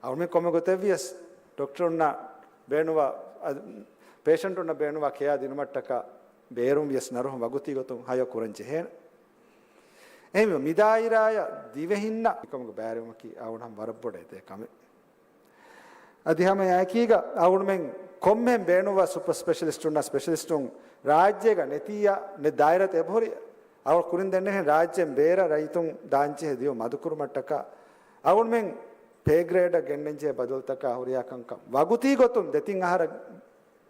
އަޅުމެން ކޮންމެ ގޮތެއްވިޔަސް ޑޮކްޓަރުންނާ ބޭނުންވާ، އަ، ޕޭޝަންޓުންނަށް ބޭނުންވާ ކެއާ ދިނުމަށްޓަކާ ބޭރުން ވިޔަސް ނަރުހުން ވަގުތީ ގޮތުން ހަޔަ ކުރަން ޖެހޭނެ. އެހެންވެ، މި ދާއިރާއަށް ދިވެހިންނަށް މިކަމުގެ ބައިވެރިވުމަކީ އަޅުގަނޑު ހަމަ ވަރަށް ބޮޑަށް އެދޭ ކަމެއް. އަދި ހަމަ އެއާއެކީގަ އަޅުމެން ކޮންމެހެން ބޭނުންވާ ސުޕަ ސްޕެޝަލިސްޓުންނާ ސްޕެޝަލިސްޓުން ރާއްޖޭގަ ނެތިއްޔާ ނެތް ދާއިރާތައް އެބަހުރި. އަޅު ކުރިން ދެންނެވިހެން ރާއްޖޭން ބޭރަށް ރައްޔިތުން ދާންޖެހޭ ދިޔުން މަދުކުރުމަށްޓަކާ އަޅުމެން ޕޭ ގްރޭޑަށް ގެންނަންޖެހޭ ބަދަލުތަކާ ހުރިހާ ކަންކަން ވަގުތީ ގޮތުން ދެތިން އަހަރަށް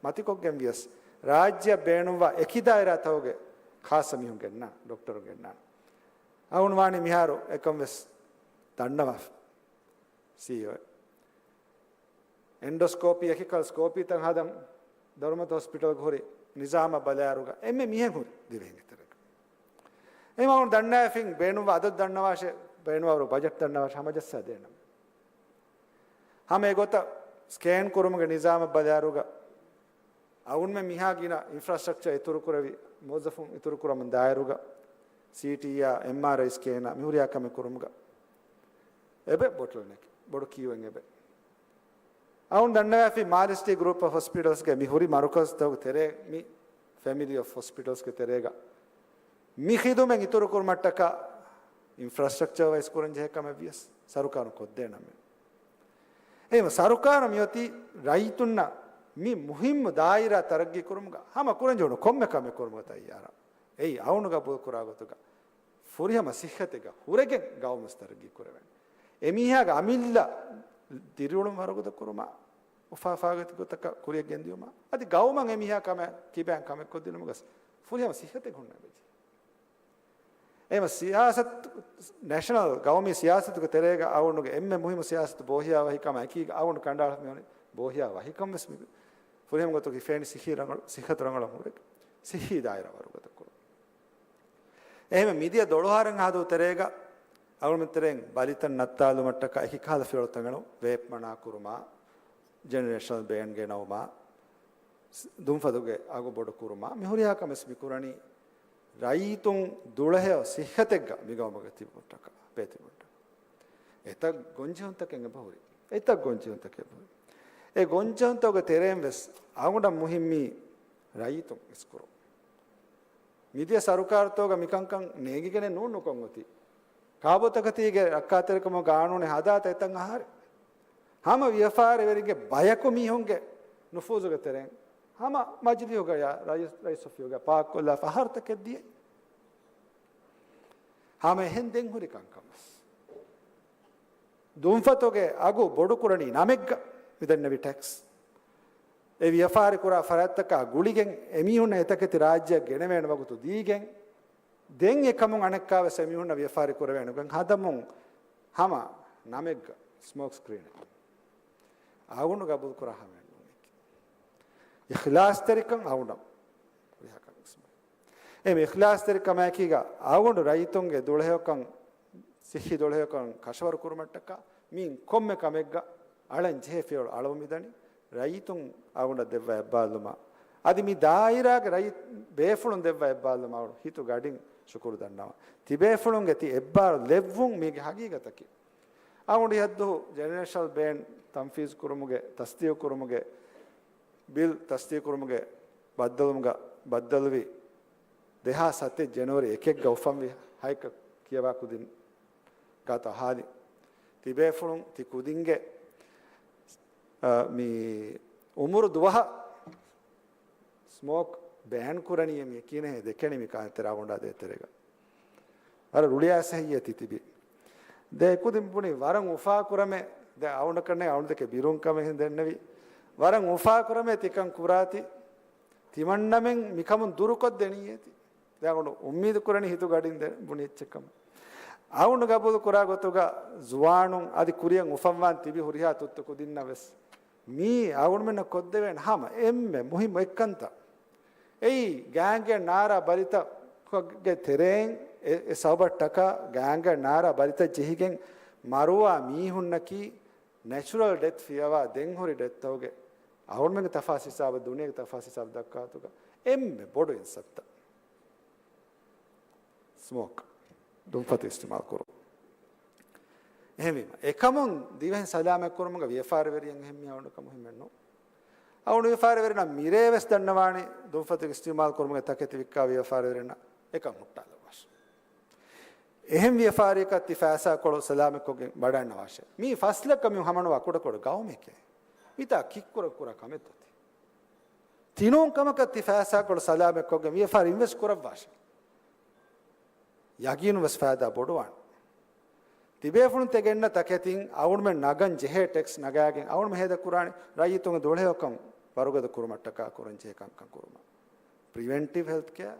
މަތިކޮށްގެން ވިޔަސް، ރާއްޖެއަށް ބޭނުންވާ އެކި ދާއިރާތަކުގެ ޚާއްޞަ މީހުން ގެންނާނެ، ޑޮކްޓަރު ގެންނާނެ. އަޅުން ވާނީ މިހާރު އެކަން ވެސް ދަންނަވާފަ. ސީއީއޯ އެންޑޮސްކޯޕީ އެކި ކަލަ ސްކޯޕީތައް ހަދަން ދަރުމަތު ހޮސްޕިޓަލްގަ ހުރި ނިޒާމަށް ބަލާއިރުގަ އެންމެ މިހެން ހުރި ދިވެހިންގެ ތެރޭގަ. އެމަ އަޅުން ދަންނަވާފިން ބޭނުންވާ އަދަދު ދަންނަވާށޭ، ބޭނުންވާވަރު ބަޖެޓް ދަންނަވާށޭ ހަމަޖައްސާ ދޭނަމޭ. ހަމަ އެގޮތަށް ސްކޭން ކުރުމުގެ ނިޒާމަށް ބަލާއިރުގަ އަޅުންމެން މިހާ ގިނަ އިންފްރާސްޓްރަކްޗަރ އިތުރުކުރެވި މުވައްޒަފުން އިތުރުކުރަމުން ދާއިރުގަ ސީޓީއާ އެމްއާރްއައި ސްކޭނާ މިހުރިހާ ކަމެއް ކުރުމުގަ އެބަ ބޮޓްލްނެކް ބޮޑު ކިޔުއެއް އެބަ. އަޅުން ދަންނަވާފި މާލެސްޓީ ގްރޫޕް އޮފް ހޮސްޕިޓަލްސްގެ މި ހުރި މަރުކަޒްތަކުގެ ތެރޭ މި ފެމިލީ އޮފް ހޮސްޕިޓަލްސްގެ ތެރޭގަ މި ޚިދުމަތް އިތުރުކުރުމަށްޓަކާ އިންފްރާސްޓްރަކްޗަރ ވައިސް ކުރަންޖެހޭ ކަމެއް ވިޔަސް ސަރުކާރުން ކޮށްދޭނަމޭ. އެހެންވެ، ސަރުކާރު މިއޮތީ ރައްޔިތުންނަށް މި މުހިއްމު ދާއިރާ ތަރައްގީ ކުރުމުގަ ހަމަ ކުރަންޖެހުނު ކޮންމެ ކަމެއް ކުރުމުގަ ތައްޔާރަށް. އެއީ އަޅުން ގަބޫލު ކުރާ ގޮތުގަ ފުރިހަމަ ސިއްހަތެއްގަ ހުރެގެން ގައުމުވެސް ތަރައްގީ ކުރެވޭނެ. އެމީހާގެ އަމިއްލަ ދިރިއުޅުން ވަރުގަދަ ކުރުމާ، އުފާ އުފާގޮތް ގޮތަކަށް ކުރިއަށް ގެންދިއުމާ، އަދި ގައުމަށް އެމީހާ ކަމަށް ކިބައިން ކަމެއް ކޮށްދިނުމުގަސް ފުރިހަމަ ސިއްހަތެއް ހުންނަ ބެޖެ. އެމަ ސިޔާސަތު، ނޭޝަނަލް ގައުމީ ސިޔާސަތުގެ ތެރޭގަ އަޅުންގެ އެންމެ މުހިއްމު ސިޔާސަތު ބޯހިޔާވަހިކަމާ އެކީގަ އަޅުން ކަނޑައަޅާ މިވަނީ ބޯހިޔާވަހިކަން ވެސް މި ފުރިހަމަ ގޮތަކީ ފެނި ސިއްހީ ރަނގަޅު، ސިއްހަތު ރަނގަޅަށް ހުރެ، ސިއްހީ ދާއިރާ ވަރުގަދަ ކުރުން. އެހެންވެ، މިދިޔަ ދޮޅުހާރަން ހާދޫ ތެރޭގަ އަޅުމެން ތެރެއިން ބަލިތައް ނައްތާލުމަށްޓަކާ އެކި ކަހަލަ ފިޔަވަޅުތައް އެޅުން، ވޭޕް މަނާ ކުރުމާ، ޖެނެރޭޝަނަލް ބޭން ގެނައުމާ، ދުންފަތުގެ އަގު ބޮޑު ކުރުމާ، މި ހުރިހާ ކަމެއް މި ކުރަނީ ރައްޔިތުން ދުޅަހެޔޮ ސިއްހަތެއްގަ މި ގައުމުގަ ތިބުމަށްޓަކާ، ބޭތިބުމަށްޓަކާ. އެތައް ގޮންޖެހުންތަކެއް އެބަހުރި. އެތައް ގޮންޖެހުންތަކެއް އެބަހުރި. އެ ގޮންޖެހުންތަކުގެ ތެރެއިން ވެސް އަޅުގަނޑަށް މުހިއްމީ ރައްޔިތުން އިސްކުރުން. މިދިޔަ ސަރުކާރުތަކުގަ މިކަންކަން ނޭނގިގެނެއް ނޫން ނުކޮށް އޮތީ. ކާބޯތަކަތީގެ ރައްކާތެރިކަމުގެ ގާނޫނެއް ހަދާތަ އެތައް އަހަރެއް. ހަމަ ވިޔަފާރިވެރިންގެ ބަޔަކު މީހުންގެ ނުފޫޒުގެ ތެރެއިން ހަމަ މަޖިލީހުގަޔާ ރައީސް، ރައީސް އޮފީހުގަ ޕާކްކޮށްލާފަ އަހަރުތަކެއް ދިޔައީ. ހަމަ އެހެން ދެން ހުރި ކަންކަން ވެސް. ދުންފަތުގެ އަގު ބޮޑުކުރަނީ ނަމެއްގަ މިދެންނެވި ޓެކްސް. އެ ވިޔަފާރި ކުރާ ފަރާތްތަކާ ގުޅިގެން އެމީހުންނަށް އެތަކެތި ރާއްޖެއަށް ގެނެވޭނެ ވަގުތު ދީގެން، ދެން އެކަމުން އަނެއްކާވެސް އެމީހުންނަށް ވިޔަފާރި ކުރެވޭނެ ގޮތް ހަދަމުން ހަމަ ނަމެއްގަ ސްމޯކް ސްކްރީނެއް. އަޅުގަނޑު ގަބޫލު ކުރާ ހަމައެއް ނޫން. އިޚްލާޞްތެރިކަން އަޅުގަނޑަށް ހުރިހާ ކަމެއް ވެސް ނޫން. އެ އިޚްލާޞްތެރިކަމާއެކީގަ އަޅުގަނޑު ރައްޔިތުންގެ ދުޅަހެޔޮކަން، ސިއްހީ ދުޅަހެޔޮކަން ކަށަވަރު ކުރުމަށްޓަކާ މިއިން ކޮންމެ ކަމެއްގަ އަޅަން ޖެހޭ ފިޔަވަޅު އަޅަމުން މިދަނީ. ރައްޔިތުން އަޅުގަނޑަށް ދެއްވާ އެއްބާރުލުމާ، އަދި މި ދާއިރާގެ ރައްޔިތު ބޭފުޅުން ދެއްވާ އެއްބާރުލުމާ އަޅުގަނޑު ހިތުގަޑިން ޝުކުރު ދަންނަވަން. ތިބޭފުޅުންގެ ތި އެއްބާރު ލެއްވުން މީގެ ހަގީގަތަކީ. އަޅުގަނޑު ހައްދު ޖެނެރޭޝަނަލް ބޭން ތަންފީޒު ކުރުމުގެ، ތަސްދީގު ކުރުމުގެ، ބިލް ތަސްދީގު ކުރުމުގެ ބައްދަލުވުމުގަ ބައްދަލުވި ދެހާސް ހަތެއް ޖެނުއަރީ އެކެއްގަ އުފަންވި ހައެއްކަ ކިޔަވާ ކުދިން ގާތަށް އަހާލި. ތިބޭފުޅުން ތި ކުދިންގެ، އަ، މި އުމުރު ދުވަހަށް ސްމޯކް ބޭން ކުރަނީ މި ކިނެ ދެކެނި މި ކާން ތެރާ ގޮނޑާ ދޭތެރޭގަ. ވަރަށް ރުޅިއައިސް ހެއްޔޭ ތި ތިބީ. ދެ ކުދިން ބުނި ވަރަށް އުފާ ކުރަމޭ، ދެ އަވަނަކަންނޭ އަވަނުދެކެ ބިރުން ކަމެއް ހިނދެންނެވި. ވަރަށް އުފާ ކުރަމޭ ތިކަން ކުރާތި. ތިމަންނަމެން މިކަމުން ދުރުކޮށްދެނީއޭތި. ދެން އަޅުގަނޑު އުއްމީދު ކުރަނީ ހިތުގަޑިން ދެން ބުނި އެއްޗެއްކަމަށް. އަޅުގަނޑު ގަބޫލު ކުރާ ގޮތުގަ ޒުވާނުން އަދި ކުރިއަށް އުފަންވާން ތިބި ހުރިހާ ތުއްތު ކުދިންނަށް ވެސް މީ އަޅުގަނޑުމެންނަށް ކޮށްދެވޭނެ ހަމަ އެންމެ މުހިއްމު އެއްކަންތައް. އެއީ ގާނގެ ނާރާ ބަލިތަކުގެ ތެރެއިން އެ، އެ ސަބަބަށްޓަކާ ގާނގެ ނާރާ ބަލިތައް ޖެހިގެން މަރުވާ މީހުންނަކީ ނެޗުރަލް ޑެތް ފިޔަވާ ދެން ހުރި ޑެތްތަކުގެ އަޅުގަނޑުމެންގެ ތަފާސް ހިސާބަށް ދުނިޔޭގެ ތަފާސް ހިސާބަށް ދައްކާ ގޮތުގަ އެންމެ ބޮޑު އިންސައްތަ. ސްމޯކް، ދުންފަތު އިސްތިމާލް ކުރުން. އެހެންވީމަ، އެކަމުން ދިވެހިން ސަލާމަތް ކުރުމުގަ ވިޔަފާރިވެރިއެއް އެހެން މި އަޅުގަނޑަކަށް މުހިއްމެއް ނޫން. އަޅުގަނޑު ވިޔަފާރިވެރިންނަށް މިރޭ ވެސް ދަންނަވާނީ ދުންފަތުގެ އިސްތިމާލް ކުރުމުގެ ތަކެތި ވިއްކާ ވިޔަފާރިވެރިންނަށް އެކަން ހުއްޓާލައްވާށި. އެހެން ވިޔަފާރިއަކަށް ތި ފައިސާކޮޅު ސަލާމަތްކޮށްގެން ވަޑައިންނަވާށޭ. މީ ފަސް ލައްކަ މީހުން ހަމަނުވާ ކުޑަކުޑަ ގައުމެކޭ. މިތާ ކިއްކުރަ ކުރާ ކަމެއްތޯ ތި؟ ތިނޫން ކަމަކަށް ތި ފައިސާކޮޅު ސަލާމަތްކޮށްގެން ވިޔަފާރި އިންވެސްޓް ކުރައްވާށޭ. ޔަގީނުން ވެސް ފައިދާ ބޮޑުވާނެ. ތިބޭފުޅުން ތި ގެންނަ ތަކެތިން އަޅުގަނޑުމެން ނަގަން ޖެހޭ ޓެކްސް ނަގާގެން އަޅުގަނޑުމެން ހޭދަކުރާނެ ރައްޔިތުންގެ ދުޅަހެޔޮކަން ވަރުގަދަ ކުރުމަށްޓަކާ ކުރަންޖެހޭ ކަންކަން ކުރުމަށް. ޕްރިވެންޓިވް ހެލްތް ކެއާ،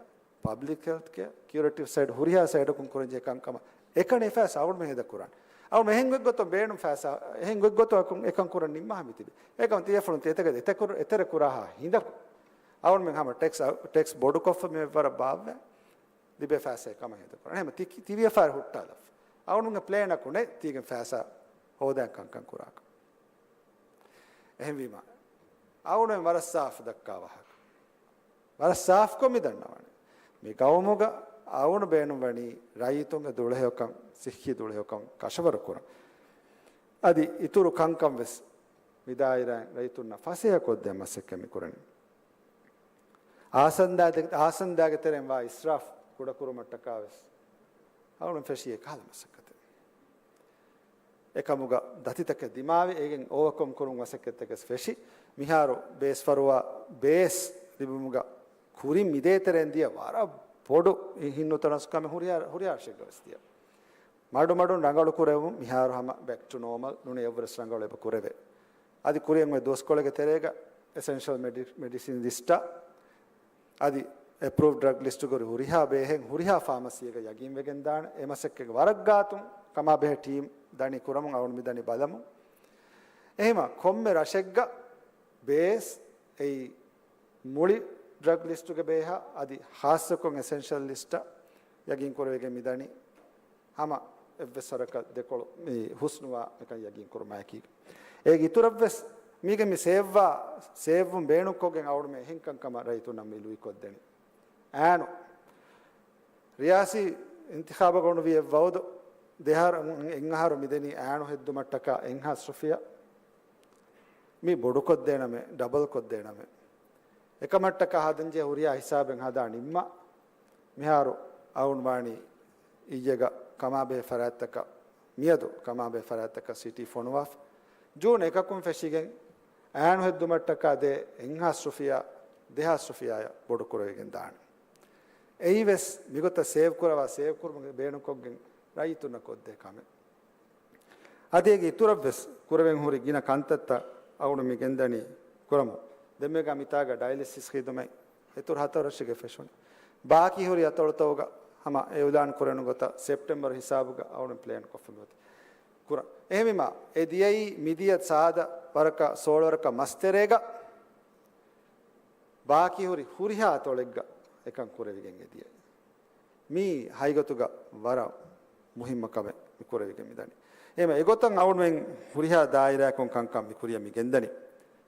ޕަބްލިކް ހެލްތް ކެއާ، ކިއުރޭޓިވް ސައިޑް ހުރިހާ ސައިޑަކުން ކުރަންޖެހޭ ކަންކަމަށް އެކަނި ފައިސާ އަޅުގަނޑުމެން ހޭދަކުރާނެ. އަޅުގަނޑު އެހެން ގޮތްގޮތުން ބޭނުން ފައިސާ، އެހެން ގޮތްގޮތަކުން އެކަން ކުރަން ނިންމާ ހަމަ ތިބި. އެކަމަ ތިޔަފުޅުން ތި އެތަކެތި އެތެރެ ކުރާހާ ހިނދަކު އަޅުގަނޑުމެން ހަމަ ޓެކްސް، ޓެކްސް ބޮޑުކޮށްފަ މި ވަރަށް ބާއްވަ ލިބޭ ފައިސާ ކަމަށް ހޭދަކުރާނެ. އެހެން ތި، ތި ވިޔަފާރި ހުއްޓާލަފަ. އަޅުގަނޑުގެ ޕްލޭނަކު ނެތް ތީގެން ފައިސާ ހޯދަން ކަންކަން ކުރާކަށް. އެހެންވީމަ، އަޅުގަނޑު ވަރަށް ސާފު ދައްކާ ވާހަކަ. ވަރަށް ސާފުކޮށް މި ދަންނަވާނެ. މި ގައުމުގަ އަޅުގަނޑު ބޭނުންވަނީ ރައްޔިތުންގެ ދުޅަހެޔޮކަން، ސިއްހީ ދުޅަހެޔޮކަން ކަށަވަރު ކުރަން. އަދި އިތުރު ކަންކަން ވެސް މި ދާއިރާއިން ރައްޔިތުންނަށް ފަސޭހަކޮށްދޭން މަސައްކަތް މި ކުރަނީ. އާސަންދާ، އާސަންދާގެ ތެރެއިން ވާ އިސްރާފް ކުޑަކުރުމަށްޓަކާ ވެސް އަޅުގަނޑު ފެށީ އެކަހަލަ މަސައްކަތެއް. އެކަމުގަ ދަތިތަކެއް ދިމާވެ، އޭގެން އޯވަކަމް ކުރުން މަސައްކަތްތަކެއް ފެށި. މިހާރު ބޭސް ފަރުވާ ބޭސް ލިބުމުގަ ކުރިން މިދޭތެރެއިން ދިޔަ ވަރަށް ބޮޑު ހިންނުތަނަސްކަމެއް ހުރިހާ، ހުރިހާ ރަށެއްގަ ވެސް ދިޔަ. މަޑުމަޑުން ރަނގަޅު ކުރެވުން މިހާރު ހަމަ ބެކް ޓު ނޯމަލް ނޫނީ އެއްވެސް ރަނގަޅު އެބަ ކުރެވޭ. އަދި ކުރިއަށް އޮތް ދުވަސްކޮޅެއްގެ ތެރޭގަ އެސެންޝަލް މެޑި، މެޑިސިން ލިސްޓަށް އަދި އެޕްރޫވްޑް ޑްރަގް ލިސްޓުގަ ހުރި ހުރިހާ ބޭހެއް ހުރިހާ ފާމަސީއެއްގަ ޔަގީންވެގެން ދާނެ. އެ މަސައްކަތް ވަރަށް ގާތުން ކަމާބެހޭ ޓީމް ދަނީ ކުރަމުން އަޅުގަނޑު މިދަނީ ބަލަމުން. އެހެމަ ކޮންމެ ރަށެއްގަ ބޭސް އެއީ މުޅި ޑްރަގް ލިސްޓުގެ ބޭހާ އަދި ހާއްސަކޮށް އެސެންޝަލް ލިސްޓަށް ޔަގީން ކުރެވިގެން މިދަނީ. ހަމަ އެއްވެސް ވަރަކަށް ދެކޮޅު މި ހުސްނުވާ މިކަން ޔަގީން ކުރުމާއެކީ. އޭގެ އިތުރަށްވެސް މީގެ މި ސޭވްވާ، ސޭވްވުން ބޭނުންކޮށްގެން އަޅުގަނޑުމެން އެހެން ކަންކަމަށް ރައްޔިތުންނަށް މި ލުއިކޮށްދެނީ. އައިނު ރިޔާސީ އިންތިޚާބަށް ގޮނޑުވި އެއްވައުދު ދެހާރު، އެއްއަހަރު މިދެނީ އައިނު ހެއްދުމަށްޓަކާ އެއްހާސް ރުފިޔާ. މި ބޮޑުކޮށްދޭނަމޭ، ޑަބަލް ކޮށްދޭނަމޭ. އެކަމަށްޓަކާ ހަދަންޖެހޭ ހުރިހާ ހިސާބެއް ހަދާ ނިންމާ، މިހާރު އަޅުގަނޑު ވާނީ އިއްޔެގަ ކަމާބެހޭ ފަރާތްތަކަށް، މިއަދު ކަމާބެހޭ ފަރާތްތަކަށް ސިޓީ ފޮނުވާފަ. ޖޫން އެކަކުން ފެށިގެން އައިނު ހެއްދުމަށްޓަކާ ދޭ އެއްހާސް ރުފިޔާ، ދެހާސް ރުފިޔާއަށް ބޮޑުކުރެވިގެން ދާނެ. އެއީވެސް މިގޮތަށް ސޭވް ކުރަވާ، ސޭވް ކުރުމުގެ ބޭނުންކޮށްގެން ރައްޔިތުންނަށް ކޮށްދޭ ކަމެއް. އަދި އޭގެ އިތުރަށްވެސް ކުރެވެން ހުރި ގިނަ ކަންތައްތައް އަޅުގަނޑު މި ގެންދަނީ ކުރަމުން. ދެންމެގަ މިތާގަ ޑަޔަލިސިސް ޚިދުމަތް އިތުރު ހަތަރު ރަށެއްގަ ފެށުނީ. ބާކީ ހުރި އަތޮޅުތައް ހަމަ އިއުލާން ކުރެވުނު ގޮތަށް ސެޕްޓެމްބަރު ހިސާބުގަ އަޅުގަނޑު ޕްލޭން ކޮށްފަ މިއޮތީ ކުރަން. އެހެންވީމަ އެ ދިޔައީ މިދިޔަ ސާދަ ވަރަކަށް ސޯޅަ ވަރަކަށް މަސްތެރޭގަ ބާކީ ހުރި ހުރިހާ އަތޮޅެއްގަ އެކަން ކުރެވިގެން އެ ދިޔައީ. މީ ހަގީގަތުގަ ވަރަށް މުހިއްމު ކަމެއް މި ކުރެވިގެން މިދަނީ. އެހެންވެ އެގޮތަށް އަޅުގަނޑުމެން ހުރިހާ ދާއިރާއަކުން ކަންކަން މި ކުރިއަށް މި ގެންދަނީ.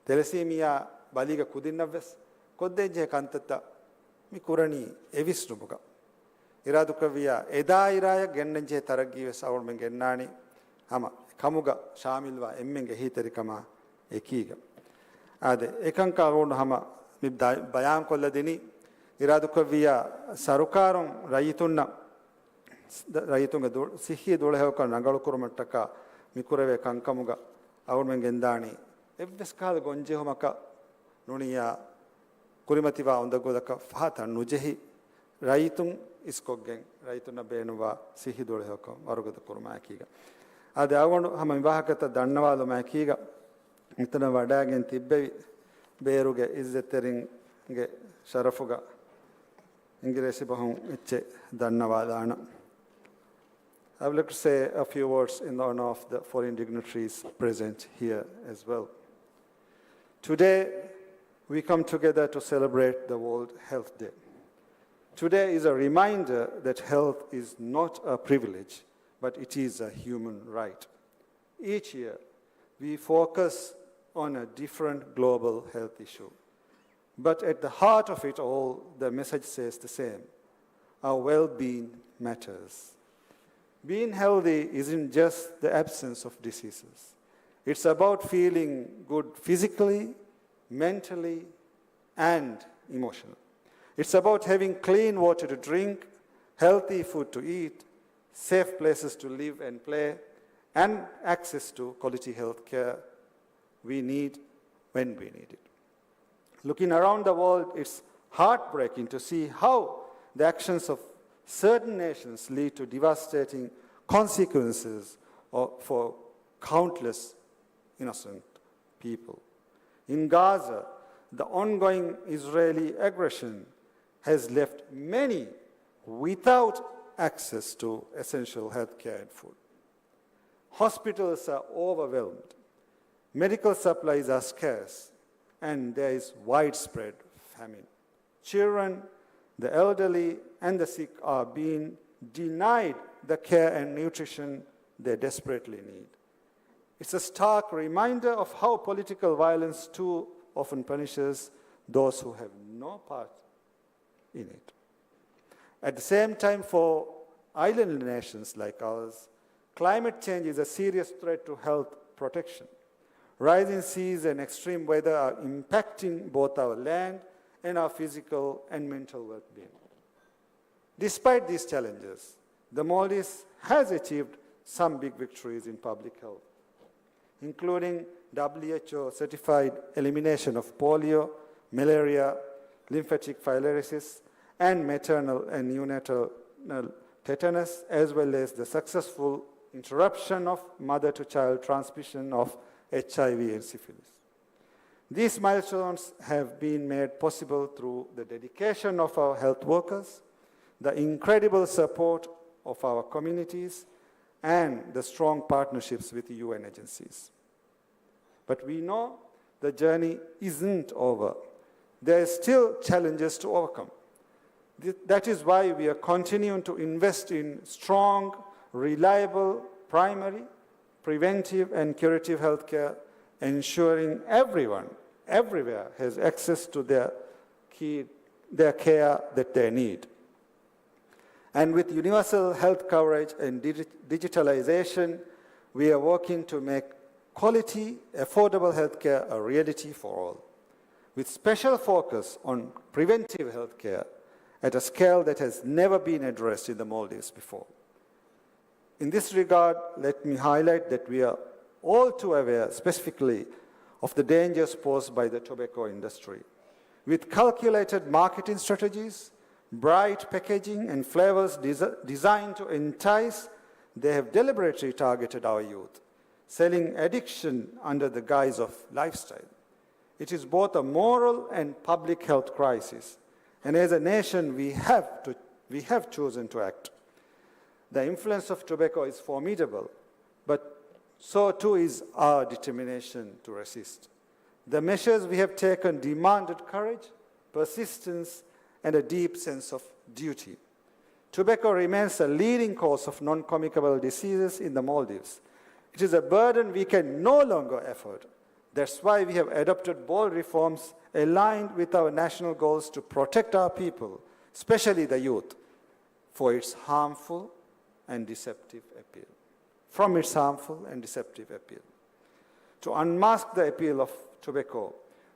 ތެލެސީމިއާ ބަލީގެ ކުދިންނަށްވެސް ކޮށްދޭންޖެހޭ ކަންތައްތައް މި ކުރަނީ އެ ވިސްނުމުގަ. އިރާދަކުރެއްވިއްޔާ އެ ދާއިރާއަށް ގެންނަންޖެހޭ ތަރައްގީވެސް އަޅުގަނޑުމެން ގެންނާނީ ހަމަ ކަމުގަ ޝާމިލްވާ އެންމެންގެ އެހީތެރިކަމާ އެކީގަ. އާދެ، އެކަންކަން އަޅުގަނޑު ހަމަ މި ދަ-، ބަޔާންކޮށްލަދިނީ، އިރާދަކުރެއްވިއްޔާ ސަރުކާރުން ރައްޔިތުންނަށް، ރައްޔިތުންގެ ދު-، ސިއްހީ ދުޅަހެޔޮކަން ރަނގަޅުކުރުމަށްޓަކާ މިކުރެވޭ ކަންކަމުގަ އަޅުގަނޑުމެން ގެންދާނީ އެއްވެސް ކަހަލަ ގޮންޖެހުމަކަށް ނޫނިއްޔާ ކުރިމަތިވާ އުނދަގުލަކަށް ފަހަތަށް ނުޖެހި، ރައްޔިތުން އިސްކޮށްގެން ރައްޔިތުންނަށް ބޭނުންވާ ސިއްހީ ދުޅަހެޔޮކަން ވަރުގަދަ ކުރުމާއެކީގަ. އާދެ، އަޅުގަނޑު ހަމަ މި ވާހަކަތައް ދަންނަވާލުމާއެކީގަ، މިތަނަށް ވަޑައިގެން ތިއްބެވި ބޭރުގެ އިއްޒަތްތެރިންގެ ޝަރަފުގަ އިނގިރޭސި ބަހުން އެއްޗެއް ދަންނަވާލާނަން. I would like to say a few words in honor of the foreign dignitaries present here as well. Today, we come together to celebrate the World Health Day. Today is a reminder that health is not a privilege, but it is a human right. Each year, we focus on a different global health issue. But at the heart of it all, the message says the same. Our well-being matters. Being healthy isn't just the absence of diseases. It's about feeling good physically, mentally, and emotionally. It's about having clean water to drink, healthy food to eat, safe places to live and play, and access to quality health care we need when we need it. Looking around the world, it's heartbreaking to see how the actions of certain nations lead to devastating consequences of, for countless innocent people. In Gaza, the ongoing Israeli aggression has left many without access to essential health care and food. Hospitals are overwhelmed, medical supplies are scarce, and there is widespread famine. Children, the elderly, and the sick are being denied the care and nutrition they desperately need. It's a stark reminder of how political violence too often punishes those who have no part in it. At the same time, for island nations like ours, climate change is a serious threat to health protection. Rising seas and extreme weather are impacting both our land and our physical and mental well-being. Despite these challenges, the Maldives has achieved some big victories in public health, including W H O certified elimination of polio, malaria, lymphatic filariasis, and maternal and neonatal tetanus, as well as the successful interruption of mother-to-child transmission of H I V and syphilis. These milestones have been made possible through the dedication of our health workers, the incredible support of our communities, and the strong partnerships with U N agencies. But we know the journey isn't over. There are still challenges to overcome. Th-, that is why we are continuing to invest in strong, reliable primary, preventive and curative healthcare, ensuring everyone, everywhere, has access to their key, their care that they need. And with universal health coverage and digi-, digitalization, we are working to make quality, affordable healthcare a reality for all, with special focus on preventive healthcare at a scale that has never been addressed in the Maldives before. In this regard, let me highlight that we are all too aware specifically of the dangers posed by the tobacco industry. With calculated marketing strategies, bright packaging, and flavors desi-, designed to entice, they have deliberately targeted our youth, selling addiction under the guise of lifestyle. It is both a moral and public health crisis, and as a nation, we have to, we have chosen to act. The influence of tobacco is formidable, but so too is our determination to resist. The measures we have taken demanded courage, persistence, and a deep sense of duty. Tobacco remains a leading cause of non-communicable diseases in the Maldives. It is a burden we can no longer afford. That's why we have adopted bold reforms aligned with our national goals to protect our people, especially the youth, for its harmful and deceptive appeal. From its harmful and deceptive appeal. To unmask the appeal of tobacco,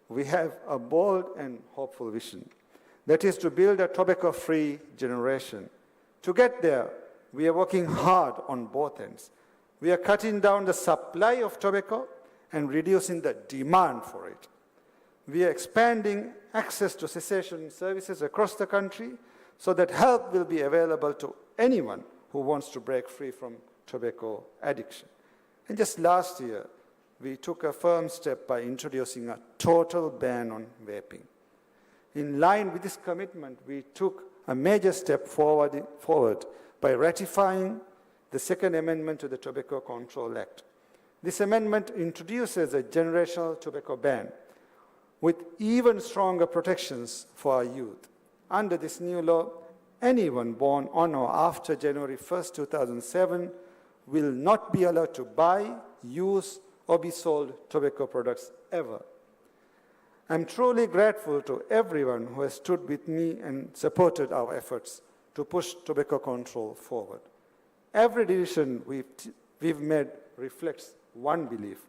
we have a bold and hopeful vision. That is to build a tobacco-free generation. To get there, we are working hard on both ends. We are cutting down the supply of tobacco and reducing the demand for it. We are expanding access to cessation services across the country so that help will be available to anyone who wants to break free from tobacco addiction. And just last year, we took a firm step by introducing a total ban on vaping. In line with this commitment, we took a major step forward, forward by ratifying the Second Amendment to the Tobacco Control Act. This amendment introduces a generational tobacco ban with even stronger protections for our youth. Under this new law, anyone born on or after January first, two thousand seven, will not be allowed to buy, use, or be sold tobacco products ever. I'm truly grateful to everyone who has stood with me and supported our efforts to push tobacco control forward. Every decision we've, t- we've made reflects one belief: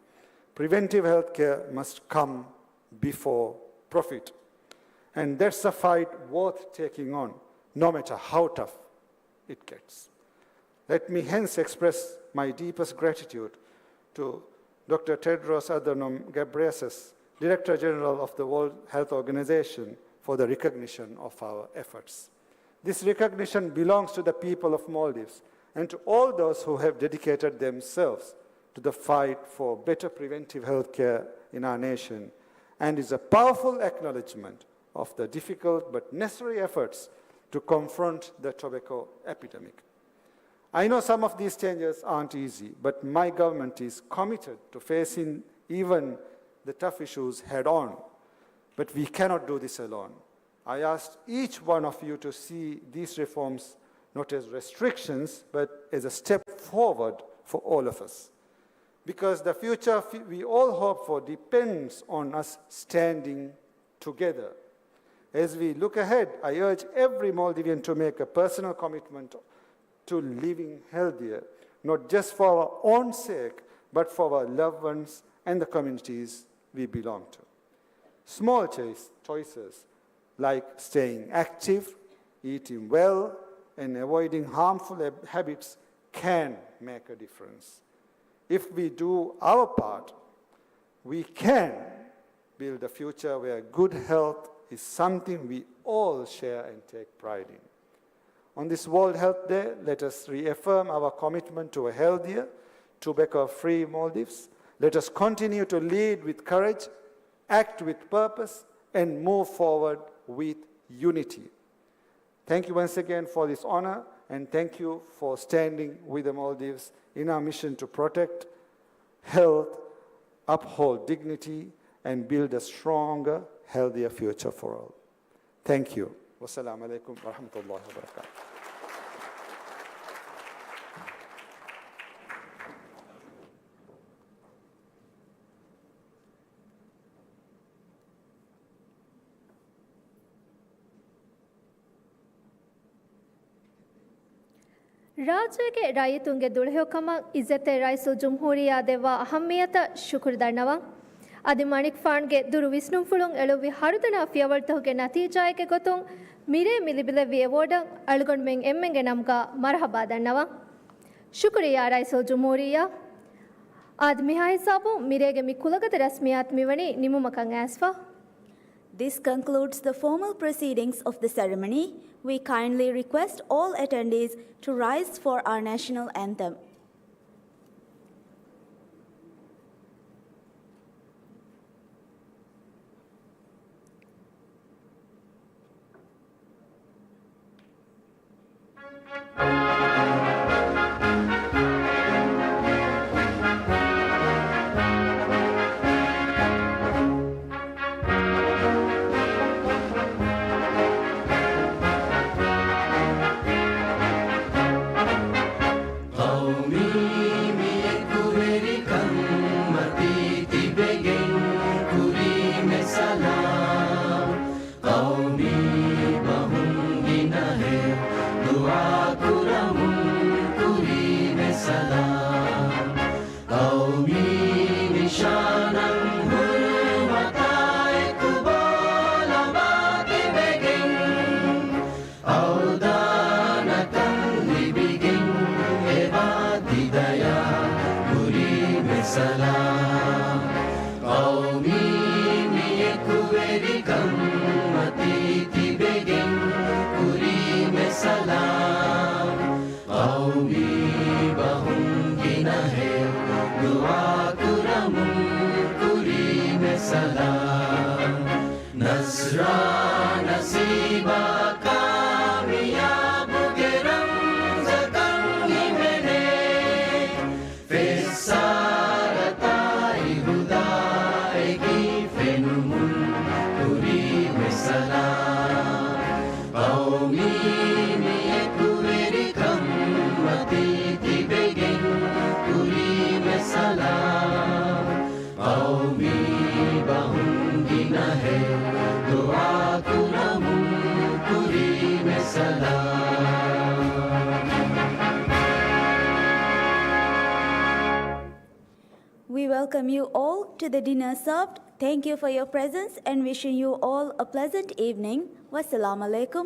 preventive healthcare must come before profit. And that's a fight worth taking on, no matter how tough it gets. Let me hence express my deepest gratitude to Doctor Tedros Adhanom Ghebreyesus, Director General of the World Health Organization, for the recognition of our efforts. This recognition belongs to the people of Maldives and to all those who have dedicated themselves to the fight for better preventive health care in our nation and is a powerful acknowledgement of the difficult but necessary efforts to confront the tobacco epidemic. I know some of these changes aren't easy, but my government is committed to facing even the tough issues head on. But we cannot do this alone. I ask each one of you to see these reforms not as restrictions, but as a step forward for all of us. Because the future f- we all hope for depends on us standing together. As we look ahead, I urge every Maldivian to make a personal commitment to living healthier, not just for our own sake, but for our loved ones and the communities we belong to. Small choice, choices like staying active, eating well, and avoiding harmful hab- habits can make a difference. If we do our part, we can build a future where good health is something we all share and take pride in. On this World Health Day, let us reaffirm our commitment to a healthier, tobacco-free Maldives. Let us continue to lead with courage, act with purpose, and move forward with unity. Thank you once again for this honor, and thank you for standing with the Maldives in our mission to protect health, uphold dignity, and build a stronger, healthier future for all. Thank you. Wassalamu alaikum warahmatullahi wabarakatuh. ރާއްޖޭގެ ރައްޔިތުންގެ ދުޅަހެޔޮކަމަށް އިއްޒަތްތެރި ރައީސުލްޖުމްހޫރިއްޔާ ދެއްވާ އަހައްމިއްޔަތަށް ޝުކުރު ދަންނަވަން. އަދި މަނިކުފާނުގެ ދުރު ވިސްނުންފުޅުން އެޅުއްވި ހަރުދަނާ ފިޔަވަޅުތަކުގެ ނަތީޖާއެއްގެ ގޮތުން މިރޭ މި ލިބިލެއްވި އެވޯޑަށް އަޅުގަނޑުމެން އެންމެންގެ ނަމުގަ މަރުހަބާ ދަންނަވަން. ޝުކުރިއްޔާ ރައީސުލްޖުމްހޫރިއްޔާ. އާދެ، މިހާ ހިސާބުން މިރޭގެ މި ކުލަގަދަ ރަސްމިއްޔާތު މިވަނީ ނިމުމަކަށް އައިސްފަ. This concludes the formal proceedings of the ceremony. We kindly request all attendees to rise for our national anthem. ޤައުމީ މި އެކުވެރިކަން މަތީ ތިބެގެން ކުރީމެ ސަލާމް. ޤައުމީ ބަހުން ގިނަހެޔޮ ދުޢާ ކުރަމުން ކުރީމެ ސަލާމް. ޤައުމީ ނިޝާނަށް ހުރުމަތާ އެކު ބޯލަމާ ތިބެގެން އަވްދާނަކަން ލިބިގެން އެބާ ތި ދަޔާ ކުރީމެ ސަލާމް. ޤައުމީ މި އެކުވެރިކަން މަތީ ތިބެގެން ކުރީމެ ސަލާމް. ޤައުމީ ބަހުން ގިނަހެޔޮ ދުޢާ ކުރަމުން ކުރީމެ ސަލާމް. ނަޞްރާ ނަސީބާ ކާމި ޤައުމީ މި އެކުވެރިކަން މަތީ ތިބެގެން ކުރީމެ ސަލާމް. ޤައުމީ ބަހުން ގިނަހެއް ދުޢާ ކުރަމުން ކުރީމެ ސަލާމް. We welcome you all to the dinner served. Thank you for your presence and wishing you all a pleasant evening. Wassalamu alaikum